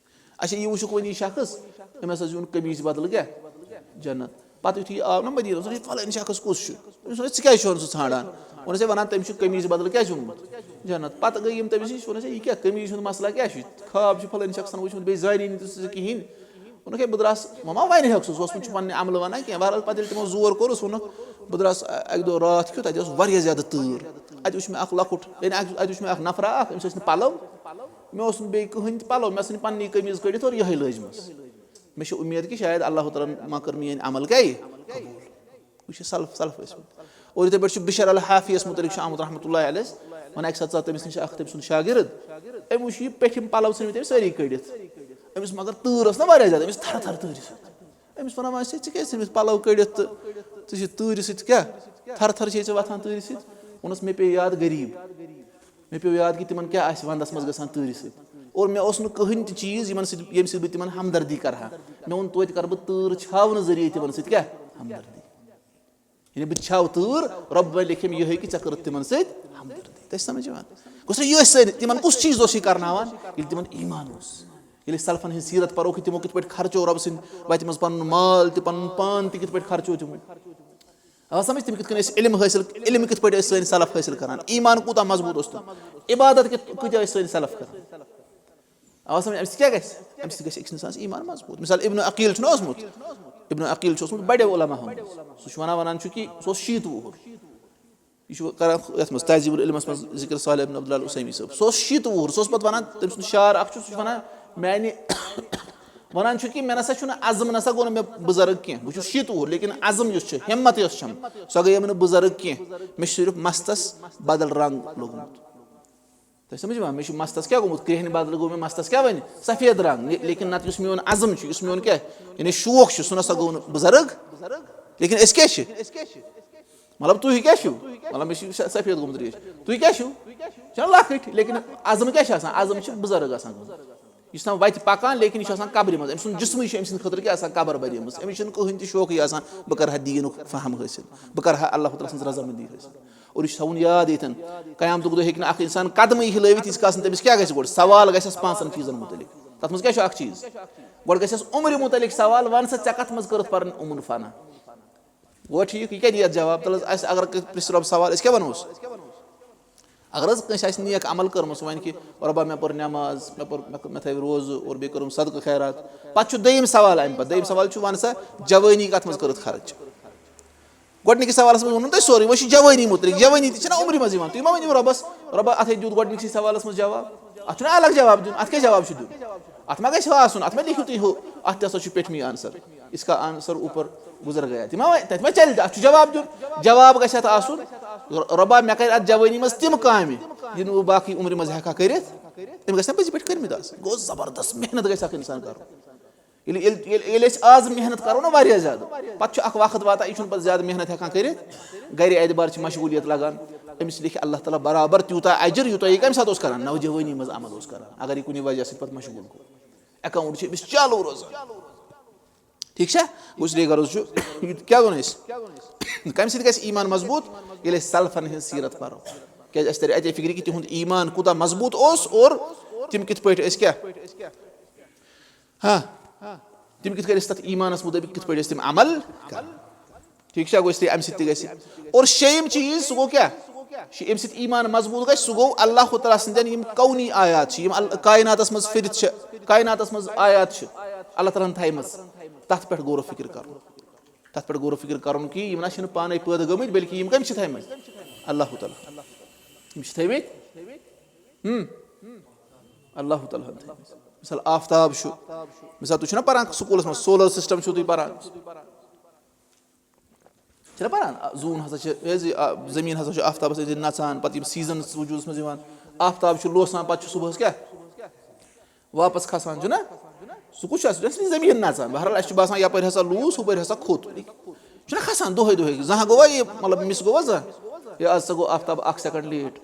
اچھا، یہِ وٕچھُکھ وۄنۍ یہِ شخص، أمۍ ہسا زیوٗن قمیٖض بدلہٕ کیٛاہ؟ جنت۔ پتہٕ یُتھُے یہِ آو نہ مدیٖنہ، اوس یہِ فلٲنۍ شخص کُس چھُ؟ أمِس ووٚن، ژٕ کیٛازِ چھُکھ سُہ ژھانٛڈان؟ ووٚنُس، ہے، وَنان تٔمۍ چھُ قمیٖض بدلہٕ کیٛازِ اوٚنمُت؟ جنت۔ پتہٕ گٔے یِم تٔمِس نِش، ووٚنُس، ہے، یہِ کیٛاہ قمیٖض ہُنٛد مسلہٕ کیٛاہ چھُ؟ خواب چھُ فلٲنۍ شخصن وٕچھمُت، بیٚیہِ زٲنی نہٕ تہِ سُہ کِہیٖنۍ۔ ووٚنُکھ، ہے، بہٕ درٛاس، وۄنۍ ما وَنہِ ہیوٚکھ سُہ، سُہ اوس نہٕ پننہِ عملہٕ وَنان کینٛہہ۔ بہرحال، پتہٕ ییٚلہِ تِمو زور کوٚرُس، ووٚنُکھ، بہٕ درٛاس اَکہِ دۄہ راتھ کیُتھ، اَتہِ ٲس واریاہ زیادٕ تۭر۔ اَتہِ وٕچھ مےٚ اَکھ لۄکُٹ، یعنی اَکہِ، اَتہِ وٕچھ مےٚ اَکھ نفرا اَکھ، أمِس ٲسۍ نہٕ پَلو، مےٚ اوس نہٕ بیٚیہِ کٕہٕنۍ تہِ پَلو، مےٚ ژھٕنۍ پننی قمیٖض کٔڑِتھ اور یِہوٚے لٲجمٕژ۔ مےٚ چھِ اُمید کہِ شاید اللہ تعالیٰ ہن ما کٔر میٛٲنۍ عمل گٔے قبوٗل۔ وٕچھ یہِ سلف، سلف ٲسۍ مٕتۍ۔ اور یِتھَے پٲٹھۍ چھُ بشر الحافیَس مُتعلِق چھُ آمُت رحمتہ اللہ علیہ، وَنان اَکہِ ساتہٕ ژاو تٔمِس نِش اَکھ تٔمۍ سُنٛد شاگرد، أمۍ وٕچھ یہِ پیٚٹھِم پَلو ژھٕنۍ مٕتۍ أمۍ سٲری کٔڑِتھ۔ أمِس مگر تۭر ٲس نہ واریاہ زیادٕ، أمِس تھَرٕ تھَرٕ تۭرِ سۭتۍ۔ أمِس وَنان وۄنۍ ژےٚ، ژےٚ کیٛازِ ژھٕنۍ مٕتۍ پَلو کٔڑِتھ تہٕ ژٕ چھِ تۭرِ سۭتۍ کیٛاہ؟ تھَرٕ تھَرٕ چھے ژےٚ وۄتھان تۭرِ سۭتۍ؟ ووٚنُس، مےٚ پیٚیہِ یاد غریٖب۔ مےٚ پیوٚو یاد کہِ تِمن کیٛاہ آسہِ ونٛدس منٛز گژھان تۭرِ سۭتۍ۔ اور مےٚ اوس نہٕ کٕہٕنۍ تہِ چیٖز یِمن سۭتۍ، ییٚمہِ سۭتۍ بہٕ تِمن ہمدردی کرٕ ہا۔ مےٚ ووٚن، توتہِ کرٕ بہٕ تۭر چھاونہٕ ذٔریعہٕ تِمن سۭتۍ کیٛاہ؟ ہمدردی۔ یعنی بہٕ تہِ چھاوٕ تۭر، رۄب وۄنۍ لیکھِم یِہوٚے کہِ ژےٚ کٔرٕتھ تِمن سۭتۍ ہمدردی۔ تۄہہِ چھِ سمجھ یِوان؟ گوٚژھ نہ یہِ ٲسۍ سٲنۍ، تِمن کُس چیٖز اوس یہِ کرناوان؟ ییٚلہِ تِمن ایٖمان اوس۔ ییٚلہِ أسۍ سلفن ہٕنٛز سیٖرت پرو کہِ تِمو کِتھ پٲٹھۍ خرچو رۄب سٕنٛدِ وتہِ منٛز پنُن مال تہِ، پنُن پان تہِ کِتھ پٲٹھۍ خرچو تِمو۔ آ سمجھ، تِم کِتھ کٔنۍ ٲسۍ علم حٲصِل، علم کِتھ پٲٹھۍ ٲسۍ سٲنۍ سلف حٲصِل کران، ایٖمان کوٗتاہ مضبوٗط اوس تِمن، عبادت کِتھ، کۭتیاہ ٲسۍ سٲنۍ سلف کران۔ آ سمجھ، اَمہِ سۭتۍ کیٛاہ گژھِ؟ اَمہِ سۭتۍ گژھِ أکِس اِنسانَس ایٖمان مضبوٗط۔ مثال، ابن عقیل چھُنہ اوسمُت؟ ابن عقیل چھُ اوسمُت بڑیو علماہو منٛز۔ سُہ چھُ وَنان، وَنان چھُ کہِ سُہ اوس شیٖتہٕ وُہُر۔ یہِ چھُ کران یَتھ منٛز تہذیٖب العلمَس منٛز ذِکر، صالح ابن عبداللہ العثیمی صٲب۔ سُہ اوس شیٖتہٕ وُہُر، سُہ اوس پَتہٕ وَنان، تٔمۍ سُنٛد شعر اَکھ چھُ، سُہ چھُ وَنان، میٛانہِ وَنان چھُ کہِ مےٚ نسا چھُنہٕ عزم نسا گوٚو نہٕ مےٚ بُزرگ کینٛہہ، بہٕ چھُس شیٖتہٕ وُہُر، لیکن عزم یُس چھُ، ہمت یۄس چھَم، سۄ گٔیَم نہٕ بُزرگ کینٛہہ۔ مےٚ چھُ صرف مستَس بدل رنٛگ لوٚگمُت۔ تۄہہِ سمجھ یِوان؟ مےٚ چھُ مستَس کیٛاہ گوٚمُت؟ کرٛیٚہنہِ بدلہٕ گوٚو مےٚ مستَس کیٛاہ وۄنۍ؟ سفید رنٛگ۔ لے-، لیکن نتہٕ یُس میون عزم چھُ، یُس میون کیٛاہ، یعنی شوق چھُ، سُہ نسا گوٚو نہٕ بُزرگ۔ لیکن أسۍ کیٛاہ چھِ؟ مطلب، تُہۍ کیٛاہ چھِو؟ مطلب، مےٚ چھُ س-، سفید گوٚمُت ریش۔ تُہۍ کیٛاہ چھِو؟ چھِ لۄکٕٹۍ، لیکن عزم کیٛاہ چھُ آسان؟ عزم چھُ بُزرگ آسان گوٚمُت۔ یہِ چھُ آسان وَتہِ پَکان، لیکن یہِ چھُ آسان قبرِ منٛز۔ أمۍ سُنٛد جسمٕے چھُ أمۍ سٕنٛدِ خٲطرٕ کیٛاہ آسان؟ قبر بَنیمٕژ۔ أمِس چھُنہٕ کٕہٕنۍ تہِ شوقٕے آسان، بہٕ کَرٕ ہا دیٖنُک فہم حٲصِل، بہٕ کَرٕ ہا اللہ تعالیٰ سٕنٛز رضامندی حٲصِل۔ اور یہِ چھُ تھاوُن یاد ییٚتٮ۪ن، قیامتُک دۄہ ہیٚکہِ نہٕ اَکھ اِنسان قدمٕے ہِلٲوِتھ، ییٖتِس کالَس نہٕ تٔمِس کیٛاہ گژھِ گۄڈٕ؟ سوال گژھٮ۪س پانٛژَن چیٖزَن مُتعلِق۔ تَتھ منٛز کیٛاہ چھُ اَکھ چیٖز؟ گۄڈٕ گژھٮ۪س عمرِ مُتعلِق سوال، وَن سا، ژےٚ کَتھ منٛز کٔرٕتھ پَرٕنۍ عمر فنا؟ گوٚو ٹھیٖک، یہِ کیٛاہ دِیَتھ جواب؟ تَلہٕ حظ، اَسہِ اگر کٲنٛسہِ پرٛژھِ رۄب سوال، أسۍ کیٛاہ وَنوس؟ اگر حظ کٲنٛسہِ آسہِ نیک عمل کٔرمٕژ، وۄنۍ کہِ رۄبا، مےٚ پٔر نٮ۪ماز، مےٚ پٔر، مےٚ کٔر، مےٚ تھٲوۍ روزٕ اور بیٚیہِ کٔرٕم صدقہٕ خیرات، پَتہٕ چھُ دوٚیِم سوال اَمہِ پَتہٕ، دوٚیِم سوال چھُ، وَن سا، جوٲنی کَتھ منٛز کٔرٕتھ خرٕچ؟ گۄڈٕنِکِس سوالَس منٛز ووٚنوُ تۄہہِ سورُے، وۄنۍ چھِ جوٲنی مُتعلِق۔ جوٲنی تہِ چھِنہ عمرِ منٛز یِوان۔ تُہۍ ما ؤنِو رۄبَس، رۄبا، اَتھَے دیُت گۄڈٕنِکسٕے سوالَس منٛز جواب؟ اَتھ چھُنہ الگ جواب دیُن؟ اَتھ کیٛاہ جواب چھُ دیُن؟ اَتھ ما گژھِ آسُن، اَتھ ما لیکھِو تُہۍ ہُہ، اَتھ تہِ ہسا چھُ پیٚٹھمٕے آنسر، اس کا آنسر اوپر گُزر گیا۔ تہِ ما وَ-، تَتہِ ما چَلہِ؟ اَتھ چھُ جواب دیُن۔ جواب گژھِ اَتھ آسُن، رۄبا، مےٚ کَرِ اَتھ جوٲنی منٛز تِم کامہِ، یِم نہٕ بہٕ باقٕے عمرِ منٛز ہٮ۪کہٕ ہا کٔرِتھ۔ تِم گژھِ نہ پٔزی پٲٹھۍ کٔرمٕتۍ آسٕنۍ۔ گوٚو زبردست محنت گژھِ اَکھ اِنسان کَرُن۔ ییٚلہِ، ییٚلہِ، ییٚلہِ، ییٚلہِ أسۍ آز محنت کَرو نہ واریاہ زیادٕ، پَتہٕ چھُ اَکھ وقت واتان، یہِ چھُنہٕ پَتہٕ زیادٕ محنت ہٮ۪کان کٔرِتھ۔ گَرِ اعتبار چھِ مشغوٗلیت لَگان۔ أمِس لیکھِ اللہ تعالیٰ برابر تیوٗتاہ اجر، یوٗتاہ یہِ کَمہِ ساتہٕ اوس کَران؟ نوجوٲنی منٛز عمل اوس کَران، اگر یہِ کُنہِ وجہ سۭتۍ پَتہٕ مشغوٗل گوٚو۔ اکاؤنٹ چھُ أمِس چالوٗ روزان۔ ٹھیٖک چھا؟ گوٚو، اس لیے غرض چھُ، یہِ کیٛاہ ووٚن اَسہِ؟ کَمہِ سۭتۍ گژھِ ایمان مضبوٗط؟ ییٚلہِ أسۍ سلفن ہٕنٛز سیٖرت پَرو۔ کیٛازِ اَسہِ تَرِ اَتے فِکرِ کہِ تِہُنٛد ایمان کوٗتاہ مضبوٗط اوس اور تِم کِتھ پٲٹھۍ ٲسۍ کیٛاہ؟ ہاں، تِم کِتھ کٔنۍ ٲسۍ تَتھ ایمانَس مُطٲبِق، کِتھ پٲٹھۍ ٲسۍ تِم عمل کران؟ ٹھیٖک چھا؟ گوٚو، اس لیے اَمہِ سۭتۍ تہِ گژھِ۔ اور شیٚیِم چیٖز، سُہ گوٚو کیٛاہ؟ ییٚمہِ سۭتۍ ایمان مضبوٗط گژھِ، سُہ گوٚو اللہ تعالیٰ سٕنٛدٮ۪ن یِم کونی آیات چھِ، یِم ال-، کائناتَس منٛز پھِرِتھ چھِ، کائناتَس منٛز آیات چھِ اللہ تعالیٰ ہَن تھایمَژٕ، تَتھ پٮ۪ٹھ غور و فِکر کَرُن۔ تَتھ پٮ۪ٹھ غور و فِکر کَرُن کہِ یِم نہ چھِنہٕ پانَے پٲدٕ گٔمٕتۍ، بلکہِ یِم کٔمۍ چھِ تھٲیمٕتۍ؟ اللہ تعالیٰ۔ یِم چھِ تھٲیمٕتۍ۔ ہم۔ اللہ تعالیٰ ہَن تھٲیمٕتۍ۔ مثال، آفتاب چھُ۔ مثال، تُہۍ چھِو نہ پَران سکوٗلَس منٛز، سولر سسٹم چھِو تُہۍ پَران۔ چھِنہ پَران؟ آ، زوٗن ہسا چھِ، یہِ حظ یہِ، آ، زٔمیٖن ہسا چھُ آفتابَس سۭتۍ نَژان، پَتہٕ یِم سیٖزنٕز وجوٗدَس منٛز یِوان۔ آفتاب چھُ لوسان، پَتہٕ چھُ صُبحَس کیٛاہ؟ واپس کھسان، چھُنہ؟ سُہ کُس چھُ آسان؟ سُہ چھُ زٔمیٖن نَژان۔ بہرحال، اَسہِ چھُ باسان، یَپٲرۍ ہسا لوٗس، ہُپٲرۍ ہسا کھوٚت۔ چھُنہ کھسان دۄہَے دۄہَے؟ زانٛہہ گوٚوا یہِ، مطلب، مِس گوٚوا زانٛہہ؟ یہِ آز سا گوٚو آفتاب اَکھ سیکنڈ لیٹ۔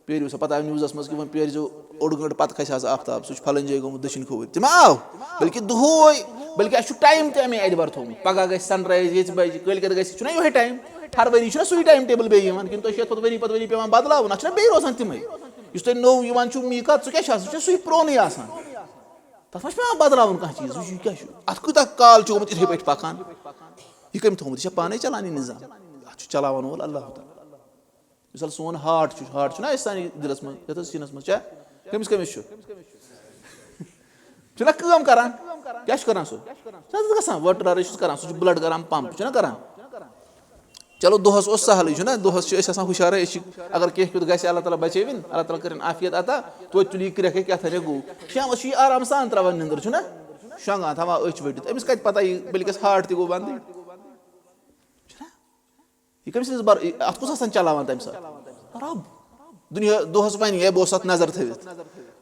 پیٲرِو سا، پَتہٕ آو نیوزَس منٛز کہِ وۄنۍ پیٲرۍ زیو اوٚڑ گٲنٛٹہٕ، پَتہٕ کھسہِ آز آفتاب، سُہ چھُ پھلٲنۍ جایہِ گوٚمُت دٔچھِنۍ کھووٕرۍ۔ تہِ ما آو؟ بلکہِ دُہوے، بلکہِ اَسہِ چھُ ٹایم تہِ اَمے اعتبار تھوٚومُت۔ پَگاہ گژھِ سَن رایِز ییٚژِ بَجہِ، کٲلۍ کٮ۪تھ گژھِ، چھُنہ یِہوٚے ٹایم؟ ہر ؤری چھُنہ سُے ٹایم ٹیبٕل بیٚیہِ یِوان، کِنہٕ تۄہہِ چھُ یَتھ پَتہٕ ؤری پَتہٕ ؤری پٮ۪وان بدلاوُن؟ اَتھ چھُنہ بیٚیہِ روزان تِمَے؟ یُس تۄہہِ نوٚو یِوان چھُو میٖقات، سُہ کیٛاہ چھُ آسان؟ سُہ چھُ سُے پرٛونُے آسان۔ تَتھ ما چھُ پٮ۪وان بدلاوُن کانٛہہ چیٖز؟ وٕچھِو، یہِ کیٛاہ چھُ؟ اَتھ کوٗتاہ کال چھُ گوٚمُت یِتھَے پٲٹھۍ پَکان؟ یہِ کٔمۍ تھوٚومُت؟ یہِ چھا پانَے چَلان یہِ نِظام؟ اَتھ چھُ چَلاوَن وول اللہ تعالیٰ۔ مثال، سون ہارٹ چھُ، ہارٹ چھُنہ اَسہِ سانہِ دِلَس منٛز، یَتھ حظ سیٖنَس منٛز چھا؟ کٔمِس کٔمِس چھُ؟ چھُنہ کٲم کَران؟ کیٛاہ چھُ کَران سُہ؟ سُہ حظ گژھان، وٲٹر رَرٕے چھُس کَران، سُہ چھُ بٕلڈ کَران پَمپ، چھُنہ کَران؟ چلو، دۄہَس اوس سہلٕے، چھُنہ؟ دۄہَس چھِ أسۍ آسان ہُشارَے، أسۍ چھِ، اگر کینٛہہ کیُتھ گژھِ، اللہ تعالیٰ بَچٲوِن، اللہ تعالیٰ کٔرِن عافیت عطا، توتہِ تُلہِ یہِ کرٛٮ۪کھ، ہے، کیٛاہ تھانٮ۪کھ گوٚو؟ شامَس چھُ یہِ آرام سان ترٛاوان نِندٕر، چھُنہ؟ شۄنٛگان، تھاوان أچھ ؤٹِتھ۔ أمِس کَتہِ پَتہ یہِ، بٔلکہِ ہارٹ تہِ گوٚو بنٛدٕے۔ چھُنہ؟ یہِ کٔمۍ سٕنٛز بر-، یہِ، اَتھ کُس آسان چلاوان تَمہِ ساتہٕ؟ رب۔ دُنیا دۄہَس وَنہِ، ہے، بہٕ اوسُس اَتھ نظر تھٲوِتھ۔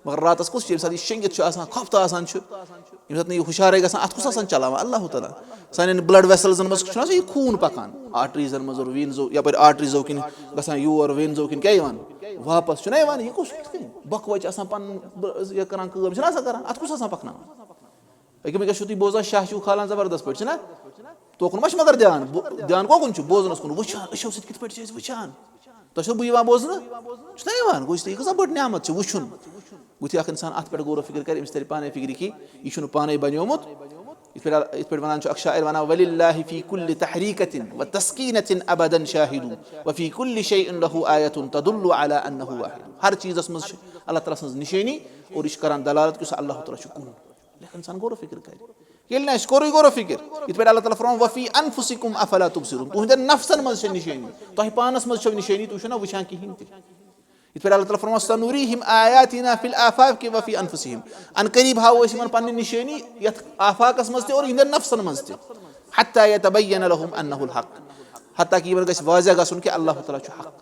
مگر راتَس کُس چھُ؟ ییٚمہِ ساتہٕ یہِ شیٚنگِتھ چھُ آسان، خۄفتہٕ آسان چھُ، ییٚمہِ ساتہٕ نہٕ یہِ ہُشارَے گژھان، اَتھ کُس آسان چلاوان؟ اللہ تعالیٰ۔ سانٮ۪ن blood vesselsن منٛز چھُنہ آسان یہِ خوٗن پَکان، arteriesن منٛز اور veinesو، یَپٲرۍ arteriesو کِنۍ گژھان یور، veinesو کِنۍ کیٛاہ یِوان؟ واپَس چھُنہ یِوان۔ یہِ کُس کِتھ کٔنۍ؟ بۄکہٕ وَچہِ آسان پَنُن بہٕ یہِ کَران کٲم، چھُنہ آسان کَران؟ اَتھ کُس آسان پَکناوان؟ أکیٛاہ وٕنکیٚس چھِو تُہۍ بوزان، شاہ چھِو کھالان زبردست پٲٹھۍ، چھِنہ؟ توکُن ما چھِ مگر دیان؟ بو-، دیان کوکُن چھُ؟ بوزنَس کُن، وٕچھان، أچھو سۭتۍ کِتھ پٲٹھۍ چھِ أسۍ وٕچھان؟ تۄہہِ چھُو بہٕ یِوان بوزنہٕ؟ چھُنہ یِوان؟ گوٚو، یہِ چھِ یہِ کۭژاہ بٔڑ نعمت چھِ وٕچھُن۔ یُتھُے اَکھ اِنسان اَتھ پٮ۪ٹھ غور و فِکر کَرِ، أمِس تَرِ پانَے فِکرِ کہِ یہِ چھُنہٕ پانَے بَنیومُت۔ یِتھ پٲٹھۍ، یِتھ پٲٹھۍ وَنان چھُ اَکھ شاعر، وَنان، "وللہ فی کل تحریکۃ و تسکینۃ ابدا شاہد، و فی کل شیء لہ آیۃ تدل علی انہ واحد۔" ہر چیٖزَس منٛز چھِ اللہ تعالیٰ سٕنٛز نِشٲنی اور یہِ چھِ کَران دلالت کہِ سُہ اللہ تعالیٰ چھُ کُن۔ لیکن اِنسان غور و فِکر کَرِ۔ ییٚلہِ نہٕ اَسہِ کوٚرُے غور و فِکر، یِتھ پٲٹھۍ اللہ تعالیٰ فرماوان، "وفی انفسکم افلا تبصرون"، تُہٕنٛدٮ۪ن نفسن منٛز چھےٚ نِشٲنی، تۄہہِ پانَس منٛز چھو نِشٲنی، تُہۍ چھِو نہ وٕچھان کِہیٖنۍ تہِ۔ یِتھ پٲٹھۍ اللہ تعالیٰ فرماوان، "سنریہم آیاتنا فی الآفاق وفی انفسہم"، ان قریب ہاوو أسۍ یِمن پننہِ نِشٲنی یَتھ آفاقس منٛز تہِ اور یِہنٛدٮ۪ن نفسن منٛز تہِ، "حتی یتبین لہم انہ الحق"، حتیٰ کہ یِمن گژھِ واضح گژھُن کہ اللہ تعالیٰ چھُ حق۔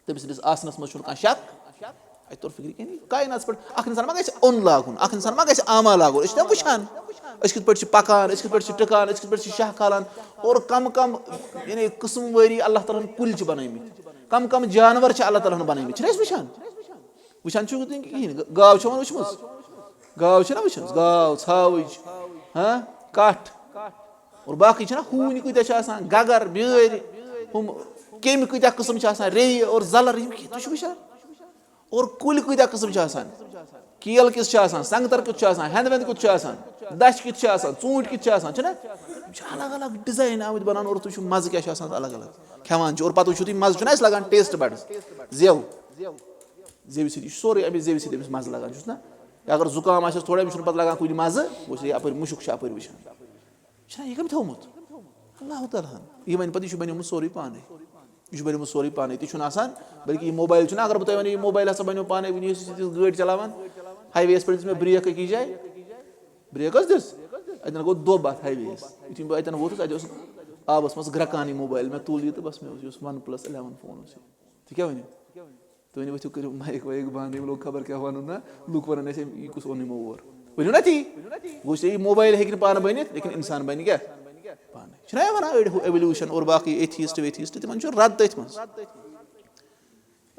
تٔمۍ سٕنٛدِس آسنَس منٛز چھُنہٕ کانٛہہ شک۔ اَتہِ توٚر فِکرِ کِہیٖنۍ۔ کائناتَس پٮ۪ٹھ اَکھ اِنسان ما گژھِ اوٚن لاگُن، اَکھ اِنسان ما گژھِ آما لاگُن؟ أسۍ چھِنہ وٕچھان، أسۍ کِتھ پٲٹھۍ چھِ پَکان، أسۍ کِتھ پٲٹھۍ چھِ ٹِکان، أسۍ کِتھ پٲٹھۍ چھِ شاہ کھالان، اور کَم کَم، یعنی، قٕسٕم وٲری اللہ تعالیٰ ہَن کُلۍ چھِ بَنٲومٕتۍ، کَم کَم جانوَر چھِ اللہ تعالیٰ ہَن بَنٲومٕتۍ، چھِنہ أسۍ وٕچھان؟ وٕچھان چھِو تُہۍ کِہیٖنۍ؟ گاو چھَوا وٕچھمٕژ؟ گاو چھِنہ وٕچھمٕژ؟ گاو، ژھاوٕج، ہاں، کَٹھ۔ اور باقٕے چھِنہ ہوٗنۍ کۭتیٛاہ چھِ آسان، گگر، بیٛٲرۍ، ہُم کیٚمۍ کۭتیٛاہ قٕسٕم چھِ آسان، ریٚیہِ اور زَلَر، یِم کینٛہہ تُہۍ چھِو وٕچھان؟ اور کُلۍ کۭتیٛاہ قٕسٕم چھِ آسان، کیل کِژھ چھِ آسان، سنٛگتر کیُتھ چھُ آسان، ہٮ۪نٛد وٮ۪نٛد کیُتھ چھُ آسان، دَچھ کِتھ چھِ آسان، ژوٗنٛٹھۍ کِتھ چھِ آسان، چھِنہ؟ یِم چھِ الگ الگ design آمٕتۍ بَناونہٕ، اور تُہۍ وٕچھِو مَزٕ کیٛاہ چھُ آسان اَتھ الگ الگ۔ کھٮ۪وان چھِ اور پَتہٕ وٕچھِو تُہۍ مَزٕ چھُنہ اَسہِ لَگان taste buds، زٮ۪و، زٮ۪وِ سۭتۍ، یہِ چھُ سورُے اَمہِ زٮ۪وِ سۭتۍ أمِس مَزٕ لَگان، چھُس نہ؟ یا اگر زُکام آسٮ۪س تھوڑا، أمِس چھُنہٕ پَتہٕ لَگان کُنہِ مَزٕ، وٕچھ یہِ اَپٲرۍ مُشُک چھُ اَپٲرۍ وٕچھان۔ چھُنہ یہِ کٔمۍ تھوٚومُت؟ اللہ تعالیٰ ہَن۔ یہِ وَنہِ پَتہٕ، یہِ چھُ بَنیومُت سورُے پانَے۔ یہِ چھُ بَنیومُت سورُے پانَے، تہِ چھُنہٕ آسان، بلکہِ یہِ موبایل چھُنہ، اگر بہٕ تۄہہِ وَنہٕ، یہِ موبایل ہسا بَنیو پانَے، وٕنہِ ٲسِو تُہۍ گٲڑۍ چلاوان، ہاے وییَس پٮ۪ٹھ دِژ مےٚ برٛیک أکِس جایہِ، برٛیک حظ دِژ، اَتٮ۪ن گوٚو دۄب اَتھ ہاے وییَس۔ یُتھُے بہٕ اَتٮ۪ن ووتُس، اَتہِ اوس آبَس منٛز گرٛٮ۪کان یہِ موبایل، مےٚ تُل یہِ تہٕ بَس، مےٚ اوس، یہِ اوس OnePlus eleven فون اوس یہِ۔ تُہۍ کیٛاہ ؤنِو؟ تُہۍ ؤنِو، ؤتھِو، کٔرِو مایِک وایِک بنٛد، یِم لوگ خبر کیٛاہ وَنُن نا، لُکھ وَنَن اَسہِ، أمۍ، یہِ کُس اوٚن یہِ موور؟ ؤنِو نا تی۔ گوٚو ژےٚ، یہِ موبایل ہیٚکہِ نہٕ پانہٕ بٔنِتھ، لیکن اِنسان بَنہِ کیٛاہ؟ پانَے۔ چھِنہ یہِ وَنان أڑۍ ہُہ ایولیوشن اور باقٕے ایتھیسٹ ویتھیسٹ، تِمَن چھُ رد تٔتھۍ منٛز۔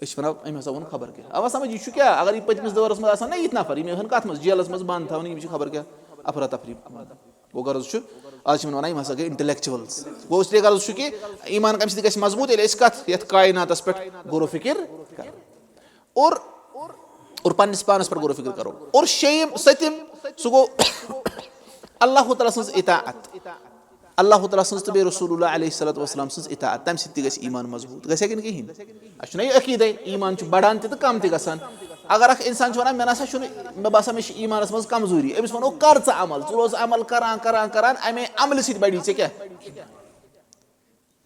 أسۍ چھِ وَنان، أمۍ ہسا ووٚن خبر کیٛاہ۔ اَوا سَمٕجھ، یہِ چھُ کیٛاہ؟ اگر یہِ پٔتمِس دورَس منٛز آسان نا یِتھۍ نفر، یِم ہٮ۪کَن کَتھ منٛز جیلَس منٛز بنٛد تھاونہٕ، یِم چھِ خبر کیٛاہ افراتفری۔ گوٚو غرض چھُ، آز چھِ یِمَن وَنان، یِم ہسا گٔے intellectuals۔ گوٚو اس لیے غرض چھُ کہِ ایمان کَمہِ سۭتۍ گژھِ مضبوٗط؟ ییٚلہِ أسۍ کَتھ یَتھ کائناتَس پٮ۪ٹھ غور و فکر کَرو۔ اور، اور پننِس پانَس پٮ۪ٹھ غور و فکر کَرو۔ اور شیٚیِم، سٔتِم، سُہ گوٚو اللہ تعالیٰ سٕنٛز اطاعت۔ اللہ تعالیٰ سٕنٛز تہٕ بیٚیہِ رسول اللہ علیہ الصلوۃ والسلام سٕنٛز اطاعت، تَمہِ سۭتۍ تہِ گژھِ ایمان مضبوٗط۔ گژھِ کِنہٕ کِہیٖنۍ؟ اَسہِ چھُنہ یہِ عقیٖدَے، ایمان چھُ بڑان تہِ تہٕ کم تہِ گژھان۔ اگر اکھ اِنسان چھُ وَنان، مےٚ نہ سا چھُنہٕ، مےٚ باسان مےٚ چھِ ایمانَس منٛز کمزوٗری، أمِس وَنو، کر ژٕ عمل۔ ژٕ روز عمل کران، کران، کران، اَمے عملہِ سۭتۍ بڑی ژےٚ کیٛاہ؟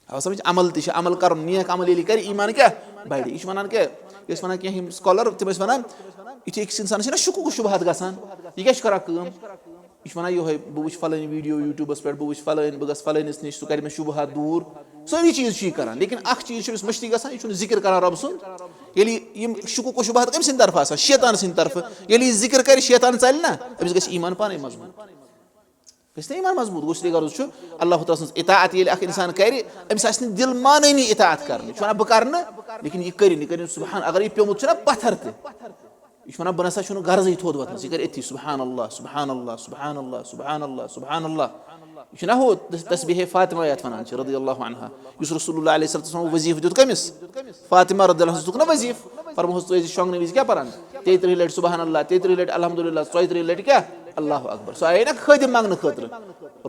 آو سمجھ؟ عمل تہِ چھُ، عمل کرُن، نیک عمل ییٚلہِ کرِ، ایمان کیٛاہ بڑِ؟ یہِ چھُ وَنان کیٛاہ؟ یہِ ٲسۍ وَنان کینٛہہ یِم scholar، تِم ٲسۍ وَنان، یُتھُے أکِس اِنسانَس چھِنہ شُکوٗک و شُبہات گژھان، یہِ کیٛاہ چھُ کران کٲم؟ یہِ چھُ وَنان یِہوٚے، بہٕ وٕچھِ فلٲنۍ video YouTubeَس پٮ۪ٹھ، بہٕ وٕچھِ فلٲنۍ، بہٕ گژھٕ فلٲنِس نِش، سُہ کَرِ مےٚ شُبہات دوٗر۔ سٲری چیٖز چھُ یہِ کران، لیکن اکھ چیٖز چھُ أمِس مٔشتٕے گژھان، یہِ چھُنہٕ ذِکِر کران رۄبہٕ سُنٛد۔ ییٚلہِ یِم شُکوٗک و شُبہات کٔمۍ سٕنٛدِ طرفہٕ آسان؟ شیطان سٕنٛدِ طرفہٕ۔ ییٚلہِ یہِ ذِکِر کرِ، شیطان ژَلہِ نہ، أمِس گژھِ ایمان پانَے مضبوٗط۔ گژھِ نہ ایمان مضبوٗط؟ گوٚو اس لیے غرض چھُ، اللہ تعالیٰ سٕنٛز اطاعت ییٚلہِ اکھ اِنسان کرِ، أمِس آسہِ نہٕ دِل مانٲنی اطاعت کرنٕچ۔ چھُ وَنان، بہٕ کرٕ نہٕ، لیکن یہِ کٔرِن، یہِ کٔرِن۔ سبحان، اگر یہِ پیوٚمُت چھُنہ پَتھر تہِ، یہِ چھُ وَنان، بہٕ نہ سا چھُنہٕ غرضٕے تھوٚد وۄتھنَس، یہِ کَرِ أتھی سبحان اللہ، سبحان اللہ، سبحان اللہ، سبحان اللہ، سبحان اللہ۔ یہِ چھُنہ ہُہ تس-، تسبیح فاطمہ یَتھ وَنان چھِ، رضی اللہ عنہا، یُس رسول اللہ علیہ الصلوۃ والسلام وظیٖفہٕ دیُت کٔمِس؟ فاطمہ رضی اللہ عنہا دیُتُکھ نہ وظیٖفہٕ؟ فرموہس، ژٕ ٲسۍ زِ شۄنٛگنہٕ وِزِ کیٛاہ پَران؟ تیٚیہِ تٕرٛہہِ لَٹہِ سبحان اللہ، تیٚیہِ تٕرٛہہِ لَٹہِ الحمدللہ، ژۄیہِ تٕرٛہہِ لَٹہِ کیٛاہ؟ اللہ اکبر۔ سُہ آیے نہ خٲدِم منٛگنہٕ خٲطرٕ۔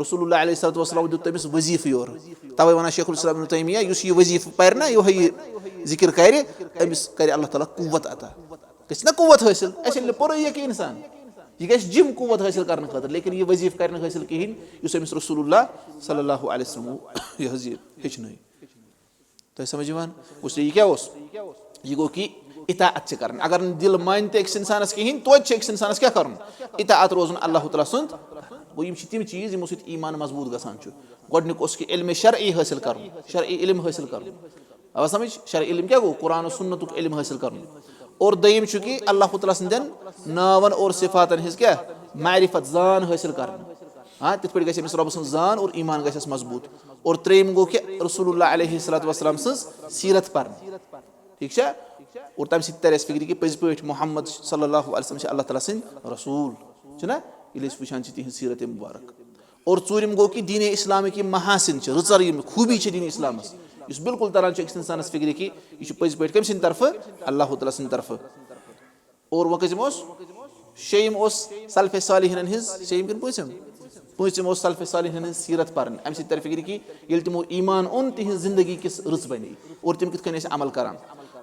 رسول اللہ علیہ الصلوۃ والسلام دیُت تٔمِس وظیٖفہٕ یورٕ۔ تَوَے وَنان شیخ الاسلام ابن تیمیہ، یُس یہِ وظیٖفہٕ پَرِ نہ، یِہوٚے یہِ ذِکِر کَرِ، أمِس کَرِ اللہ تعالیٰ قوت عطا۔ گژھِ نہ قوت حٲصِل، اَسہِ ییٚلہِ نہٕ پوٚرُے یہِ کہِ اِنسان، یہِ گژھِ جِم قوت حٲصِل کرنہٕ خٲطرٕ، لیکن یہِ وظیٖفہٕ کرِ نہٕ حٲصِل کِہیٖنۍ، یُس أمِس رسول اللہ صلی اللہ علیہ وسلم یہِ حظ یہِ ہیٚچھنٲے۔ تۄہہِ سمجھ یِوان؟ گوٚو یہِ کیٛاہ اوس؟ یہِ گوٚو کہِ اطاعت چھِ کرٕنۍ۔ اگر نہٕ دِل مانہِ تہِ أکِس اِنسانَس کِہیٖنۍ، توتہِ چھِ أکِس اِنسانَس کیٛاہ کَرُن؟ اطاعت روزُن اللہ تعالیٰ سُنٛد۔ گوٚو یِم چھِ تِم چیٖز یِمو سۭتۍ ایمان مضبوٗط گژھان چھُ۔ گۄڈٕنیُک اوس کہِ علمِ شرعی حٲصِل کَرُن، شرعی علم حٲصِل کَرُن۔ اَوا سمجھ؟ شرعی علم کیٛاہ گوٚو؟ قرآن و سُنتُک علم حٲصِل کَرُن۔ اور دوٚیِم چھُ کہِ اللہ تعالیٰ سٕنٛدٮ۪ن ناوَن اور صفاتَن ہٕنٛز کیٛاہ؟ معرفت، زان حٲصِل کَرٕنۍ۔ ہاں، تِتھ پٲٹھۍ گژھِ أمِس رۄبہٕ سٕنٛز زان اور ایمان گژھِ اَسہِ مضبوٗط۔ اور ترٛیٚیِم گوٚو کہِ رسول اللہ علیہ الصلوۃ والسلام سٕنٛز سیٖرت پَرٕنۍ۔ ٹھیٖک چھا؟ اور تَمہِ سۭتۍ تَرِ اَسہِ فِکرِ کہِ پٔزۍ پٲٹھۍ محمد صلی اللہ علیہ وسلم چھِ اللہ تعالیٰ سٕنٛدۍ رسول۔ چھُنہ؟ ییٚلہِ أسۍ وٕچھان چھِ تِہِنٛز سیٖرت مُبارک۔ اور ژوٗرِم گوٚو کہِ دیٖنِ اِسلامٕکۍ یِم محاسن چھِ، رٕژَر یِم خوٗبی چھِ دیٖنِ اِسلامَس، یُس بالکل تَران چھُ أکِس اِنسانَس فِکرِ کہِ یہِ چھُ پٔزۍ پٲٹھۍ کٔمۍ سٕنٛدِ طرفہٕ؟ اللہ تعالیٰ سٕنٛدِ طرفہٕ۔ اور وۄنۍ کٔژِم اوس؟ شیٚیِم اوس سلفِ صالحیٖنَن ہٕنٛز، شیٚیِم کِنہٕ پوٗنٛژِم؟ پوٗنٛژِم اوس سلفِ صالحیٖنَن ہٕنٛز سیٖرت پَرٕنۍ۔ اَمہِ سۭتۍ تَرِ فِکرِ کہِ ییٚلہِ تِمو ایمان اوٚن، تِہِنٛز زِندگی کِژھ رٕژ بَنے اور تِم کِتھ کٔنۍ ٲسۍ عمل کَران۔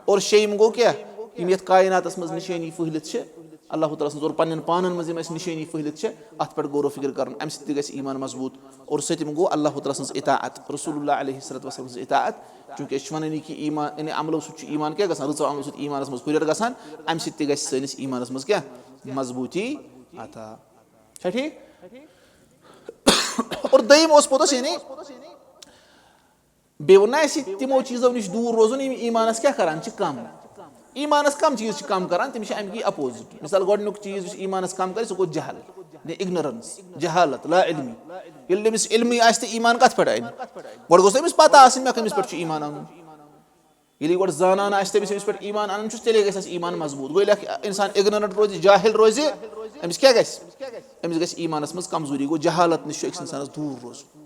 اور شیٚیِم گوٚو کیٛاہ؟ یِم یَتھ کائناتَس منٛز نِشٲنی پھٔہلِتھ چھِ، اللہ تعالیٰ سٕنٛز اور پننٮ۪ن پانن منٛز یِم اَسہِ نِشٲنی پھٔہلِتھ چھِ، اَتھ پٮ۪ٹھ غور و فِکر کَرُن، اَمہِ سۭتۍ تہِ گژھِ ایمان مضبوٗط۔ اور سٔتِم گوٚو اللہ تعالیٰ سٕنٛز اطاعت، رسول اللہ علیہ الصلوۃ والسلام سٕنٛز اطاعت، چوٗنٛکہِ أسۍ چھِ وَنٲنی کہِ ایمان، یعنی عملو سۭتۍ چھُ ایمان کیٛاہ گژھان؟ رٕژو عملو سۭتۍ ایمانَس منٛز ہُرٮ۪ر گژھان، اَمہِ سۭتۍ تہِ گژھِ سٲنِس ایمانَس منٛز کیٛاہ؟ مضبوٗطی عطا۔ چھا ٹھیٖک؟ اور دوٚیِم اوس پوٚتُس، یعنی بیٚیہِ ووٚن نہ اَسہِ تِمو چیٖزو نِش دوٗر روزُن، یِم ایٖمانَس کیٛاہ کَران چھِ کَم۔ ایٖمانَس کَم چیٖز چھِ کَم کَران، تِم چھِ اَمہِ کی opposite۔ مِثال، گۄڈٕنیُک چیٖز یُس ایٖمانَس کَم کَرِ، سُہ گوٚو جہل، یعنی ignorance، جہالت، لا علمی۔ ییٚلہِ نہٕ أمِس علمٕے آسہِ، تہٕ ایٖمان کَتھ پٮ۪ٹھ اَنہِ؟ گۄڈٕ گوٚژھ أمِس پَتہ آسٕنۍ، مےٚ کٔمِس پٮ۪ٹھ چھُ ایٖمان اَنُن۔ ییٚلہِ یہِ گۄڈٕ زانان آسہِ، تٔمِس أمِس پٮ۪ٹھ ایٖمان اَنُن چھُس، تیٚلے گژھِ اَسہِ ایٖمان مضبوٗط۔ گوٚو، ییٚلہِ اَکھ اِنسان ignorant روزِ، جاہِل روزِ، أمِس کیٛاہ گژھِ؟ أمِس گژھِ ایٖمانَس منٛز کمزوٗری۔ گوٚو، جہالت نِش چھُ أکِس اِنسانَس دوٗر روزُن۔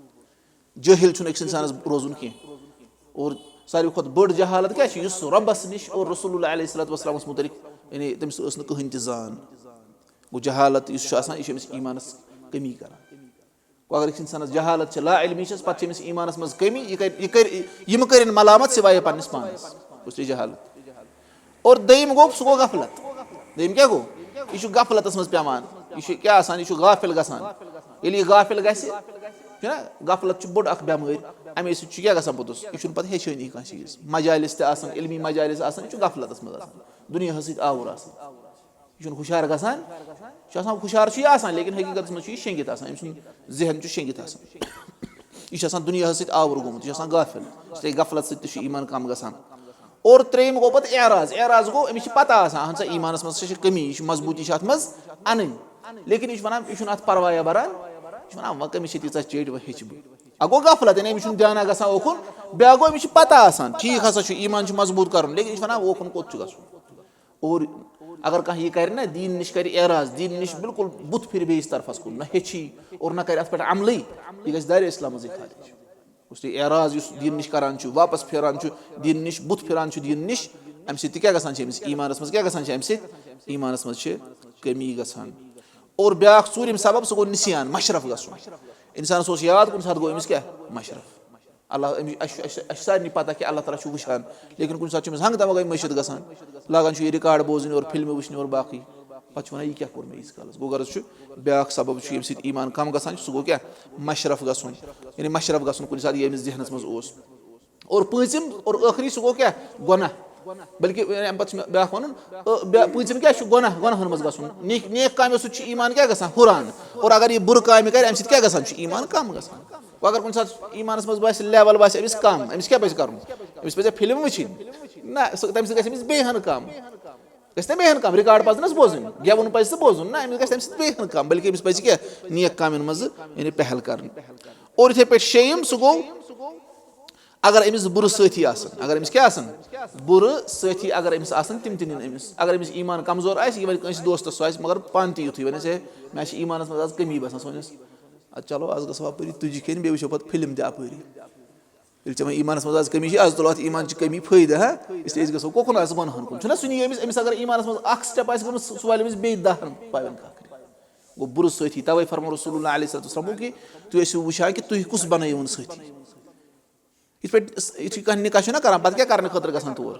جٲہِل چھُنہٕ أکِس اِنسانَس روزُن کینٛہہ۔ اور ساروی کھۄتہٕ بٔڑ جہالت کیٛاہ چھِ؟ یُس رۄبَس نِش اور رسول اللہ علیہ الصلوۃ والسلامَس مُتعلِق، یعنی تٔمِس ٲس نہٕ کٕہٕنۍ تہِ زان۔ گوٚو، جہالت یُس چھُ آسان، یہِ چھُ أمِس ایٖمانَس کٔمی کران۔ گوٚو، اگر أکِس اِنسانَس جہالت چھِ، لا علمی چھَس، پَتہٕ چھِ أمِس ایٖمانَس منٛز کٔمی، یہِ کَرِ، یہِ کَرِ، یہِ مہٕ کٔرِن ملامت سوایے پنٛنِس پانَس۔ گوٚو، سُہ چھِ جہالت۔ اور دوٚیِم گوٚو، سُہ گوٚو غفلت۔ دوٚیِم کیٛاہ گوٚو؟ یہِ چھُ غفلتَس منٛز پٮ۪وان۔ یہِ چھُ کیٛاہ آسان؟ یہِ چھُ غافل گژھان۔ ییٚلہِ یہِ غافل گژھِ، چھُنہ؟ غفلت چھُ بوٚڑ اکھ بٮ۪مٲرۍ۔ اَمے سۭتۍ چھُ کیٛاہ گژھان پوٚتُس؟ یہِ چھُنہٕ پَتہٕ ہیٚچھٲنی کانٛہہ چیٖز۔ مجالس تہِ آسان، علمی مجالس آسان، یہِ چھُ غفلتس منٛز آسان، دُنیاہس سۭتۍ آوُر آسان۔ یہِ چھُنہٕ ہُشار گژھان، یہِ چھُ آسان، ہُشار چھُ یہِ آسان، لیکن حقیٖقتس منٛز چھُ یہِ شیٚنگِتھ آسان، أمۍ سُنٛد ذہن چھُ شیٚنگِتھ آسان۔ یہِ چھُ آسان دُنیاہس سۭتۍ آوُر گوٚمُت، یہِ چھُ آسان غافل۔ اس لیے غفلت سۭتۍ تہِ چھُ ایٖمان کم گژھان۔ اور ترٛیٚیِم گوٚو پتہٕ اعراض۔ اعراض گوٚو، أمِس چھِ پتہ آسان، اہن سا، ایٖمانس منٛز چھِ کمی، یہِ چھِ مضبوٗطی چھِ اتھ منٛز انٕنۍ، لیکن یہِ چھُ ونان، یہِ چھُنہٕ اتھ پرواے بران، یہِ چھُ ونان، وۄنۍ کٔمِس چھِ تیٖژاہ چیٚٹۍ، وۄنۍ ہیٚچھِ بہٕ۔ اکھ گوٚو غفلت، یعنی أمِس چھُنہٕ دیانا گژھان اوکُن، بیٛاکھ گوٚو، أمِس چھِ پتہ آسان، ٹھیٖک ہسا چھُ، ایٖمان چھُ مضبوٗط کرُن، لیکن یہِ چھُ ونان، اوکُن کوٚت چھُ گژھُن؟ اور اگر کانٛہہ یہِ کرِ نہ، دیٖن نِش کرِ اعراض، دیٖن نِش بالکل بُتھ پھِرِ بیٚیِس طرفس کُن، نہ ہیٚچھی اور نہ کرِ اتھ پٮ۪ٹھ عملٕے، یہِ گژھِ دارِ اسلامس سۭتۍ خارج۔ اس لیے اعراض یُس دیٖن نِش کران چھُ، واپس پھیران چھُ، دیٖن نِش بُتھ پھِران چھُ دیٖن نِش، امہِ سۭتۍ تہِ کیٛاہ گژھان چھِ أمِس؟ ایٖمانس منٛز کیٛاہ گژھان چھِ امہِ سۭتۍ؟ ایٖمانس منٛز چھِ کمی گژھان۔ اور بیٛاکھ ژوٗرِم سبب، سُہ گوٚو نسیان، مشرف گژھُن۔ انسانس اوس یاد، کُنہِ ساتہٕ گوٚو أمِس کیٛاہ؟ مشرف۔ اللہ، أمِس، اَسہِ چھُ، اَسہِ چھُ، اَسہِ چھُ سارنٕے پتہ کہِ اللہ تعالیٰ چھُ وٕچھان، لیکن کُنہِ ساتہٕ چھُ أمِس ہنٛگہٕ تنٛگہٕ گٔے مٔشِتھ گژھان، لاگان چھُ یہِ ریکارڈ بوزٕنۍ اور فلمہٕ وٕچھنہِ اور باقٕے۔ پتہٕ چھُ ونان، یہِ کیٛاہ کوٚر مےٚ ییٖتِس کالس؟ گوٚو غرض چھُ، بیٛاکھ سبب چھُ ییٚمہِ سۭتۍ ایٖمان کم گژھان چھُ، سُہ گوٚو کیٛاہ؟ مشرف گژھُن۔ یعنی مشرف گژھُن کُنہِ ساتہٕ، یہِ أمِس ذہنس منٛز اوس۔ اور پوٗنٛژِم اور ٲخری، سُہ گوٚو کیٛاہ؟ گۄناہ۔ بلکہِ اَمہِ پتہٕ چھُ مےٚ بیٛاکھ وَنُن، ٲ، بیا-، پوٗنٛژِم کیٛاہ چھُ؟ گۄناہ، گۄناہَن منٛز گژھُن۔ نیک، نیک کامہِ سۭتۍ چھُ ایٖمان کیٛاہ گژھان؟ ہُران۔ اور اگر یہِ بُرٕ کامہِ کرِ، اَمہِ سۭتۍ کیٛاہ گژھان چھُ؟ ایٖمان کم گژھان۔ وۄنۍ اگر کُنہِ ساتہٕ ایٖمانَس منٛز باسہِ، لیول باسہِ أمِس کم، أمِس کیٛاہ پَزِ کَرُن؟ أمِس پَزِ فِلم وٕچھِنۍ۔ نہ، سُہ، تَمہِ سۭتۍ گژھِ أمِس بیٚیہِ ہَن کم۔ گژھِ نہ بیٚیہِ ہَن کم، ریکارڈ پَزِ نہ بوزٕنۍ، گٮ۪وُن پَزِ نہٕ بوزُن، نہ، أمِس گژھِ تَمہِ سۭتۍ بیٚیہِ ہَن کم، بلکہِ أمِس پَزِ کیٛاہ؟ نیک کامٮ۪ن منٛز، یعنی، پہل کَرٕنۍ۔ اور یِتھَے پٲٹھۍ شیٚیِم، سُہ گوٚو، اگر أمِس بُرٕ سٲتھی آسَن، اگر أمِس کیٛاہ آسَن؟ بُرٕ سٲتھی اگر أمِس آسَن، تِم تہِ نِن أمِس۔ اگر أمِس ایٖمان کمزور آسہِ، یہِ وَنہِ کٲنٛسہِ دوستَس، سُہ آسہِ مگر پانہٕ تہِ یُتھُے، وَنٮ۪س، "ہے، مےٚ چھِ ایٖمانَس منٛز آز کٔمی باسان"، سُہ وَنٮ۪س، "اَدٕ چلو، آز گژھو اَپٲری تُجہِ کھیٚنہِ، بیٚیہِ وٕچھو پَتہٕ فِلم تہِ اَپٲری۔" ییٚلہِ ژےٚ وۄنۍ ایٖمانَس منٛز آز کٔمی چھِ، آز تُلو اَتھ ایٖمان چہِ کٔمی فٲیدٕ، ہا؟ اس لیے أسۍ گژھو کوٚکُن آسہِ گۄنہَن کُن۔ چھُنہ سُہ نِیہِ أمِس، أمِس اگر ایٖمانَس منٛز اَکھ step آسہِ گوٚمُت، سُہ، سُہ والہِ أمِس بیٚیہِ دَہَن پاوٮ۪ن کھکھرِ۔ گوٚو بُرٕ سٲتھی۔ تَوَے فرموو رسول اللہ علیہ الصلوۃ والسلام کہِ تُہۍ ٲسِو وٕچھان کہِ تُہۍ کُس بَنٲیِو سٲتھی۔ یِتھ پٲٹھۍ س-، یُتھُے کانٛہہ نِکاح چھُنہ کَران، پَتہٕ کیٛاہ کَرنہٕ خٲطرٕ گژھان تور؟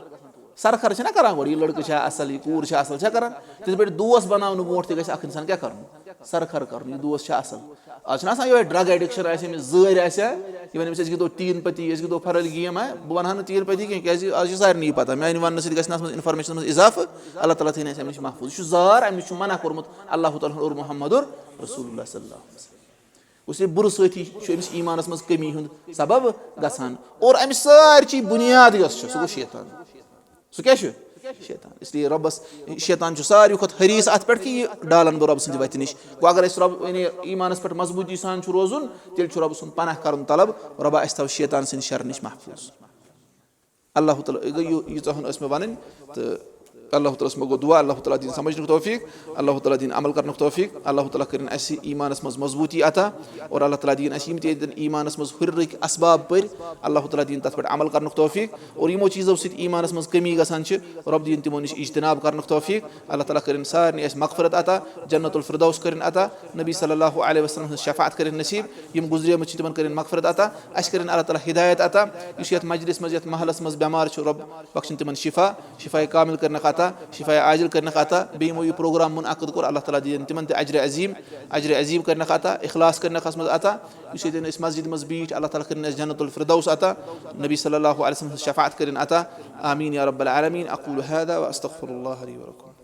سرخر چھِنہ کَران گۄڈٕ، یہِ لٔڑکہٕ چھا اَصٕل، یہِ کوٗر چھا اَصٕل، چھا کَران؟ تِتھ پٲٹھۍ دوس بَناونہٕ برونٛٹھ تہِ گژھِ اَکھ اِنسان کیٛاہ کَرُن؟ سرخر کَرُن، یہِ دوس چھا اَصٕل۔ آز چھُنہ آسان یِہوٚے drug addiction آسہِ أمِس، زٲرۍ آسہِ ہا، یہِ وَنہِ أمِس، "أسۍ گِنٛدو تیٖن پٔتی، أسۍ گِنٛدو پھَرٲلۍ game"، ہا؟ بہٕ وَنہٕ ہا نہٕ تیٖن پٔتی کینٛہہ، کیٛازِ آز چھِ سارنٕے پَتہ، میٛانہِ وَننہٕ سۭتۍ گژھِ نہٕ اَتھ منٛز information منٛز اِضافہٕ، اللہ تعالیٰ تھٲیِن اَسہِ اَمہِ نِش محفوٗظ۔ یہِ چھُ زار، اَمہِ نِش چھُ منع کوٚرمُت اللہ تعالیٰ ہَن اور محمد رسول اللہ صلی اللہ علیہ وسلم۔ گوٚو سُہ بُرٕ سٲتھی چھُ أمِس ایٖمانَس منٛز کٔمی ہُنٛد سبب گژھان۔ اور اَمہِ سارِچی بُنیاد یۄس چھِ، سُہ گوٚو شیطان۔ سُہ کیٛاہ چھُ؟ شیطان۔ اس لیے رۄبَس، شیطان چھُ ساروی کھۄتہٕ حریٖص اَتھ پٮ۪ٹھ کہِ یہِ ڈالَن بہٕ رۄبہٕ سٕنٛدِ وَتہِ نِش۔ گوٚو اگر أسۍ رۄب، یعنی ایٖمانَس پٮ۪ٹھ مضبوٗطی سان چھُ روزُن، تیٚلہِ چھُ رۄبہٕ سُنٛد پناہ کَرُن طلب، رۄبا اَسہِ تھاو شیطان سٕنٛدِ شَرٕ نِش محفوٗظ۔ اللہ تعالیٰ، یہِ گٔے یہِ، ییٖژاہ ہن ٲس مےٚ وَنٕنۍ، تہٕ اللہ تعالیٰ ہَس منٛز گوٚو دُعا، اللہ تعالیٰ دِیِن سمجھنُک توفیٖق، اللہ تعالیٰ دِیِن عمل کرنُک توفیٖق، اللہ تعالیٰ کٔرِن اَسہِ ایٖمانَس منٛز مضبوٗطی عطا، اور اللہ تعالیٰ دِیِن اَسہِ یِم تہِ ییٚتٮ۪ن ایٖمانَس منٛز ہُرِرٕکۍ اسباب پٔرۍ، اللہ تعالیٰ دِیِن تَتھ پٮ۪ٹھ عمل کرنُک توفیٖق، اور یِمو چیٖزو سۭتۍ ایٖمانَس منٛز کٔمی گژھان چھِ، رۄب دِیِن تِمو نِش اجتناب کرنُک توفیٖق، اللہ تعالیٰ کٔرِن سارنٕے اَسہِ مغفرت عطا، جنت الفردوس کٔرِن عطا، نبی صلی اللہ علیہ وسلم ہٕنٛز شفاعت کٔرِن نصیٖب، یِم گُزریمٕتۍ چھِ تِمن کٔرِن مغفرت عطا، اَسہِ کٔرِن اللہ تعالیٰ ہدایت عطا، یُس یَتھ مجلِس منٛز، یَتھ محلَس منٛز بٮ۪مار چھُ، رۄب بخشِن تِمن شفا، شفاء کامل کٔرنَکھ عطا، شفاء عاجل کٔرنَکھ عطا۔ بیٚیہِ یِمو یہِ پروگرام منعقد کوٚر، اللہ تعالیٰ دِیِن تِمن تہِ اجر عظیٖم، اجر عظیٖم کٔرنَکھ عطا، اخلاص کٔرنَکھ اَتھ منٛز عطا۔ یُس ییٚتٮ۪ن أسۍ مسجد منٛز بیٖٹھۍ، اللہ تعالیٰ کٔرِن اَسہِ جنت الفردوس عطا، نبی صلی اللہ علیہ وسلم سٕنٛز شفاعت کٔرِن عطا۔ آمین یا رب العالمین۔ اقول هذا واستغفر الله لي ولكم۔